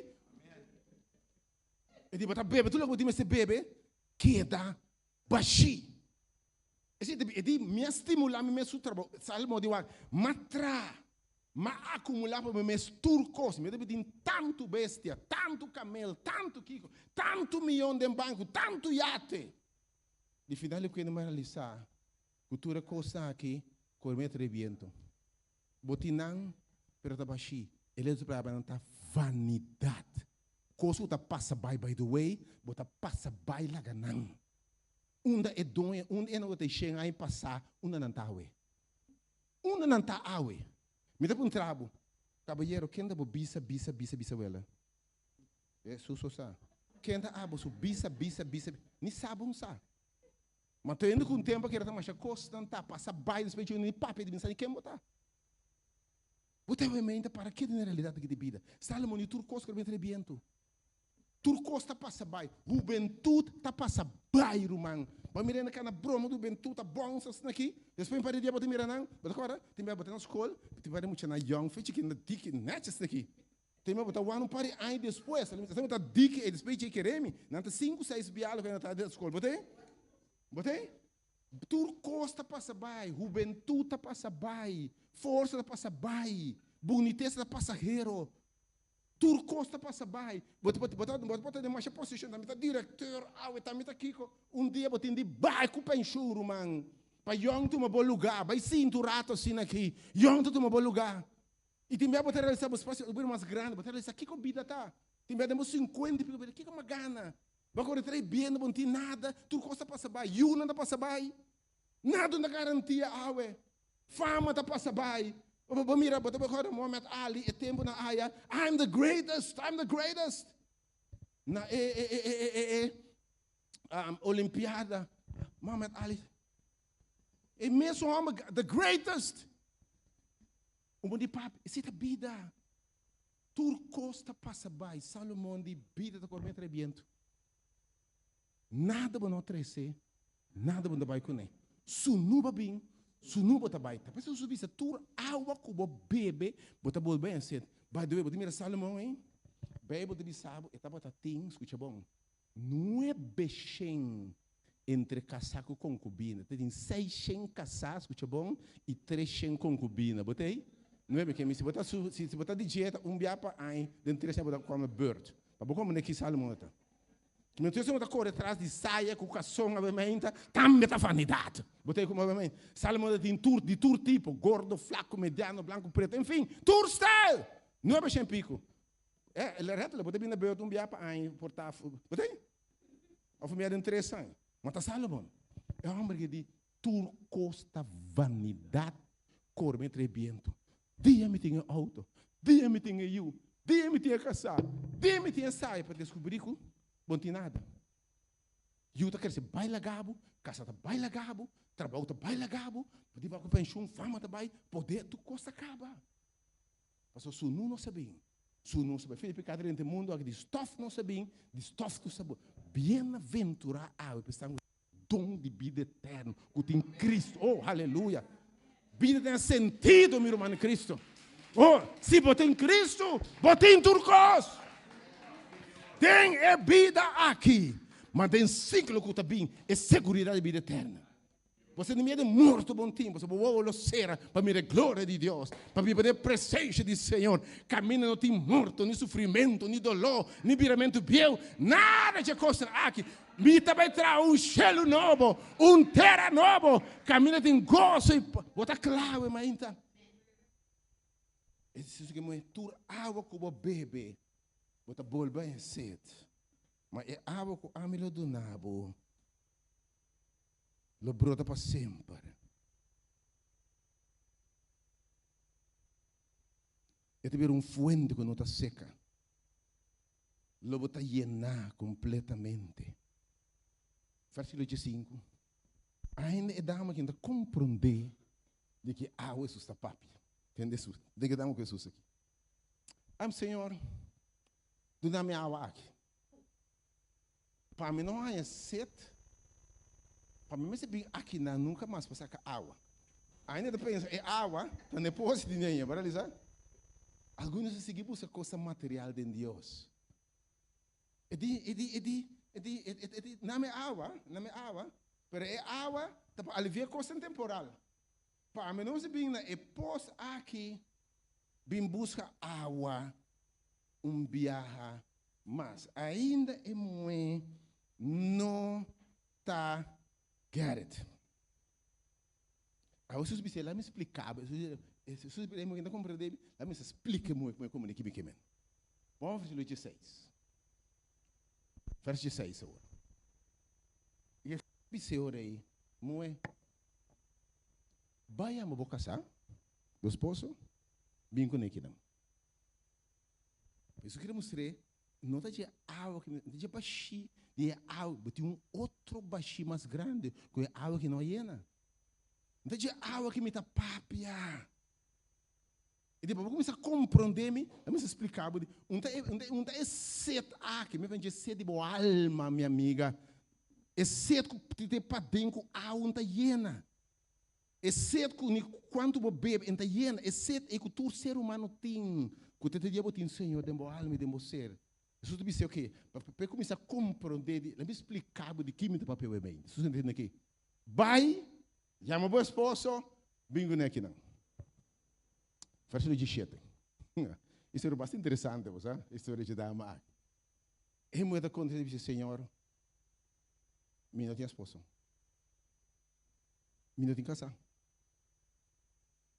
E di bo ta bebe tur loke bo tin mester bebe, keda bashí. Esei ta e di mi a stimulá mi mes su trabou. Salmo di wak, M'a traha, m'a akumulá pa mi mes tur kos. Mi ta bitin tantu bestia, tantu kamel, tantu kiko, tantu miyon den banko, tantu yate. Di final di kuenta mi a realisá ku tur e kosnan aki kore mi a trae bientu. Bo tin nan, pero ta bashí. E letra palabra nan ta vanidat. Kos ku ta pasa bai, by the way, bo ta pasa bai laga nan. Unda e doño, unda e nan ta shen aña pasá, unda nan ta awe? Unda nan ta awe? Mi ta puntra bo, kabayero, ken ta bo bisa, bisa, bisa, bisa wela? E suso sa. Ken ta abo su bisa, bisa, bisa, ni sa bo no sa. Ma ta hende ku un tempu a kere ta masha kosnan ta pasa bai despues dje ni papia di mi sa ni ken bo ta. Bo ta awe mente para ke den e realidat aki di bida. Salomon di tur kos ku ta bini bientu. Tur kos ta pasa bai. Hubentut ta pasa bai, ruman. Bo a mira hende kana broma di hubentut ta bòns asina aki. Despues un par di dia bo ta mira nan, bo ta kòrda? Tin bia bo ta na skol, tin par di muchanan yòn, fe chikito, diki, nèchi asina aki. Tin bia bo ta wak un par di aña despues, asina bo ta diki ei, despues dje kere mi. Nan ta sinku, seis bia loke nan ta na skol. Bo ta ei? Bo ta ei? Tur kos ta pasa bai, hubentut ta pasa bai, forsa ta pasa bai, bunitesa ta pasahero. Tur kos ta pasa bai. Bo ta bo ta bo ta den masha posishon, ta mi ta direkteur awe, ta mi ta kiko. Un dia bo tin di bai ku penshun, ruman. Pa yòn tuma bo lugá. Bai sinti un rato asina aki. Yòn ta tuma bo lugá. I tin bia bo ta realisá bo spasio ta bira mas grandi. Bo ta realisá kiko bida ta. Tin bia den bo sinkuenta i piko bida, kiko mi a gana? Bo a kore tra'i bien, bo no tin nada. Tur kos ta pasa bai. Yunan ta pasa bai. Nada no ta garantia awe. Fama ta pasa bai. Bo mira, bo ta bai kòrda Mohamed Ali e tempunan aya, I'm the greatest, I'm the greatest. Na e e e e e e um, Olimpiada, Mohamed Ali. E mesun hòmber, the greatest. Un bon di papi, esei ta bida. Tur kos ta pasa bai. Salomon di bida ta kore metra e bientu. Nada bo no trese, nada bo no ta bai kuné. Sunu bo bin, sunu bo ta bai. Ta p'esei Jesus bisa, tur awa ku bo bebe, bo ta bolbe en set. By the way, bo ta mira Salomon ei? Beibel ta bisa bo, e tabata tin, skucha bon, nuebe shen entre kasá ku konkubina. Ta tin seis shen kasá, skucha bon, i tres shen konkubina. Bo ta ei? Nuebe ke mi. Si bo ta su, si bo ta di dieta un bia pa aña, den tres aña bo ta kome bùrt. Pa bo komprende ki Salomon ta. Mientras bo ta kore tras di saya ku kason awe mainta, tambe ta vanidat. Bo ta ku awe mainta. Salomon tin tur di tur tipo, gordo, flaku, mediano, blanku, pretu, enfin, tur style. 900 piku. E, letterlijk, bo ta bin na beurt un bia pa aña por ta, bo ta? Of meer dan 3 aña. Ma ta Salomon. E hòmber ku di tur kos ta vanidat, kore entre bientu. Dia mi tin outo, dia mi tin yu, dia mi tin kasá, dia mi tin saya pa deskubrí ku bo n' tin nada. Yu ta krese bai laga bo, kas ta bai laga bo, trabou ta bai laga bo, di ku penshun, fama ta bai, poder, tur kos ta kaba. Paso sunu no sabi, sunu no sabi. Felipe kada den mundu aki di stof no sabi, di stof ku sabi. Bienaventurá awe pensando don di bida eterno, ku tin Kristu. Oh, aleluya. Bida tin sentido, mi ruman Kristu. Oh, si bo tin Kristu, bo tin tur kos. Tin e bida aki, ma tin siglo ku ta bin, e seguridat di bida eterno. Bo no miedu morto bo n' tin, bo wowo sera pa mira gloria di Dios, pa biba den presensia di Señor. Kaminda no tin morto, ni sufrimentu, ni doló, ni biramentu bieu, nada di kos aki. Mi ta bai traha un shelu nobo, un tera nobo. Kaminda tin goso i bo ta kla, mainta. Esei ku tur awa ku bo bebe, bo ta bolbe haña set. Ma e awa ku ami lo duna bo, lo brota pa semper. E ta un fuente ku no ta seka. Lo bo ta yená kompletamente. Versíkulo 5. Ainda e dama ku n' ta komprondé di ki awa Hesus ta papia. Tende Hesus. Di ki dama ku Hesus aki. Am Señor, duna mi awa aki. Pa mi no haña set, pa mi mester bin aki na nunka mas pa saka awa. Ainda ta pensa, e awa, ta na pos di neña, para lisa? Alguns ta sigui buska kos material di Dios. E di, e di, e di, e di, e di, e di, duna mi awa, duna mi awa, pero e awa ta pa aliviá kos temporal. Pa mi no bin na e pos aki, bin buska awa un biaha mas. Ainda e muhé no ta get it. Awor Jesus bisa, laga mi splika, Jesus bisa, no komprondé, laga mi splika kon kon mi ke men. Ban versíkulo 16. Verso 16 awor. I bisa ei, muhé, bai yama bo kasá, bo esposo, bin kuné akinan. Esei ke mustra, no ta di awa ku ta di bashí, di awa, ma tin un otro bashí mas grandi, ku e awa ku no yena. No ta di awa ku mi ta papia. I despues kuminsá komprondé mi, mi splika un ta un ta e set aki, mi ta set di bo alma, mi amiga. E set ku tin paden ku awa n' ta yena. E set ku ni kuantu bo bebe n' ta yena. E set e ku tur ser humano tin. Ku te dia bo tin Señor den bo alma i den bo ser. Jesus ta bisa, ok, pa kuminsá komprondé, di, mi splika di ki mi ta papia bem. Jesus entende aki. Bai, yama bo esposo, bin kuné akinan. Versíkulo 17. Esei ta bastante interesante, bo sa? Historia di dama aki. E muhé ta konta i bisa, Señor, mi no tin esposo. Mi no tin kasá.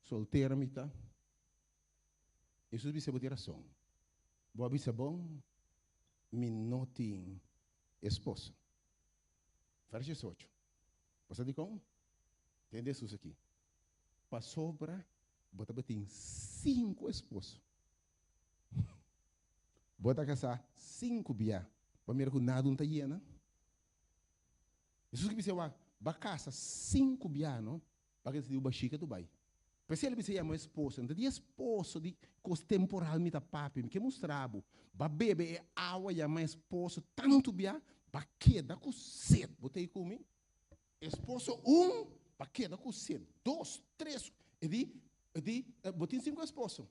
Soltera mi ta. Jesus bisa, bo tin rason. Bo a bisa bon, mi no tin esposo. Verso 18. Bo di kon? Tende Jesus aki. Pasobra, bo tabatin sinku esposo. Bo a kasa sinku bia. Pa mira ku nada n' ta yena. Jesus ke bisa, b'a kasa sinku bia, no? Pa ku e bashí ku bai. P'esei el bisa yama esposo. Anto, di esposo, di kos temporal mi ta papia, mi ke mustra bo. B'a bebe e awa yama esposo tantu bia, b'a keda ku set. Bo t'ei ku mi? Esposo 1, b'a keda ku set. 2, 3, e di, e di, bo tin sinku esposo.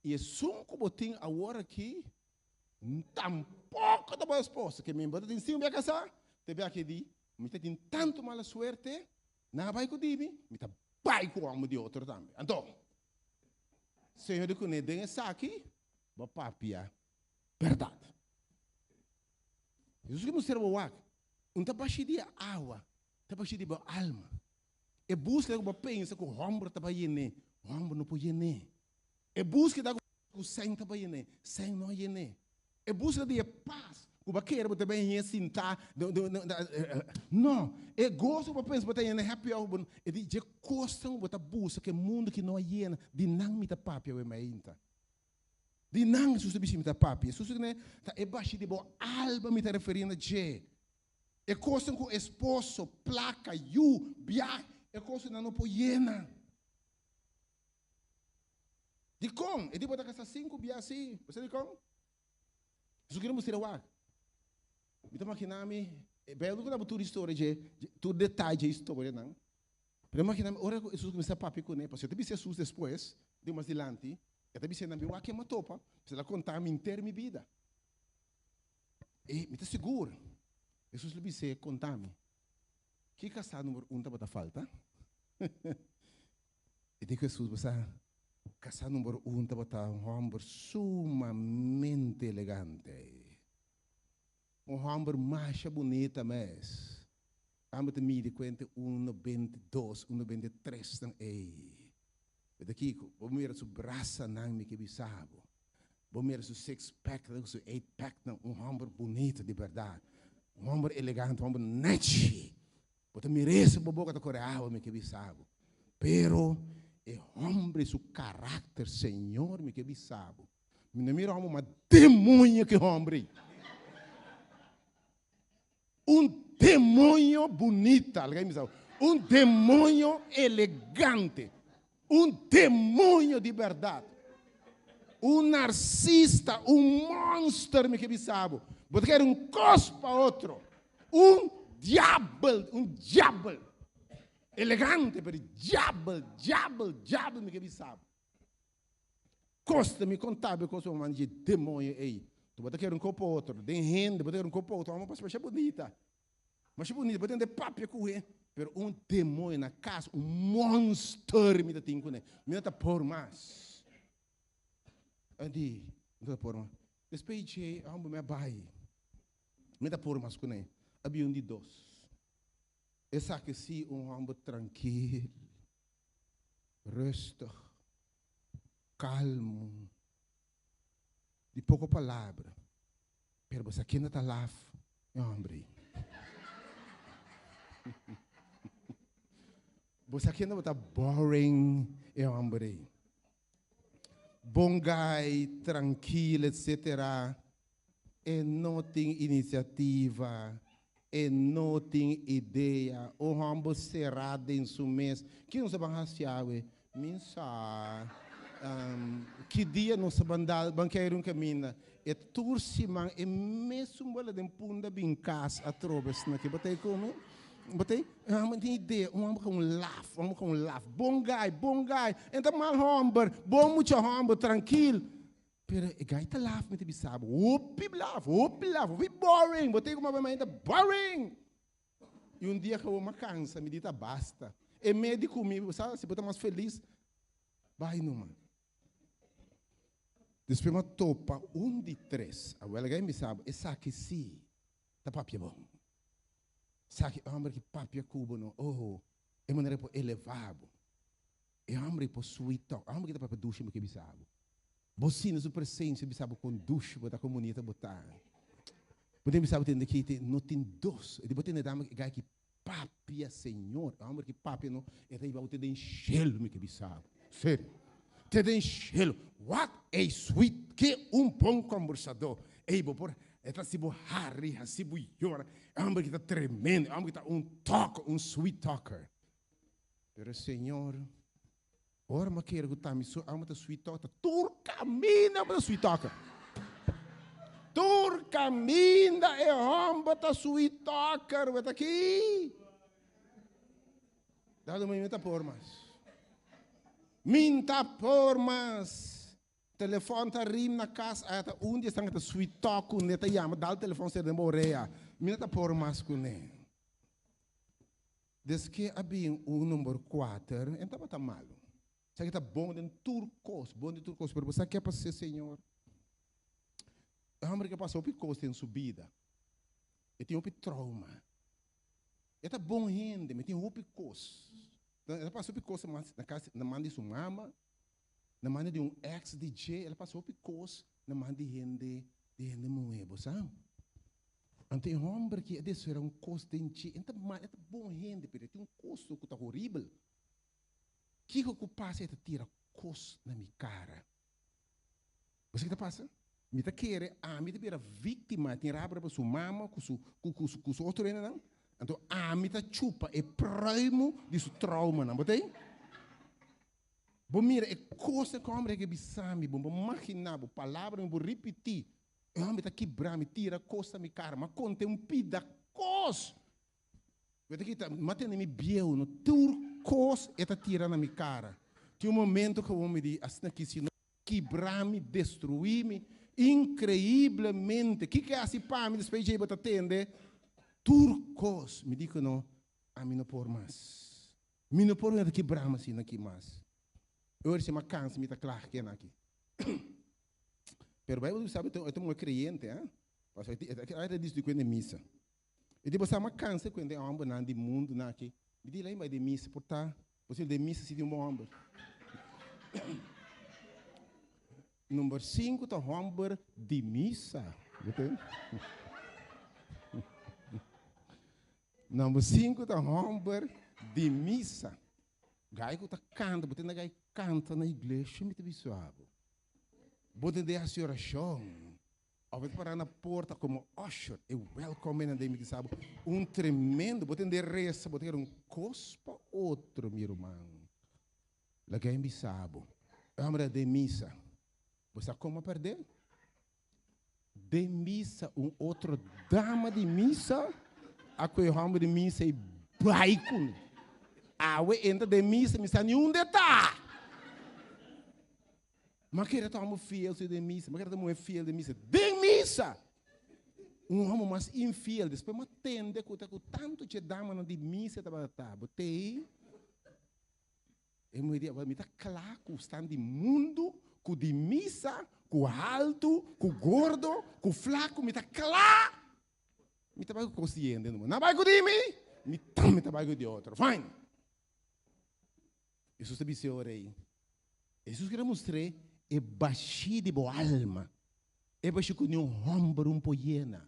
I esun ku bo tin awor aki, tampoko ta bo esposo. Ke mi bo tin sinku bia kasá, te bia aki di, mi tin tantu mala suerte, nan a bai ku di mi, mi ta bai ku hòmber di otro tambe. Anto, Señor di kuné den esaki, bo a papia bèrdat. Jesus ke mustra bo wak. Un ta bashi di awa, ta bashi di bo alma. E buskeda ku bo pensa ku hòmber ta bai yen'é, hòmber no por yen'é. E buskeda ku sèn ta bai yen'é, sèn no a yen'é. E buskeda di e pas ku bo a kere bo ta bai hañ'é sintá, no. E goso ku bo a pensa bo ta haña na happy hour, bo no. E di dje kosnan ku bo ta buska ku e mundu ki no a yena, di nan mi ta papia awe mainta. Di nan Hesus ta bisa mi ta papia. Hesus ta kende ta e bashi di bo alma mi ta referí na dje. E kosnan ku esposo, plaka, yu, biahe, e kosnan no por yena. Dikon? E di bo ta kasa sinku bia si. Bo sa dikon? Hesus kere mustra wak. Mi ta makina mi, e Bijbel no ta tur historia dje, tur detaye dje historianan. Pero imagina mi ora ku Hesus kuminsá papia kuné, pasobra e ta bisa Hesus despues, di mas dilanti, e ta bis'é, Mi wak ke mi a topa, pasobra el a konta mi henter mi bida. I mi ta sigur, Hesus lo bis'é, Konta mi, ki kasá number un tabata falta? I di ku Hesus, Bo sa, kasá number un tabata un hòmber sumamente elegante. Un hòmber masha bunita mes. Amo ta midi ku entre un 92, un 93 nan ei. Bo ta kiko? Bo mira su brasanan mi ke bisa bo. Bo mira su six pack nan, su eight pack nan, un hòmber bunita di bèrdat. Un hòmber elegante, un hòmber nèchi. Bo ta mir'é su bo boka ta kore awa mi ke bisa bo. Pero e hòmber su karakter, Señor mi ke bisa bo. Mi no mira hòmber mas demoño ke hòmber ei. Un demoño bunita, alga mi bisa. Un demoño elegante. Un demoño di bèrdat. Un narsista, un monster mi ke bisa bo. Bo ta kere un kos pa otro. Un diabel, un diabel. Elegante, pero diabel, diabel, diabel mi ke bisa bo. Kosta mi konta bo e kos bo manda dje demoño ei. Tu bo ta kere un kopo otro, den hende bo ta kere un kopo otro, amo pasobra masha bunita. Masha bunita, bo tende papia ku he, pero un demoño na kas, un monster mi ta tin kuné. Mi no ta por mas. A di, mi no ta por mas. Despues dje, homber mi a bai. Mi ta por mas kuné. A bin un di dos. Esaki si un homber trankil. Rustig, kalmu, di poko palabra, pero bo sa kende ta laf e homber ei. Bo sa kende bo ta boring e homber ei. Bon guy, trankil, etcetera. E no tin inisiativa, e no tin idea, un hòmber será den su mes. Ki nos a ban hasi awe? Mi sa. Ki dia nos a ban dal, ban kere un kaminda? E tur siman e mesun bola den punda bin kas atrobe esnan ki. Bo ta ei ku mi? Bo ta ei? E hòmber tin idea, un hòmber ku un laf, un hòmber ku un laf. Bon guy, bon guy. E ta mal hòmber, bon mucha hòmber, trankil. Pero e gai ta laf mi ta bisa bo, hopi laf, hopi laf, hopi boring, bo tin ku maba mainta boring. I un dia ku bo cansa, mi di ta basta. E medi ku mi, bo sa, si bo ta mas felis, bai numa. Despues mi a topa un di tres. Awel gai mi bisa bo, esaki si ta papia bon. Esaki homber ki papia ku bo no, oh, e manera por eleva bo. E homber ei por sweet talk. E homber ki ta papia dushi mi ke bisa bo. Bo sinti su presencia bisa bo kon dushi bo ta, kon bunita bo ta. Bo tin bisa bo tende ki te no tin dos. E di bo tende dama e guy ki papia Señor. E homber ki papia no e ta hiba bo te den shelu mi ke bisa bo. Serio. Te den shelu. What a sweet ke un bon kombersador. Ey bo por e ta hasi bo hari, hasi bo yora. E homber ki ta tremendo. E homber ki ta un talker, un sweet talker. Pero Señor, ora mi a kere ku ta mi su amo ta sweet talker, tur kaminda mi ta sweet talker. Tur kaminda e homber ta sweet talker, wet aki. Dado mi ta por mas. Min ta por mas. Telefòn ta rim na kas, aya ta un di esnan ku ta sweet talk kuné, ta yama, dal telefòn ser den bo orea. Mi no ta por mas kuné. Deske a bin un number kuater, e tabata malu. Esaki ta bon den tur kos, bon den tur kos, pero bo sa ke a pas'é, Señor? E hòmber ke a pasa hopi kos den su bida. E tin hopi trauma. E ta bon hende, ma e tin hopi kos. El a pasa hopi kos na kas, na man di su mama, na man di un ex di dje, el a pasa hopi kos na man di hende, di hende muhé, bo sa. Anto e hòmber aki a desvera un kos den dje, e ta mal, e ta bon hende, pero e tin un kos ku ta horibel. Kiko ku pasa e ta tira kos na mi kara. Bo sa ke ta pasa? Mi ta kere ami ta bira víktima, tin rabia riba su mama ku su ku ku ku su otro hendenan, anto ami ta chupa e pruimu di su traumanan. Bo ta ei? Bo mira e kosnan ku e hòmber a bisa mi, bo no por maginá, bo palabra mi por ripití. E hòmber ta kibra mi, tira kos na mi kara, mi a konta un pida kos. Bo ta kita, mi a tene mi bieu, no tur kos e ta tira na mi kara. Tin un momento ku mi di asina ki si no kibra mi, destruí mi, inkreiblemente. Kiko e hasi pa mi despues dje bo ta tende tur kos. Mi di ku no, ami no por mas. Mi no por wende kibra mi asina aki mas. E ora si mi a kansa mi ta kla kena aki. Pero Bijbel bisa e ta un kreyente, eh? Pasobra e ta disdi ku e misa. E di bo sa, m'a kansa ku hende hòmbernan di mundu nan aki. Mi di lei bai den misa, por ta posibel den misa si tin un bon hòmber. Number sinku ta hòmber di misa. Number sinku ta hòmber di misa. Gai ku ta kanta, bo tende gai kanta na iglesia, mi ta bisa bo. Bo tende hasi orashon. Of e ta pará na porta komo usher, e welcome nan den mi kisa bo un tremendo, bo tende resa, bo ta kere un kos pa otro, mi ruman. Laga e bisa bo, e homber a den misa, bo sa kon a pèrdè? Den misa un otro dama di misa a kohe e homber di misa i bai kuné. Awe entra den misa, mi sa ni unda e ta. Ma kere ta homo fiel si den misa, ma kere ta muhe fiel den misa. Den misa! Un homo mas infiel. Despues ma tende ku ta ku tantu dje damanan di misa tabata ta. Bo tei? E muhe di, mi ta kla ku stan di mundu, ku di misa, ku haltu, ku gordo, ku flaku, mi ta kla! Mi ta bai ku kos di hende numa. Na bai ku di mi, mi tambe ta bai ku di otro. Fine! Hesus ta bis'é ora ei. Hesus kere mustr'é e bashí di bo alma, e bashí ku niun hòmber un por yena,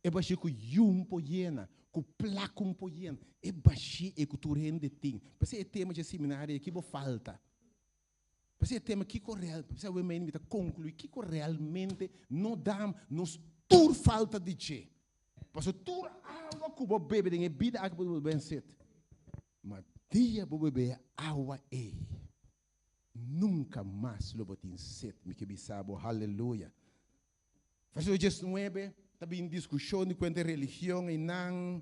e bashí ku yu un por yena, ku plaka un por yena, e bashí ei ku tur hende tin. P'esei e tema dje seminario aki bo falta. P'esei e tema kiko real, p'esei awe mi ta konkluí kiko realmente no da nos tur falta di dje. Pasobra tur awa ku bo bebe den e bida aki bo ben set. Ma dia bo bebe awa ei, nunka mas lo bo tin set. Mi ke bisa bo, haleluya. Versíkulo diesnuebe, ta bin diskushon di kuente religion einan,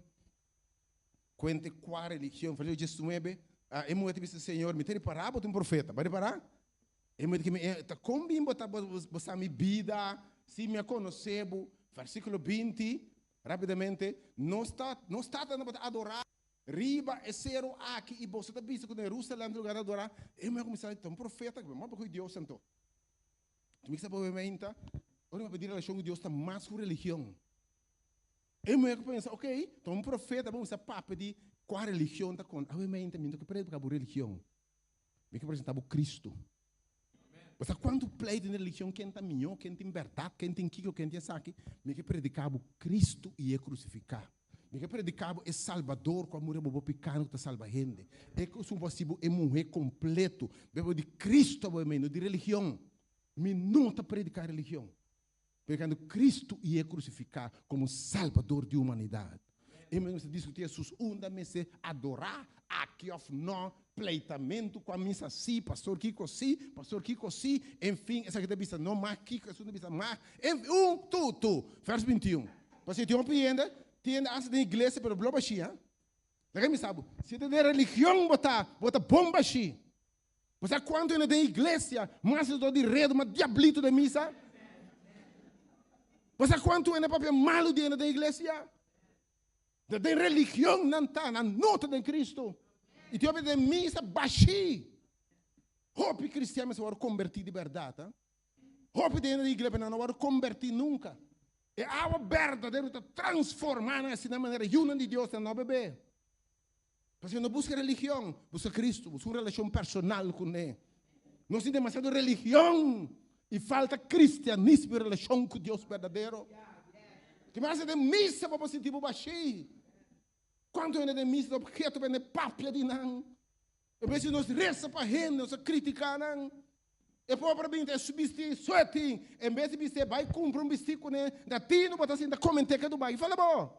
kuente kua religion. Versíkulo diesnuebe, e muhé ta bisa, Señor, mi ta ripará bo ta un profeta. Bo a ripará? E muhé ta keme, ta kon bin bo ta bo sa mi bida, si mi a konosé bo? Versíkulo binti, rápidamente, nos ta, nos tatanan tabata adorá Riba e seru aki, i boso ta bisa ku na Jerusalèm ta lugar di adorá. E muhé a kuminsá, Ta un profeta, ku mi ku Dios anto. Mi kisa pa menta, ora mi a pidi relashon ku Dios ta mas ku religion. E muhé a pensa, ok, ta un profeta, bo kuminsá papia di kua religion ta konta. Awe menta, mi no ke prediká bo religion, mi ke presentá bo Kristu. Bo sa kuantu pleitu den religion, ken ta mihó, ken tin bèrdat, ken tin kiko, ken tin esaki. Mi ke prediká bo Kristu i e krusifiká. Mi ke prediká bo e Salbador ku a muri bo bo pikánan ku ta salba hende. E ku su hasi bo e muhé kompleto. Bebe di Kristu abo e mei, no di religion. Mi no ta prediká religion. Predikando Kristu i e krusifiká komo Salbador di humanidat. E mester mester diskutí Hesus unda mester adorá, aki òf nò, pleitamentu ku a misa sí, pastor kiko sí, pastor kiko sí, enfin esaki ta bisa no mas kiko, esun ta bisa mas, enfin un tu tu. Vers 21. Pasobra tin hopi hende, tin hende asta den iglesia pero blo bashí, ha. Laga mi sa bo, si ta den religion bo ta, bo ta bon bashí. Bo sa kuantu hende den iglesia mas sacerdote di redu, mas diablito den misa? Bo sa kuantu hende papia malu di hende den iglesia? Ta den religion nan ta, nan no ta den Cristo. I tin hopi den misa bashí. Hopi cristian mester wòrdu kombertí di bèrdat, ha. Hopi den hende den iglesia pero nan no wòrdu kombertí nunka. E awa berdadero ta transformá nan asina manera yunan di Dios nan no bebé. Pasobra no buska religion, buska Cristo, buska un relashon personal ku n'e. Nos tin demasiado religion i falta cristianismo i relashon ku Dios berdadero. Ki mas den misa bo por sinti bo bashí. Kuantu hende den misa ta obheto pa hende papia di nan? En bes di nos resa pa hende, nos a kritiká nan. E pober a bin ta e bisti sueti, en bes di bis'é bai kumpra un bisti kuné, na tinu bo ta sinta koment'é ke Dubai. Fala bo!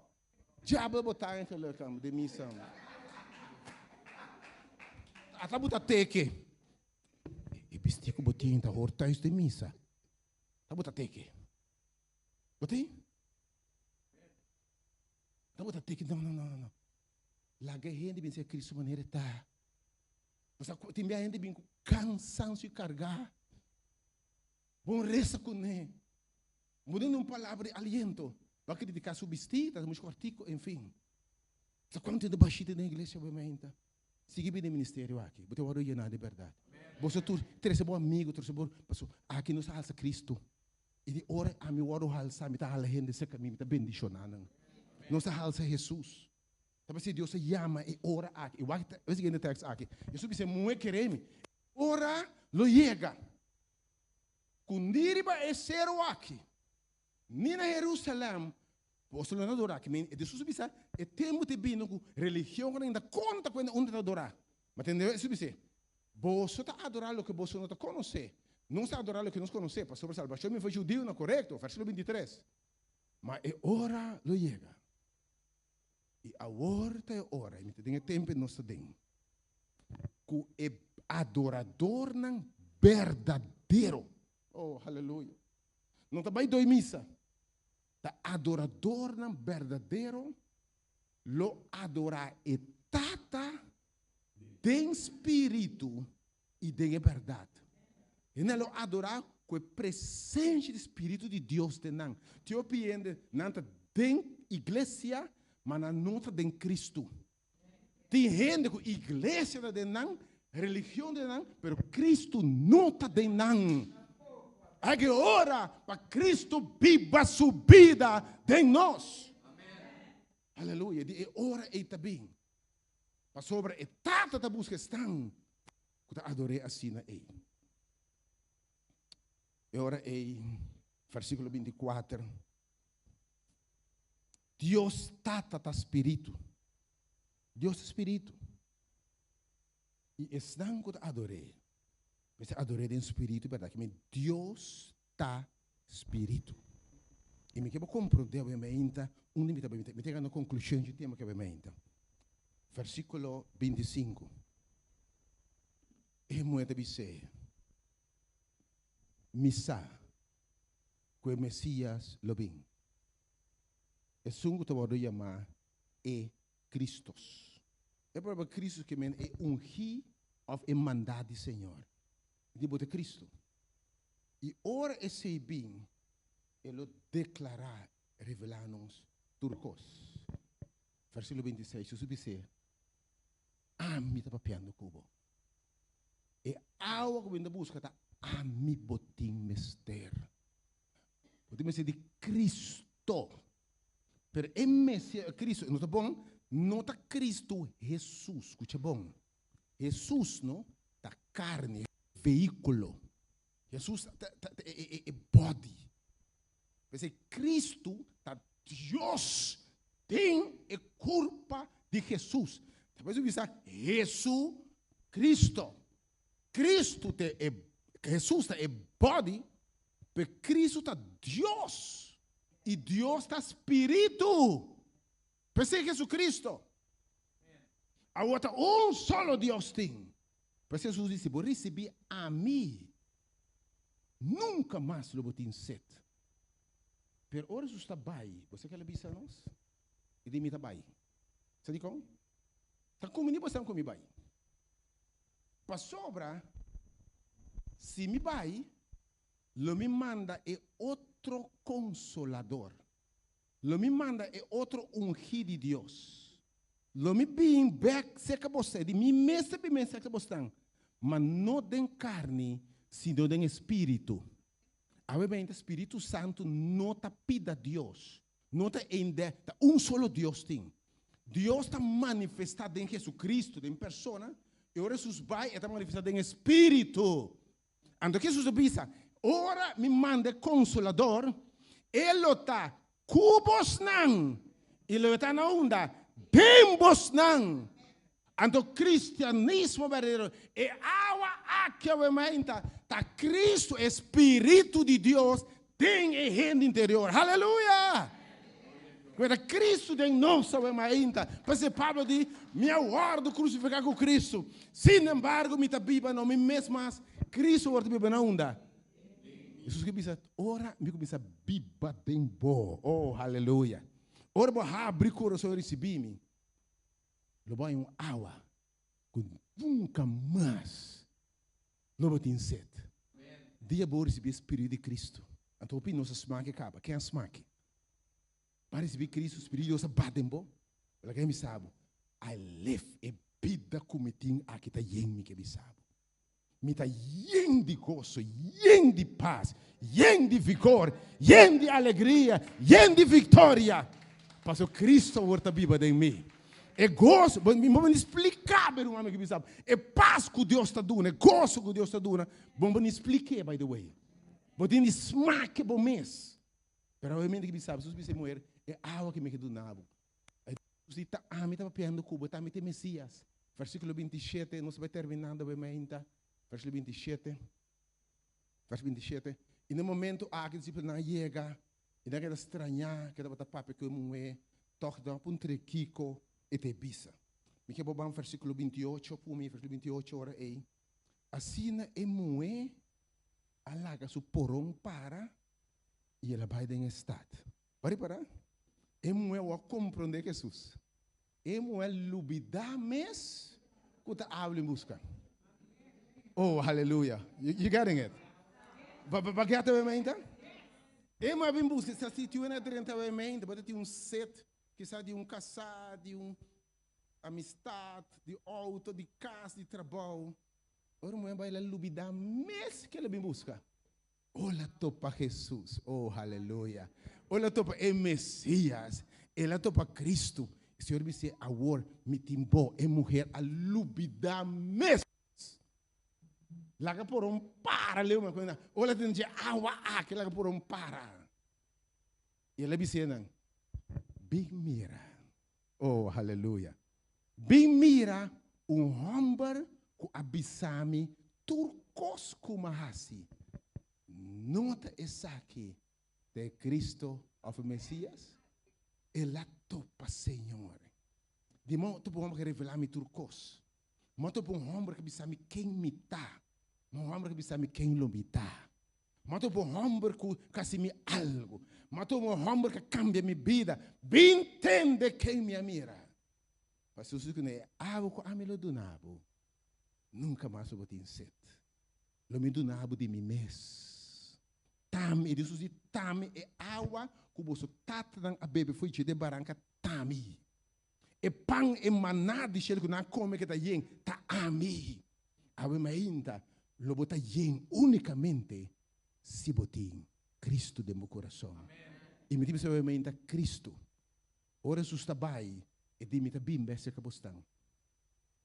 Diabel bo ta eigenlijk am den misa. Ata bo ta teke. E bisti ku bo tin ta hor thuis den misa. Ta bo ta teke. Bo tin? Ta bo ta teke. No, no, no, no. Laga e hende bin ser Cristo manera e ta. Pasobra tin bia hende bin ku kansansio i kargá. Bon resa kuné. Bo duna un palabra di aliento. Bo a kritiká su bistí, ta muchu kòrtiku, enfin. Sa kuantu hende bashita den iglesia bo meinta? Sigui bini ministerio aki, bo ta wòrdu yená di bèrdat. Boso tur trese bo amigu, trese bo, pasobra aki nos a halsa Cristo. I di ora ami wòrdu halsá, mi ta hala hende serka mi, mi ta bendishoná nan. Nos a halsa Hesus. Ta parse Dios a yama e ora aki. I wak e siguiente tekst aki. Hesus bisa e muhé, Kere mi, ora lo yega ku ni riba e seru aki, ni na Herusalèm, boso lo no adorá. Ki men, Hesus a bisa, e tempu ta bini ku religionnan ainda konta ku hende unda ta adorá. Ma tende Hesus bis'é, Boso ta adorá loke boso no ta konosé. Nos ta adorá loke nos konosé, pasobra salbashon bin for judiunan, korekto, versíkulo 23. Ma e ora lo yega, i awor ta e ora, i mi ta den e tempu nos ta den, ku e adoradornan berdadero, oh, haleluya, no ta bai doi misa, ta adoradornan berdadero lo adorá e Tata den spiritu i den e bèrdat. Hende lo adorá ku e presensia di spiritu di Dios den nan. Tin hopi hende nan ta den iglesia, ma nan no ta den Kristu. Tin hende ku iglesia ta den nan, religion den nan, pero Kristu no ta den nan. Hay ke ora pa Kristu biba su bida den nos. Aleluya. Di e ora ei ta bin. Pasobra e Tata ta buska esnan ku ta ador'é asina ei. E ora ei, versíkulo 24, Dios Tata ta spiritu. Dios ta spiritu. I esnan ku ta ador'é, mester ador'é den spiritu i bèrdat. Kimen Dios ta spiritu. I mi ke bo komprondé awe mainta unda mi ta bai. Mi ta yega na konklushon dje tema ke awe mainta. Versíkulo 25. E muhé ta bis'é, Mi sa ku e Mesías lo bin, esun ku ta wòrdu yamá e Kristos. E palabra Kristos ke men e ungí òf e mandá di Señor. Di bo ta Kristu. I ora esei bin, e lo deklará, revelá nos tur kos. Versíkulo 26, Hesus bis'é, Ami ta papiando ku bo. E awa ku bo ta buska ta ami bo tin mester. Bo tin mester di Kristu. Pero e Mesias, e Kristu, no ta bon? No ta Kristu Hesus, skucha bon. Hesus no ta karni, vehíkulo. Hesus ta ta ta e e body. P'esei Kristu ta Dios den e kurpa di Hesus. Ta por eso bisa Hesu Kristo. Kristu ta e Hesus ta e body, pero Kristu ta Dios. I Dios ta spiritu. P'esei Jesucristo. Awor ta un solo Dios tin. P'esei Jesus di, Si bo ricibi ami, nunca mas lo bo tin sed. Pero ora Jesus ta bai, bo sa ke el a bisa nos? E di, Mi ta bai. Sa dikon? Ta kumini bo esnan ku mi bai. Pasobra si mi bai, lo mi manda e otro Consolador. Lo mi manda e otro ungí di Dios. Lo mi bin bèk serka boso, di mi mes ta bin serka bosnan, ma no den karni, sino den e spiritu. Awe mainta Spiritu Santu no ta pida Dios. No ta einde, ta un solo Dios tin. Dios ta manifestá den Jesucristo, den persona, i ora Jesus bai e ta manifestá den Espíritu. Anto Jesus a bisa, Ora mi manda e Consolador, e lo ta ku bosnan, i lo e ta na unda? Den bosnan. Anto cristianismo berdadero, e awa aki awe mainta, ta Cristo, e Spiritu di Dios den e hende interior. Haleluya! Ku ta Cristo den nos awe mainta. P'esei Pablo di, Mi a wòrdu krusifiká ku Cristo, sin embargo mi ta biba no mi mes mas, Cristo awor ta biba na unda? Hesus ke bisa, Ora mi kuminsá biba den bo. Oh, haleluya! Ora bo habri kurason i risibí mi, lo bo haña un awa ku nunka mas lo bo tin set. Dia bo risibí e Spiritu di Kristu, anto hopi nos a smaki kaba. Ken a smaki? Bo a risibí Kristu, Spiritu di Dios a bat den bo? Laga mi bisa bo, I live e bida ku mi tin aki ta yen mi ke bisa bo. Mi ta yen di goso, yen di pas, yen di vigor, yen di alegria, yen di viktoria, pasobra Kristu awor ta biba den mi. E goso, bo mi bo ni splika be ruman mi ke bisa bo, e pas ku Dios ta duna, e goso ku Dios ta duna, bo no por ni splik'é by the way. Bo tin di smak'é bo mes. Pero awe mi ke bisa bo, Jesus bisa e muher, e awa ke mi ke duna bo, Jesus di, Ta ami ta papiando ku bo, ta ami ta e Mesias. Versíkulo 27, nos ta bai terminando awe mainta. Versíkulo 27, vers 27. I na e momento aki disipelnan a yega, i nan keda strañá ku e tabata papia ku e muhé, tòg nan a puntr'é kiko e ta e bisa. Mi ke bo ban versíkulo 28 ku mi, versíkulo 28 ora ei. Asina e muhé a laga su poron para i el a bai den e stat. Bo a ripará? E muhé awor a komprondé Hesus. E muhé a lubidá mes ku ta abla en buska. Oh, aleluya. You getting it? Bo a get awe mainta? E muhé a bin buska, sa si tiu na drenta awe mainta, bo ta tin un set, kisas di un kasá, di un amistat, di outo, di kas, di trabou. Ora muhé bai, el a lubidá mes ke el a bin buska. El a topa Hesus. Oh, haleluya. El a topa e Mesias. El a topa Cristo. E Señor bis'é, Awor mi tin bo. E muher a lubidá mes. Laga por un para, leu mi cuenta. Ora tin dje awa aki, laga por un para. I el a bis'é nan, Bin mira. Oh, haleluya. Bin mira un hòmber ku a bisa mi tur kos ku mi a hasi. No ta esaki ta e Cristo òf e Mesias? El a topa Señor. Di modo topa un hòmber ku a revelá mi tur kos. Mi a topa un hòmber ku a bisa mi ken mi ta. Mi a un hòmber ku a bisa mi ken lo mi ta. Mi a topa un hòmber ku hasi mi algu. Mi a topa un hòmber ku a kambia mi bida. Bin tende ken mi a mira. Pasobra Jesus ku na e awa ku ami lo duna bo, nunka mas lo bo tin set. Lo mi duna bo di mi mes. Tami, e Jesus di, tami e awa ku boso tatanan a bebe fo'i dje den baranka, tami. E pan, e maná di shelu ku nan a kome ku ta yen, ta ami. Awe mainta lo bo ta yen únikamente si bo tin Kristu den bo kurason. I mi tin bisa awe mainta Kristu. Ora Hesus ta bai, e di, Mi ta bin bes serka bosnan.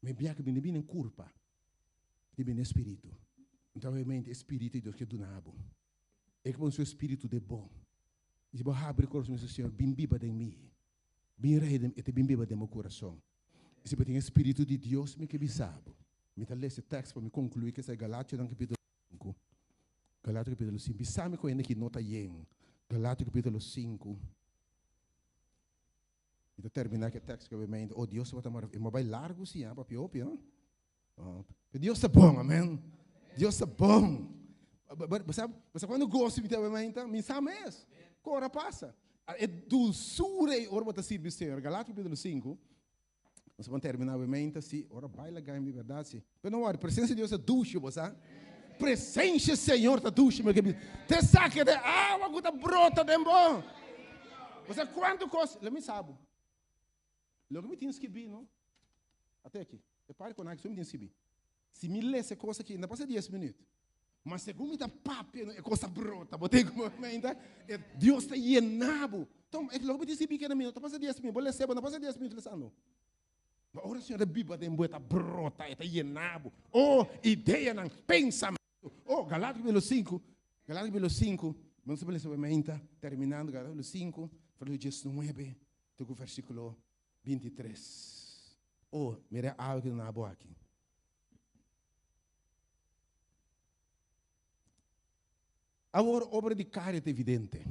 Mi bia ku mi no bini en kurpa, mi ta bini en spiritu. Nton obviamente e spiritu di Dios ke duna bo. E ke pone su spiritu den bo. I si bo habri kurason bo bisa, Señor, bin biba den mi. Bin rei den mi. E ta bin biba den bo kurason. I si bo tin e spiritu di Dios, mi ke bisa bo. Mi ta lesa e tekst pa mi konklui ku esei Galationan kapitulo 5. Galatio kapitulo 5. Bisa mi ku hende ki no ta yen. Galatio kapitulo 5. Mi ta terminá ku e tekst ku obviamente, oh Dios tabata marav-, e bai largu si ha, papia hopi ha. Oh, pero Dios ta bon, amen. Dios ta bon. Bo sa, bo sa kuando goso mi ta obviamente, mi sa mes. Kora pasa. E dulsura ei ora bo ta sirbi Señor. Galatio kapitulo 5. Nos a terminá obviamente si, ora bai laga mi berdad si. Pero no worry, presencia di Dios ta dushi, bo sa. Presencia Señor ta dushi, mi ke bisa. Te sake de awa ku ta brota den bo. Bo sa kuantu kos, lo mi sa bo. Loke mi tin skibí, no? Ate aki, e parti ku nan aki so mi tin skibí. Si mi lesa e kos aki, no pasa dies minüt. Ma segun mi ta papia, no, e kos ta brota. Bo tin ku ainda, e Dios ta yena bo. Tom, e loke bo tin sibi keda mi no ta pasa dies minüt. Bo lesa bo no pasa dies minüt lesando. Ma ora Señor ta biba den bo, e ta brota, e ta yena bo. Oh, ideanan, pensamentu. Oh, Galatas capítulo 5, Galatas capítulo 5, bo no sa lesa bo mainta, terminando Galatas capítulo 5, versículo 19 te ku versículo 23. Oh, mira e awa ki duna bo aki. Awor, obra di kari ta evidente.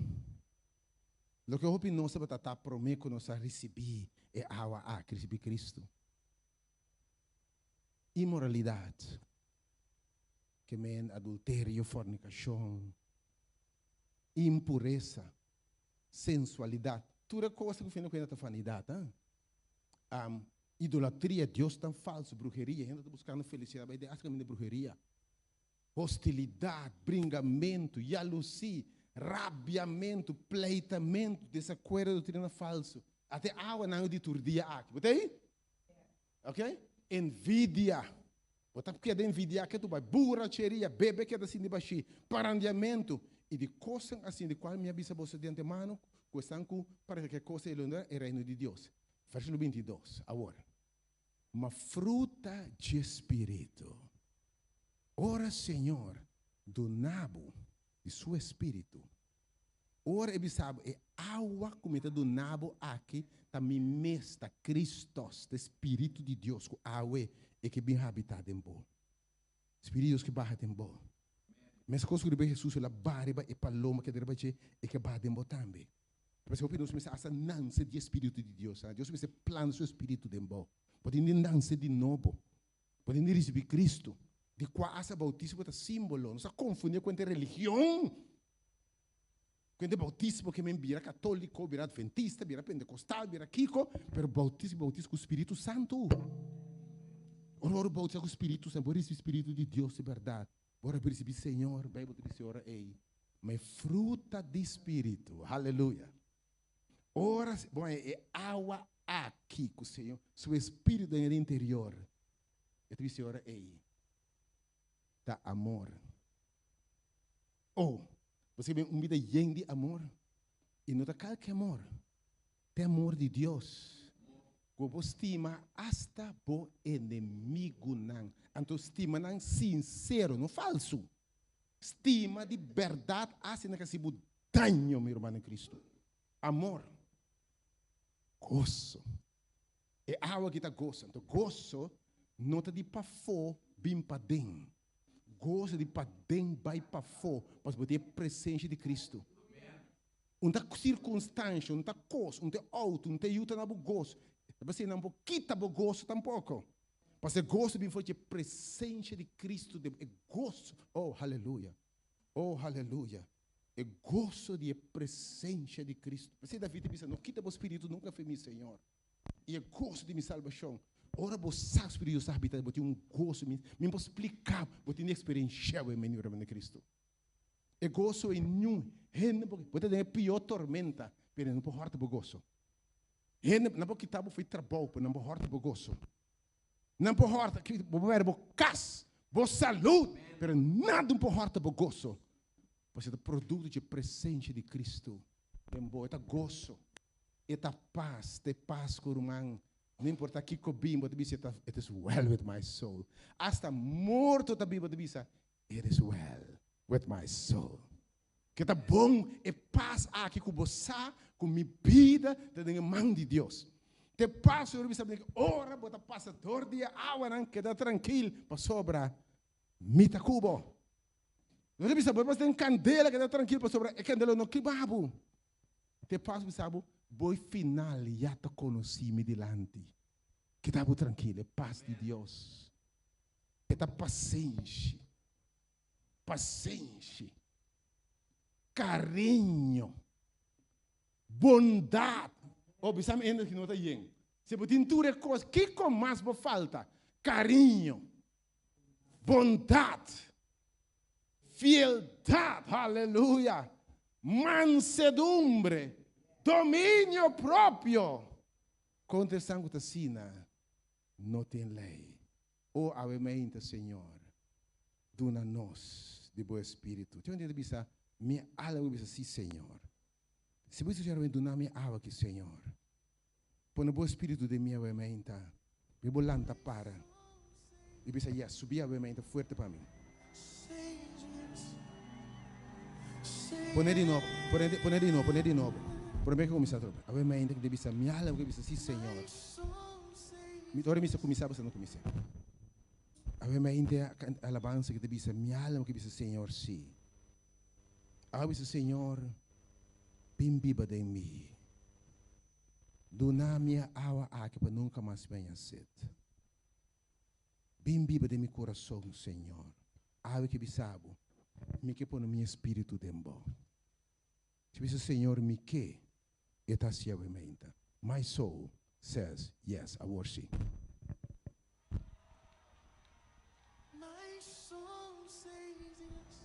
Loke hopi nos tabata ta promé ku nos a risibí e awa aki, risibí Kristu. Inmoralidat, ke men adulterio, fornikashon, impuresa, sensualidat, tur e kos ku fin di kuenta ta vanidat. Idolatria, diosnan falsu, bruheria, hende ta buskando felisidat bai den asta kaminda bruheria. Hostilidat, bringamentu, yalusí, rabiamentu, pleitamentu, desakuerdo, doktrina falsu. Ata e awanan di tur dia aki. Bo ta ei? Ok? Envidia. Bo ta keda envidiá ke tu bai. Buracheria, bebe keda sinti bashí, parandiamentu, i di kosnan asin di kual mi a bisa boso di antemano, ku esnan ku parece ke kos ei lo no e reino di Dios. Versíkulo 22, awor. Ma fruta dje Spiritu. Ora Señor duna bo di Su Espíritu, ora E bisa bo, E awa ku mi ta duna bo aki ta mi mes, ta Kristos, ta e Spiritu di Dios ku awe e ke bin habitá den bo. Spiritu di Dios ke baha den bo. Meskos ku riba Hesus el a baha riba e paloma keda riba dje, e ke baha den bo tambe. Pasobra hopi nos mester hasta nanse di e Spiritu di Dios. Dios mester planta su Spiritu den bo. Bo tin di nanse di nobo. Bo tin di risibí Kristu, di kua hasta boutismo ta símbolo. Nos a konfundí ku henter religion. Ku henter boutismo ke men bira katóliko, bira adventista, bira pentekostal, bira kiko, pero boutismo, boutismo ku Spiritu Santu. Ora bo boutisá ku Spiritu Santu, bo risibí Spiritu di Dios di bèrdat. Bo a risibí Señor, Beibel ta bisa ora ei, ma e fruta di Spiritu, haleluya. Ora bo haña e awa aki ku Señor, su Espíritu den e interior, e ta bisa ora ei, ta amor. Oh, bo sibi un bida yen di amor, i no ta kalke amor, ta e amor di Dios ku bo stima asta bo enemigunan. Anto stima nan sinsero, no falsu. Stima di bèrdat asta nan ka hasi bo daño, mi ruman den Kristu. Amor, goso. E awa aki ta goso. Anto goso no ta di pafó bin paden. Goso di paden bai pafó, pasobra bo tin e presensia di Kristu. Un ta sirkunstansha, un ta kos, un ta e outo, un ta e yu ta na bo goso. Ta pasei nan por kita bo goso tampoko. Pasobra e goso bin for dje presensia di Kristu den bo. E goso, oh haleluya, oh haleluya, e goso di e presensia di Kristu. P'esei David ta bisa, No kita bo spiritu nunka for mi, Señor, i e goso di mi salbashon. Ora bo sa ku Spiritu di Dios ta habita den bo, tin un goso, mi mi no por splika, bo tin di eksperenshia bo e meniura di Kristu. E goso ei niun hende por Bo ta den e pió tormenta, pero nan por hòrta bo goso. Hende nan por kita bo for e trabou, pero nan por hòrta bo goso. Nan por hòrta, bo por pèrdè bo kas, bo salud, pero nada por hòrta bo goso. Pasobra e ta produkto dje presensia di Kristu den bo. E ta goso, e ta pas, ta e pas ku ruman, no importa kiko bin, bo ta bisa, it is well with my soul. Asta morto ta bin, bo ta bisa, It is well with my soul. Ke ta bon e pas aki ku bo sa ku mi bida ta den e man di Dios. Te pas ora bisa bini ora bo ta pasa dor di e awanan keda trankil pasobra mi ta ku bo. Ora bisa bo pasa den kandela keda trankil pasobra e kandela no kiba bo. Te pas bisa bo bo e final ya ta konosí mi dilanti. Keda bo trankil e pas di Dios. E ta pasenshi, pasenshi, kariño, bondat. Oh, bisa mi hende ki no ta yen. Si bo tin tur e kos, kiko mas bo falta? Kariño, bondat, fieldat, haleluya, mansedumbre, dominio propio. Kontra esnan ku ta asina, no tin lei. O awe meinta, Señor, duna nos. di bo espíritu. Tin hende ta bisa, Mi alma bisa sí, Señor. Si bo bisa awe, duna mi awa aki, Señor. Pone bo espíritu den mi awe mainta. Mi bo lanta para. I bisa, Yes, subi awe mainta fuerte pa mi. Pone di nobo, pone, pone di nobo, pone di nobo. Prome ku kuminsá atrobe. Awe mainta ku bisa, mi alma ku bisa, sí, Señor. Mi, ora mi sa kuminsá, bo sa no kuminsá. Awe mainta alabansa ku ta bisa, mi alma ku bisa, Señor, sí. Awe bisa, Señor, bin biba den mi. Duna mi e awa aki pa nunka mas mi haña set. Bin biba den mi kurason, Señor. Awe ke bisa bo, mi ke pone mi espíritu den bo. Si bisa, Señor, mi ke, e ta hasi awe mainta. My soul says yes, awor si. My soul says yes,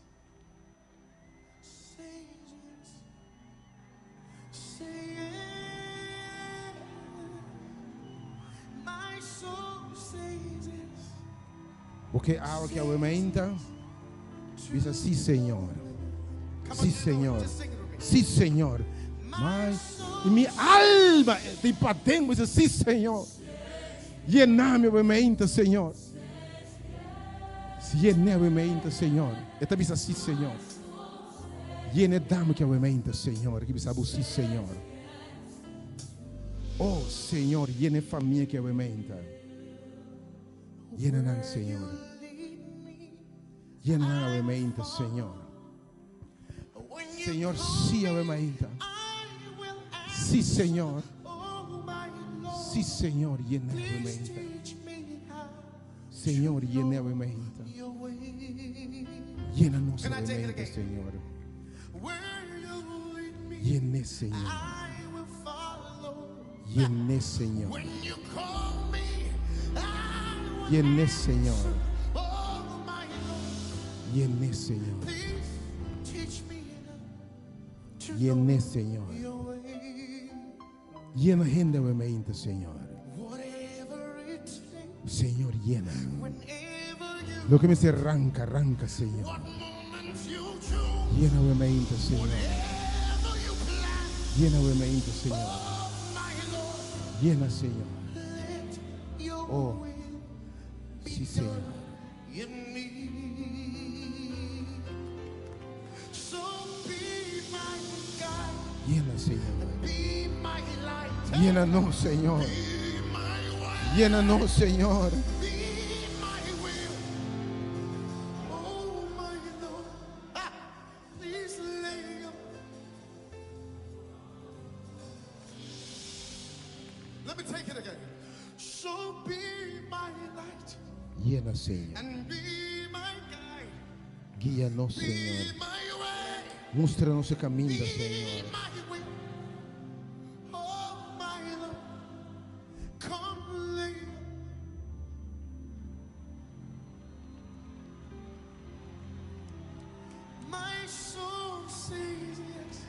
says yes, say yes. My soul says yes. Bo ke awa ki awe mainta? Bisa sí, Señor. Sí, Señor. Sí, Señor. My, i mi alma di paden bisa sí, Señor. Yena mi awe mainta, Señor. Yena awe mainta, Señor. E ta bisa sí, Señor. Yena e dama ki awe mainta, Señor. Ki bisa bo sí, Señor. Oh, Señor, yena e famia ki awe mainta. Yena nan, Señor. Yena nan awe mainta, Señor. Señor, sí awe mainta. Sí, Señor. Sí, Señor, yena awe mainta. Señor, yena awe mainta. Llena nos awe mainta, Señor. Llene, Señor. Llene, Señor. Llene, Señor. Llene, Señor. Llene, Señor. Llena hende awe mainta, Señor. Señor, llena. Loke mester ranka, ranka, Señor. Llena awe mainta, Señor. Llena awe mainta, Señor. Llena, Señor. Oh, sí, Señor. Llena, Señor. Llénanos, Señor. Llénanos, Señor. Llena, Señor. Guíanos, Señor. Mústranos e caminda, Señor.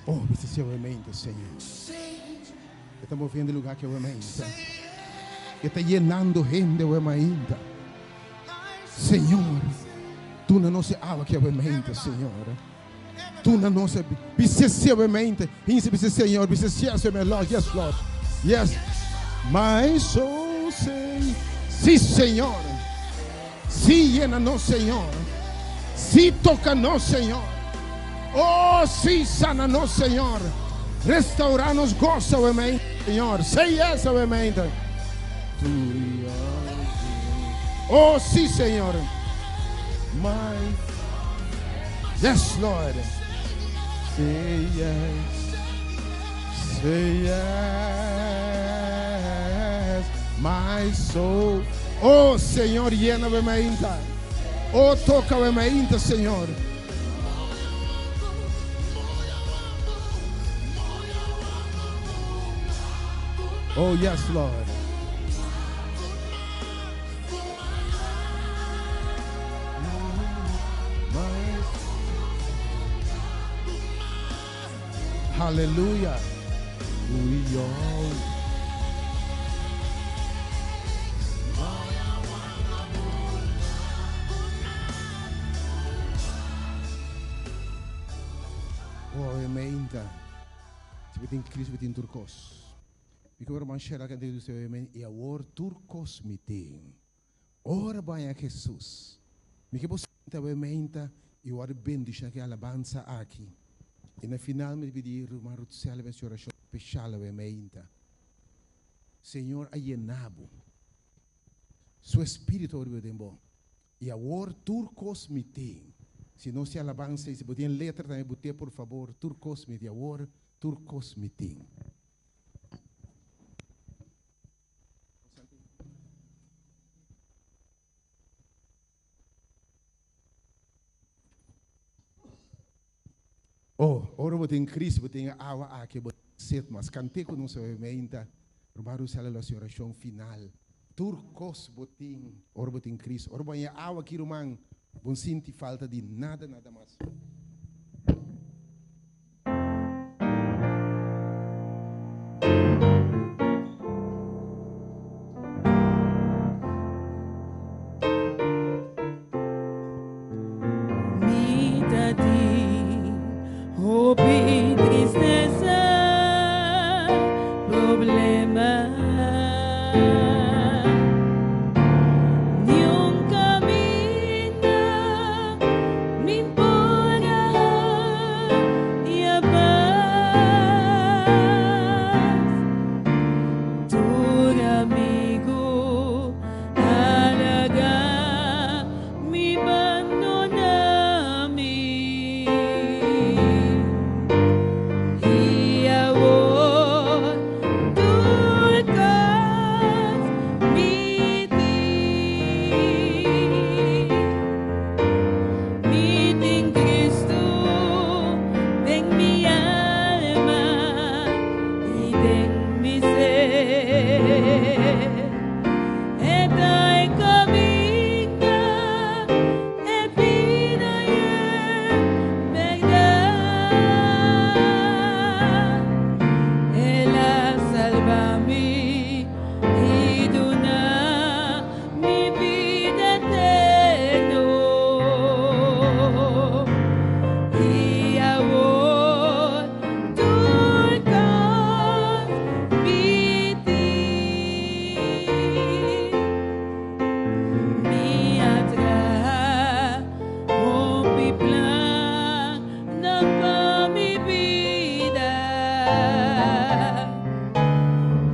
Oh, bisa si obviamente, Señor. Está moviendo el lugar que obviamente. Está llenando gente, obviamente. Señor, tú no se agua que obviamente, Señor. Tú no se bisa si obviamente. Bisa Señor, bisa si Lord, yes, Lord. Yes. My soul say, sí, Señor. Sí, llénanos, Señor. Sí, tócanos, Señor. Oh, sí, sánanos, Señor. Restauranos gozo, Señor. Say yes, obviamente. Oh, sí, Señor. My Yes, Lord. Say yes. Say yes. My soul. Oh, Señor, lléname, mainta. Oh, tócame, mainta, Señor. Oh, yes, Lord. Hallelujah. We all. meinta. Si bo tin Cristo bo tin tur cos. Mi ke ruman Shera kanta di usted men i awor tur cos mi tin. Ora bo haña Jesus. Mi ke bo sinta awe meinta i wòrdu bendishona ku e alabansa aki. I na final mi ta pidi ruman Ruthsella pa hasi orashon speshal awe meinta. Señor a yena bo. Su espiritu a wòrdu den bo. I awor tur kos mi tin. Si nos tin alabansa i si bo tin letra tambe bo te por fabor tur kos mi tin awor tur kos mi tin. Oh, ora bo tin Cristo bo tin e awa aki bo set mas kante ku nos awe meinta Ruman Rusella lo hasi orashon final. Tur kos bo tin ora bo tin Cristo. Ora bo haña e awa aki ruman bo no sinti falta di nada nada mas. Mi ta tin hopi tristesa, problema. Niun caminda mi por a haña paz. Tur amigu a laga mi bandona mi. I awor tur kos mi tin. Mi tin Cristo den mi alma i den mi ser. E ta e kaminda, e bida i e bèrdat. El a salba mi i duna mi bida eterno. I awor tur kos mi tin. Mi a traha hopi plannan pa mi bida.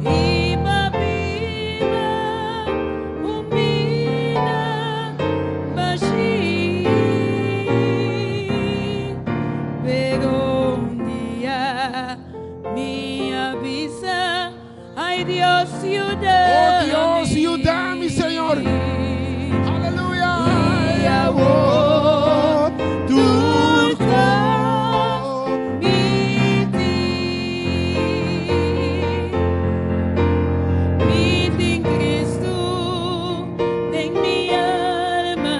I pa biba un bida bashí. Pero un dia mi a bisa, Ai Dios, yuda Oh Dios, yuda mi, Señor. Aleluya. I awor tur kos mi tin. Mi tin Cristo den mi alma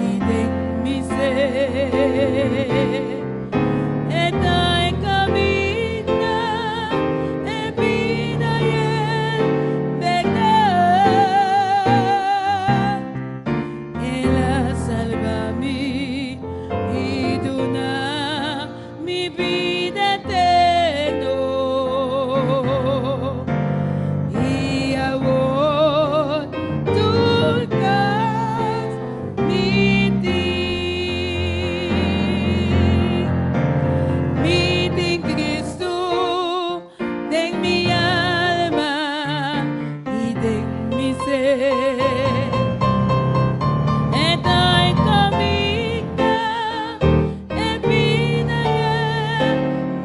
i den mi ser. E ta e kaminda, e bida i e bèrdat. El a salba mi i duna mi bida eterno. I awor tur kos mi tin. Mi tin Cristo den mi alma i den mi ser. E ta e kaminda, e bida i e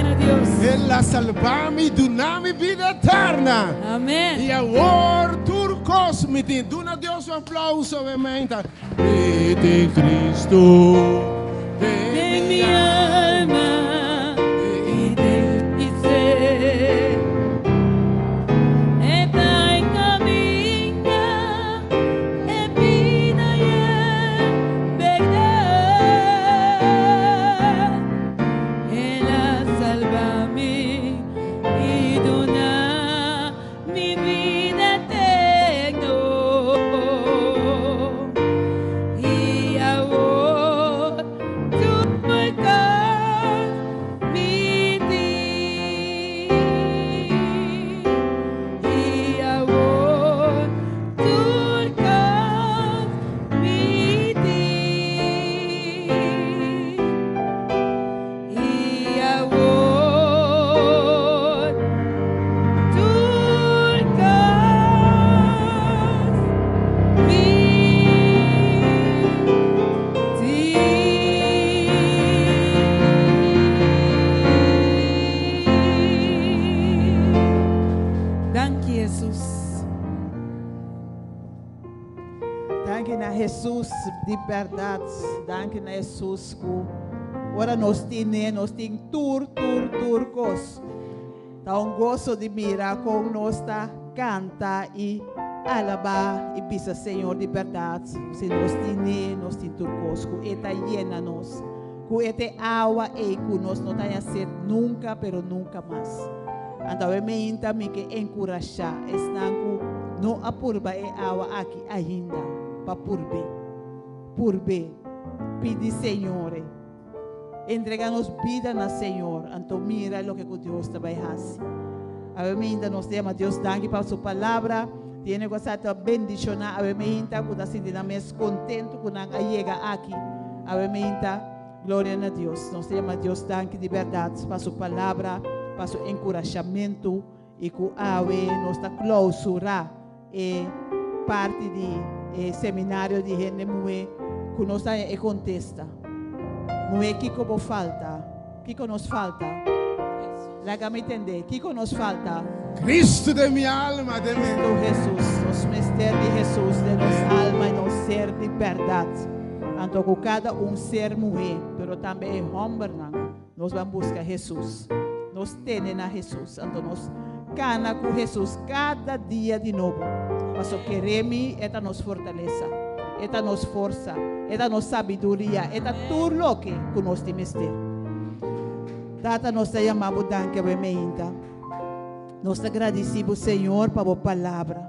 Gloria na Dios. El a salba mi, duna mi bida eterna. Amen. I awor tur kos mi tin. Duna Dios un aplauso, awe meinta. Mi tin Cristo den mi alma i den mi ser. E ta e kaminda, e bida i e bèrdat. El a salba mi i duna mi bida eterno. I awor tur kos mi tin. I awor tur kos mi tin. I awor tur kos mi tin. Danki Jesus. Danki na Jesus di bèrdat. Danki na Jesus ku ora nos tin'é, nos tin tur, tur, tur kos. Ta un goso di mira kon nos ta kanta i alabá i bisa Señor di bèrdat, si nos tin'é, nos tin tur kos, ku e ta yena nos, ku e ta e awa ei ku nos no ta haña set nunka, pero nunka mas. Anto awe meinta mi ke enkurashá esnan ku no a purba e awa aki ainda pa purb'é. Purb'é. Pidi Señor e. Entrega nos bida na Señor, anto mira loke ku Dios ta bai hasi. Awe meinta nos ta yama Dios danki pa su palabra. Tiene ku a sa ta bendishoná awe meinta ku ta sinti nan mes kontentu ku nan a yega aki awe meinta. Gloria na Dios. Nos ta yama Dios danki di bèrdat pa su palabra, pa su enkurashamentu i ku awe nos ta klousurá e parti di e seminario di hende muhé ku nos ta haña e kontesta. Muhé kiko bo falta? Kiko nos falta? Laga mi tende, kiko nos falta? Cristo den mi alma, den mi. Cristo Jesus, nos mester di Jesus den nos alma i nos ser di bèrdat. Anto ku kada un ser muhé, pero tambe e hòmbernan, nos ban buska Jesus. Nos tene na Jesus, anto nos kana ku Jesus kada dia di nobo. Paso kere mi, e ta nos fortalesa, e ta nos forsa, e ta nos sabiduria, e ta tur loke ku nos tin mester. Tata, nos ta yama bo danki awe meinta. Nos ta gradisí bo, Señor, pa bo palabra.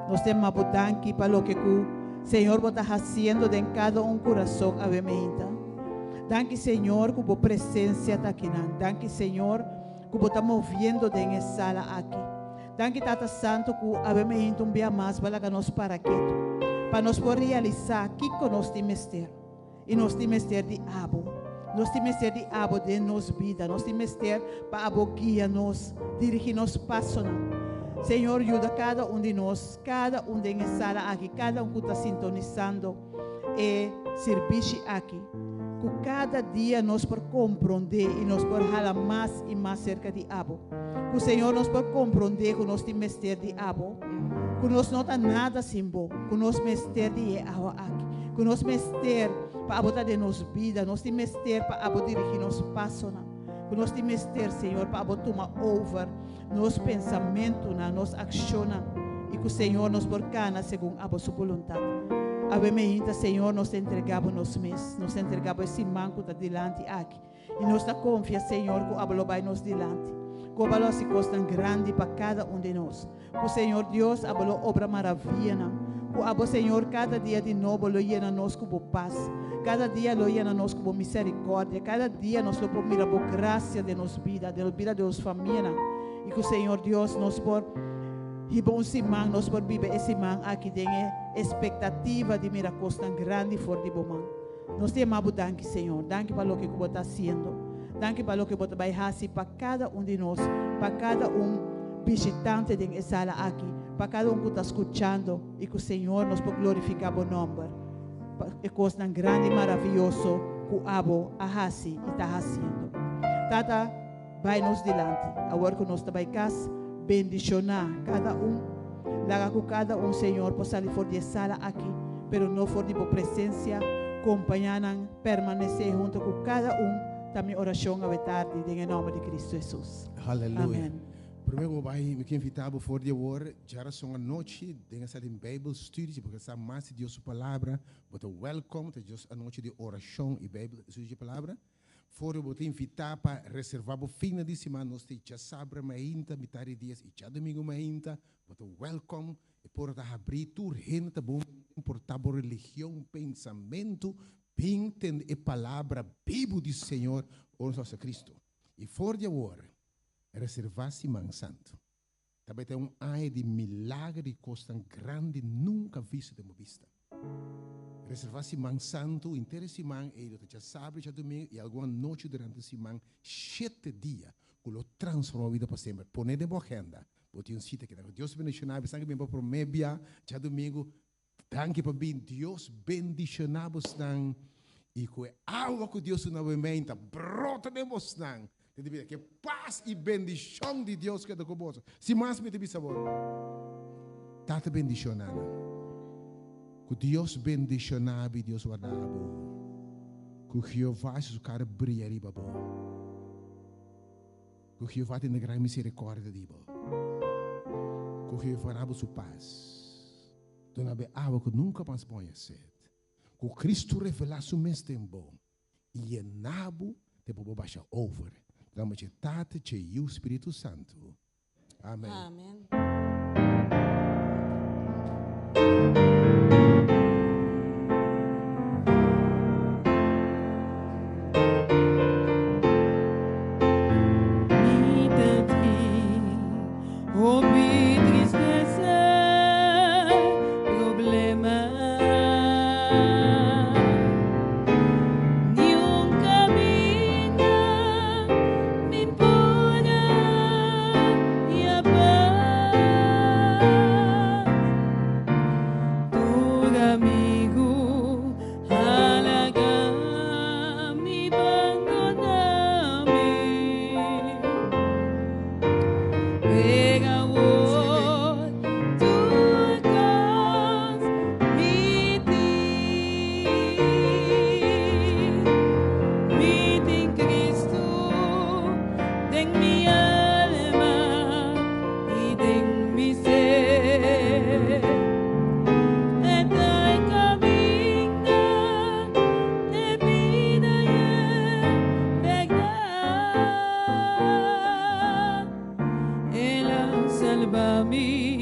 Nos ta yama bo danki pa loke ku, Señor, bo ta hasiendo den kada un kurason awe meinta. Danki, Señor, ku bo presensia ta akinan. Danki, Señor, ku bo ta moviendo den e sala aki. Danki, Tata Santu, ku awe meinta un bia mas bo a laga nos para ketu, pa nos por realisá kiko nos tin mester. I nos tin mester di abo. Nos tin mester di abo den nos bida. Nos tin mester pa abo guia nos, dirigí nos pasonan. Señor, yuda kada un di nos, kada un den e sala aki, kada un ku ta sintonisando e sirbishi aki, ku kada dia nos por komprondé i nos por hala mas i mas serka di abo. Ku, Señor, nos por komprondé ku nos tin mester di abo, ku nos no ta nada sin bo, ku nos mester di e awa aki. Ku nos mester pa abo ta den nos bida. Nos tin mester pa abo dirigí nos pasonan. Ku nos tin mester, Señor, pa abo tuma over nos pensamentunan, nos akshonnan, i ku, Señor, nos por kana segun abo su boluntat. Awe meinta, Señor, nos ta entregá bo nos mes. Nos ta entregá bo e siman ku ta dilanti aki. I nos ta konfia, Señor, ku abo lo bai nos dilanti, ku abo lo hasi kosnan grandi pa kada un di nos. Ku Señor Dios abo lo obra maravianan. Ku abo, Señor, kada dia di nobo lo yena nos ku bo pas. Kada dia lo yena nos ku bo miserikòrdia. Kada dia nos lo por mira bo grasia den nos bida, den bida di nos famianan. I ku Señor Dios nos por hiba un siman, nos por biba e siman aki den e espektativa di mira kosnan grandi for di bo man. Nos ta yama bo danki, Señor. Danki pa loke ku bo ta hasiendo. Danki pa loke bo ta bai hasi pa kada un di nos, pa kada un bishitante den e sala aki, pa kada un ku ta skuchando i ku, Señor, nos por glorifiká bo nòmber pa e kosnan grandi i maravioso ku abo a hasi i ta hasiendo. Tata. Bai nos dilanti. Awor ku nos ta bai kas, bendishoná kada un. Laga ku kada un, Señor, por sali for di e sala aki, pero no for di bo presensia. Kompañá nan, permanesé huntu ku kada un, ta mi orashon awe tardi, den e nòmber di Kristu Hesus. Aleluya. Amèn. Promé ku bo bai, mi ke invitá bo for di awor, djarason anochi, den esaki tin Bijbel Study, si bo ke sa mas di Dios su Palabra, bo ta wèlkòm, ta djos anochi di orashon i Bijbel Study di Palabra. For bo ta invitá pa reservá bo finnan di siman, nos tin djasabra mainta mitar di dies i djadumingu mainta, bo ta wèlkòm, e porta ta habrí, tur hende ta bon bini, no importá bo religion, pensamentu, bin tende e palabra bibu di Señor, ora nos hasi Cristo. I for di awor, reservá siman santu. Ta bai ta un aña di milager i kosnan grandi nunka visto den bo bista. Reserva siman santu, henter e siman ei lo ta djasabra i djadumingu i algun anochi durante siman, shete dia ku lo transforma bo bida pa semper. Pone den bo agenda, bo tin un sita keda. Ku Dios bendishoná bo. Esnan ku bin pa promé bia djadumingu, danki pa bin. Dios bendishoná bosnan i ku e awa ku Dios duna bo e meinta brota den bosnan. Den di bida, ke pas i bendishon di Dios keda ku boso. Sin mas mi ta bisa bo, Tata bendishoná nan. Ku Dios bendishoná bo i Dios warda bo. Ku Jehová hasi su kara bria riba bo. Ku Jehová tene gran miserikòrdia di bo. Ku Jehová dá bo su pas. Duna bo e awa ku nunka mas bo haña set. Ku Kristu revelá su mes den bo i yená bo te pa bo basha over. Den nomber dje Tata, dje Yu, Spiritu Santu. Amen. Amen. Mi ta tin hopi tristesa, problema. Ni un caminda mi por haña paz. Tur amigu halaga mi bandona mi. Pero awor tur cos mi tin. Mi tin Cristo den mi alma y den mi ser. E ta e caminda, e bida y e berdad. El a salba mi.